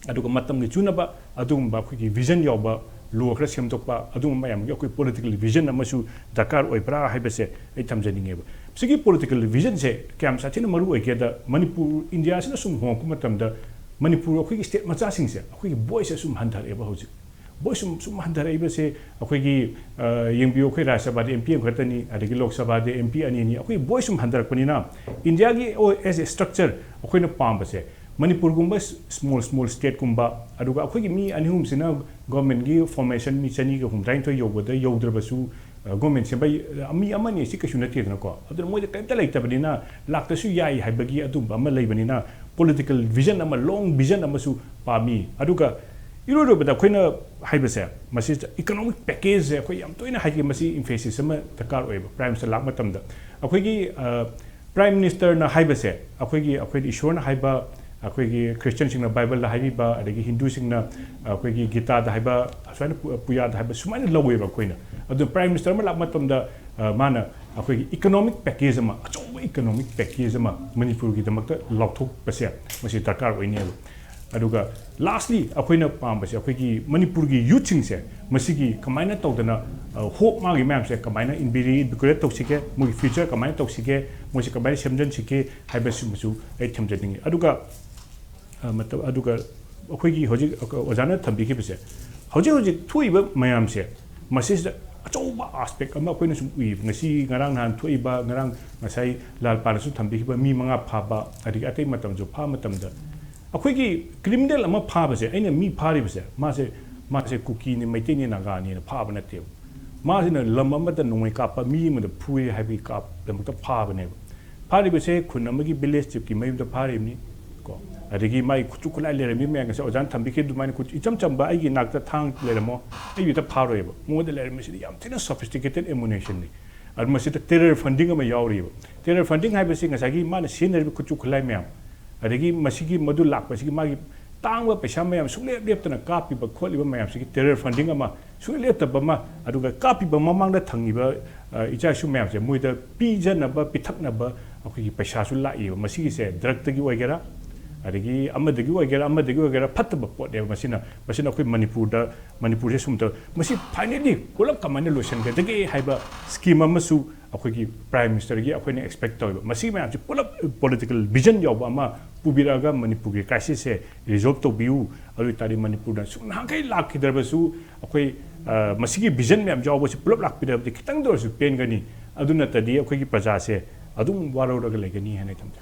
ꯑꯗꯨꯒ ꯃꯇꯝꯒꯤ ꯆꯨꯅꯕ ꯑꯗꯨꯒꯨꯝꯕ ꯑꯩꯈꯣꯏꯒꯤ ꯚꯤꯖꯟ ꯌꯥꯎꯕ ꯂꯣ ꯈꯔ ꯁꯦꯝꯗꯣꯛꯄ, ꯑꯗꯨꯒꯨꯝꯕ ꯃꯌꯥꯝꯒꯤ ꯑꯩꯈꯣꯏ ꯄꯣꯂꯤꯇꯤꯀꯦꯜ ꯚꯤꯖꯟ ꯑꯃꯁꯨ ꯗꯔꯀꯥꯔ ꯑꯣꯏꯕ꯭ꯔꯥ ꯍꯥꯏꯕꯁꯦ ꯑꯩ ꯊꯝꯖꯅꯤꯡꯉꯦꯕ꯫ ꯁꯤꯒꯤ ꯄꯣꯂꯤꯇꯤꯀꯦꯜ ꯚꯤꯖꯟꯁꯦ ꯀꯌꯥꯝ ꯁꯥꯊꯤꯅ ꯃꯔꯨ ꯑꯣꯏꯒꯦꯗ, ꯃꯅꯤꯄꯨꯔ, ꯏꯟꯗꯤꯌꯥꯁꯤꯅ ꯁꯨꯝ ꯍꯣꯡꯉꯛꯄ ꯃꯇꯝꯗ ꯃꯅꯤꯄꯨꯔ ꯑꯩꯈꯣꯏꯒꯤ ꯁ꯭ꯇꯦꯠ ꯃꯆꯥꯁꯤꯡꯁꯦ ꯑꯩꯈꯣꯏꯒꯤ ꯚꯣꯏꯁꯁꯦ ꯁꯨꯝ ꯍꯟꯊꯔꯛꯑꯦꯕ ꯍꯧꯖꯤꯛ꯫ ꯚꯣꯏꯁ ꯁꯨꯝ, ꯁꯨꯝ ꯍꯟꯊꯔꯛꯏꯕꯁꯦ ꯑꯩꯈꯣꯏꯒꯤ, ꯑ, ꯌꯦꯡꯕꯤꯌꯨ, ꯑꯩꯈꯣꯏ ꯔꯥꯖ꯭ꯌ ꯁꯚꯥꯗ ꯑꯦꯝ ꯄꯤ ꯑꯃꯈꯛꯇꯅꯤ, ꯑꯗꯒꯤ ꯂꯣꯛ ꯁꯚꯥꯗ ꯑꯦꯝ ꯄꯤ ꯑꯅꯤꯅꯤ꯫ ꯑꯩꯈꯣꯏ ꯚꯣꯏꯁ ꯁꯨꯝ ꯍꯟꯊꯔꯛꯄꯅꯤꯅ ꯏꯟꯗꯤꯌꯥꯒꯤ ꯑꯦꯁ ꯑꯦ ꯁ꯭ꯇ꯭ꯔꯛꯆꯔ ꯑꯩꯈꯣꯏꯅ ꯄꯥꯝꯕꯁꯦ ꯃꯅꯤꯄꯨꯔꯒꯨꯝꯕ ꯁ꯭ꯃꯣꯜ ꯁ꯭ꯃꯣꯜ ꯁ꯭ꯇꯦꯠꯀꯨꯝꯕ, ꯑꯗꯨꯒ ꯑꯩꯈꯣꯏꯒꯤ ꯃꯤ ꯑꯅꯤ ꯑꯍꯨꯝꯁꯤꯅ ꯒꯣꯔꯃꯦꯟꯒꯤ ꯐꯣꯔꯃꯦꯁꯟ ꯃꯤ ꯆꯅꯤꯒ ꯍꯨꯝꯗ꯭ꯔꯥꯏꯅꯤꯊꯣꯏ ꯌꯧꯕꯗ ꯌꯧꯗ꯭ꯔꯕꯁꯨ, ꯑ, ꯒꯣꯔꯃꯦꯟ ꯁꯦꯝꯕ, ꯑ, ꯃꯤ ꯑꯃꯅꯤ ꯑꯁꯤ ꯀꯩꯁꯨ ꯅꯠꯇꯦꯗꯅꯀꯣ꯫ ꯑꯗꯨꯅ ꯃꯣꯏꯗ ꯀꯔꯤꯝꯇ ꯂꯩꯇꯕꯅꯤꯅ ꯂꯥꯛꯇꯁꯨ ꯌꯥꯏ ꯍꯥꯏꯕꯒꯤ ꯑꯗꯨꯝꯕ ꯑꯃ ꯂꯩꯕꯅꯤꯅ ꯄꯣꯂꯤꯇꯤꯀꯦꯜ ꯚꯤꯖꯟ ꯑꯃ, ꯂꯣꯡ ꯚꯤꯖꯟ ꯑꯃꯁꯨ ꯄꯥꯝꯃꯤ꯫ ꯑꯗꯨꯒ ꯏꯔꯣꯏ ꯂꯣꯏꯕꯗ ꯑꯩꯈꯣꯏꯅ ꯍꯥꯏꯕꯁꯦ, ꯃꯁꯤ ꯏꯀꯣꯅꯣꯃꯤꯛ ꯄꯦꯀꯦꯖꯁꯦ ꯑꯩꯈꯣꯏ ꯌꯥꯝ ꯇꯣꯏꯅ ꯍꯥꯏꯒꯦ, ꯃꯁꯤ ꯏꯝꯐꯦꯁꯤꯁ ꯑꯃ ꯗꯔꯀꯥꯔ ꯑꯣꯏꯌꯦꯕ꯫ ꯄ꯭ꯔꯥꯏꯝ ꯃꯤꯅꯤꯁꯇꯔ ꯂꯥꯛꯄ ꯃꯇꯝꯗ ꯑꯩꯈꯣꯏꯒꯤ, ꯑ, ꯄ꯭ꯔꯥꯏꯝ ꯃꯤꯅꯤꯁꯇꯔꯅ ꯍꯥꯏꯕꯁꯦ, ꯑꯩꯈꯣꯏꯒꯤ, ꯑꯩꯈꯣꯏꯗꯤ ꯏꯁꯣꯔꯅ ꯍꯥꯏꯕ, ꯑꯩꯈꯣꯏꯒꯤ ꯈ꯭ꯔꯤꯁꯇꯤꯌꯟꯁꯤꯡꯅ ꯕꯥꯏꯕꯜꯗ ꯍꯥꯏꯕꯤꯕ, ꯑꯗꯒꯤ ꯍꯤꯟꯗꯨꯁꯤꯡꯅ ꯑꯩꯈꯣꯏꯒꯤ ꯒꯤꯇꯥꯗ ꯍꯥꯏꯕ, ꯑꯁꯨꯃꯥꯏꯅ ꯄꯨ-, ꯄꯨꯌꯥꯗ ꯍꯥꯏꯕ, ꯁꯨꯃꯥꯏꯅ ꯂꯧꯋꯦꯕ ꯑꯩꯈꯣꯏꯅ꯫ ꯑꯗꯨ ꯄ꯭ꯔꯥꯏꯝ ꯃꯤꯅꯤꯁꯇꯔ ꯑꯃ ꯂꯥꯛꯄ ꯃꯇꯝꯗ, ꯑ, ꯃꯥꯅ ꯑꯩꯈꯣꯏꯒꯤ ꯏꯀꯣꯅꯣꯃꯤꯛ ꯄꯦꯀꯦꯖ ꯑꯃ ꯑꯆꯧꯕ economic package ꯑꯃ ꯃꯅꯤꯄꯨꯔꯒꯤꯗꯃꯛꯇ ꯂꯥꯎꯊꯣꯛꯄꯁꯦ ꯃꯁꯤ ꯗꯔꯀꯥꯔ ꯑꯣꯏꯅꯦꯕ꯫ ꯑꯗꯨꯒ lastly ꯑꯩꯈꯣꯏꯅ ꯄꯥꯝꯕꯁꯦ ꯑꯩꯈꯣꯏꯒꯤ ꯃꯅꯤꯄꯨꯔꯒꯤ youthꯁꯤꯡꯁꯦ ꯃꯁꯤꯒꯤ ꯀꯃꯥꯏꯅ ꯇꯧꯗꯅ hope ꯃꯥꯒꯤ ꯃꯌꯥꯝꯁꯦ ꯀꯃꯥꯏꯅ ꯏꯟꯕꯤꯔꯤ ꯏꯟꯚꯤꯒꯣꯔꯦꯠ ꯇꯧꯁꯤꯒꯦ, ꯃꯣꯏꯒꯤ future ꯀꯃꯥꯏꯅ ꯇꯧꯁꯤꯒꯦ, ꯃꯣꯏꯁꯦ ꯀꯃꯥꯏꯅ ꯁꯦꯝꯖꯤꯟꯁꯤꯒꯦ ꯍꯥꯏꯕꯁꯤꯃꯁꯨ ꯑꯩ ꯊꯝꯖꯅꯤꯡꯉꯤ꯫ ꯑꯗꯨꯒ ꯑ, ꯃꯇꯝ ꯑꯗꯨꯒ ꯑꯩꯈꯣꯏꯒꯤ ꯍꯧꯖꯤꯛ ꯑꯣꯖꯥꯅ ꯊꯝꯕꯤꯈꯤꯕꯁꯦ, ꯍꯧꯖꯤꯛ ꯍꯧꯖꯤꯛ ꯊꯣꯛꯏꯕ ꯃꯌꯥꯝꯁꯦ, ꯃꯁꯤꯁꯤꯗ ꯑꯆꯧꯕ aspect ꯑꯃ ꯑꯩꯈꯣꯏꯅ ꯁꯨꯝ ꯎꯏꯌꯦꯕ꯫ ꯉꯁꯤ ꯉꯔꯥꯡ ꯅꯍꯥꯟ ꯊꯣꯛꯏꯕ, ꯉꯔꯥꯡ ꯉꯁꯥꯏ ꯂꯥꯜꯄꯥꯅꯁꯨ ꯊꯝꯕꯤꯈꯤꯕ ꯃꯤ ꯃꯉꯥ ꯐꯥꯕ, ꯑꯗꯒꯤ ꯑꯇꯩ ꯃꯇꯝꯁꯨ ꯐꯥꯕ ꯃꯇꯝꯗ ꯑꯩꯈꯣꯏꯒꯤ criminal ꯑꯃ ꯐꯥꯕꯁꯦ, ꯑꯩꯅ ꯃꯤ ꯐꯥꯔꯤꯕꯁꯦ ꯃꯥꯁꯦ, ꯃꯥꯁꯦ ꯀꯨꯀꯤꯅꯤ, ꯃꯩꯇꯩꯅꯤ, ꯅꯥꯒꯥꯅꯤꯅ ꯐꯥꯕ ꯅꯠꯇꯦꯕ꯫ ꯃꯥꯁꯤꯅ ꯂꯝ ꯑꯃꯗ ꯅꯣꯡꯃꯩ ꯀꯥꯞꯄ, ꯃꯤ ꯑꯃꯗ ꯐꯨꯏ ꯍꯥꯏꯕꯒꯤ ꯀꯥꯞ-, ꯗꯃꯛꯇ ꯐꯥꯕꯅꯦꯕ꯫ ꯐꯥꯔꯤꯕꯁꯦ ꯈꯨꯟ ꯑꯃꯒꯤ village chiefꯀꯤ ꯃꯌꯨꯝꯗ ꯐꯥꯔꯤꯕꯅꯤ ꯀꯣ꯫ ꯑꯗꯒꯤ ꯃꯥꯒꯤ ꯈꯨꯠꯁꯨ ꯈꯨꯠꯂꯥꯏ ꯂꯩꯔꯝꯃꯤ ꯃꯌꯥꯝ, ꯉꯁꯥꯏ ꯑꯣꯖꯥꯅ ꯊꯝꯕꯤꯈꯤꯕ ꯑꯗꯨꯃꯥꯏꯅ ꯈꯨꯠ-, ꯏꯆꯝ ꯆꯝꯕ ꯑꯩꯒꯤ ꯏꯅꯥꯛꯇ ꯊꯥꯡ ꯂꯩꯔꯝꯃꯣ, ꯑꯩ ꯍꯦꯛꯇ ꯐꯥꯔꯣꯏꯕ꯫ ꯃꯉꯣꯟꯗ ꯂꯩꯔꯝꯃꯤꯁꯤꯗꯤ ꯌꯥꯝ ꯊꯤꯅ sophisticated ammunitionꯅꯤ꯫ ꯑꯗꯨ ꯃꯁꯤꯗ terror funding ꯑꯃ ꯌꯥꯎꯔꯤꯕ꯫ Terror funding ꯍꯥꯏꯕꯁꯤ ꯉꯁꯥꯏꯒꯤ ꯃꯥꯅ ꯁꯤꯖꯤꯟꯅꯔꯤꯕ ꯈꯨꯠꯁꯨ ꯈꯨꯠꯂꯥꯏ ꯃꯌꯥꯝ, ꯑꯗꯒꯤ ꯃꯁꯤꯒꯤ ꯃꯗꯨ ꯂꯥꯛꯄꯁꯤꯒꯤ ꯃꯥꯒꯤ ꯇꯥꯡꯕ ꯄꯩꯁꯥ ꯃꯌꯥꯝ ꯁꯨꯡꯂꯦꯞ ꯂꯦꯞꯇꯅ ꯀꯥꯞꯄꯤꯕ ꯈꯣꯠꯂꯤꯕ ꯃꯌꯥꯝꯁꯤꯒꯤ terror funding ꯑꯃ ꯁꯨꯡꯂꯦꯞ ꯂꯦꯞꯇꯕ ꯑꯃ, ꯑꯗꯨꯒ ꯀꯥꯞꯄꯤꯕ ꯃꯃꯥꯡꯗ ꯊꯪꯉꯤꯕ, ꯑ, ꯏꯆꯥ ꯏꯁꯨ ꯃꯌꯥꯝꯁꯦ ꯃꯣꯏꯗ ꯄꯤꯖꯅꯕ, ꯄꯤꯊꯛꯅꯕ ꯑꯩꯈꯣꯏꯒꯤ ꯄꯩꯁꯥꯁꯨ ꯂꯥꯛꯏꯕ꯫ ꯃꯁꯤꯒꯤꯁꯦ drugꯇꯒꯤ ꯑꯣꯏꯒꯦꯔꯥ, ꯑꯗꯒꯤ ꯑꯃꯗꯒꯤ ꯑꯣꯏꯒꯦꯔꯥ, ꯑꯃꯗꯒꯤ ꯑꯣꯏꯒꯦꯔꯥ, ꯐꯠꯇꯕ ꯄꯣꯠꯅꯦꯕ꯫ ꯃꯁꯤꯅ, ꯃꯁꯤꯅ ꯑꯩꯈꯣꯏ ꯃꯅꯤꯄꯨꯔꯗ, ꯃꯅꯤꯄꯨꯔꯁꯦ ꯁꯨꯝ ꯇꯧ-, ꯃꯁꯤ finally ꯄꯨꯂꯞ ꯀꯃꯥꯏꯅ ꯂꯣꯏꯁꯤꯟꯒꯗꯒꯦ ꯍꯥꯏꯕ scheme ꯑꯃꯁꯨ ꯑꯩꯈꯣꯏꯒꯤ Prime Ministerꯒꯤ ꯑꯩꯈꯣꯏꯅ expect ꯇꯧꯋꯦꯕ꯫ ꯃꯁꯤ ꯃꯌꯥꯝꯁꯤ ꯄꯨꯂꯞ political vision ꯌꯥꯎꯕ ꯑꯃ ꯄꯨꯕꯤꯔꯛꯑꯒ ꯃꯅꯤꯄꯨꯔꯒꯤ crisisꯁꯦ resolve ꯇꯧꯕꯤꯌꯨ꯫ ꯑꯗꯨ ꯑꯣꯏꯇꯥꯔꯗꯤ ꯃꯅꯤꯄꯨꯔꯗ ꯁꯨꯝ ꯅꯍꯥꯟꯈꯩ ꯂꯥꯛꯈꯤꯗ꯭ꯔꯕꯁꯨ ꯑꯩꯈꯣꯏ, ꯑ, ꯃꯁꯤꯒꯤ vision ꯃꯌꯥꯝ ꯌꯥꯎꯕꯁꯤ ꯄꯨꯂꯞ ꯂꯥꯛꯄꯤꯔꯕꯗꯤ ꯈꯤꯇꯪꯗ ꯑꯣꯏꯔꯁꯨ ꯄꯦꯟꯒꯅꯤ꯫ ꯑꯗꯨ ꯅꯠꯇ꯭ꯔꯗꯤ ꯑꯩꯈꯣꯏꯒꯤ ꯄ꯭ꯔꯖꯥꯁꯦ ꯑꯗꯨꯝ ꯋꯥꯔꯧꯔꯒ ꯂꯩꯒꯅꯤ ꯍꯥꯏꯅ ꯊꯝꯖꯩ꯫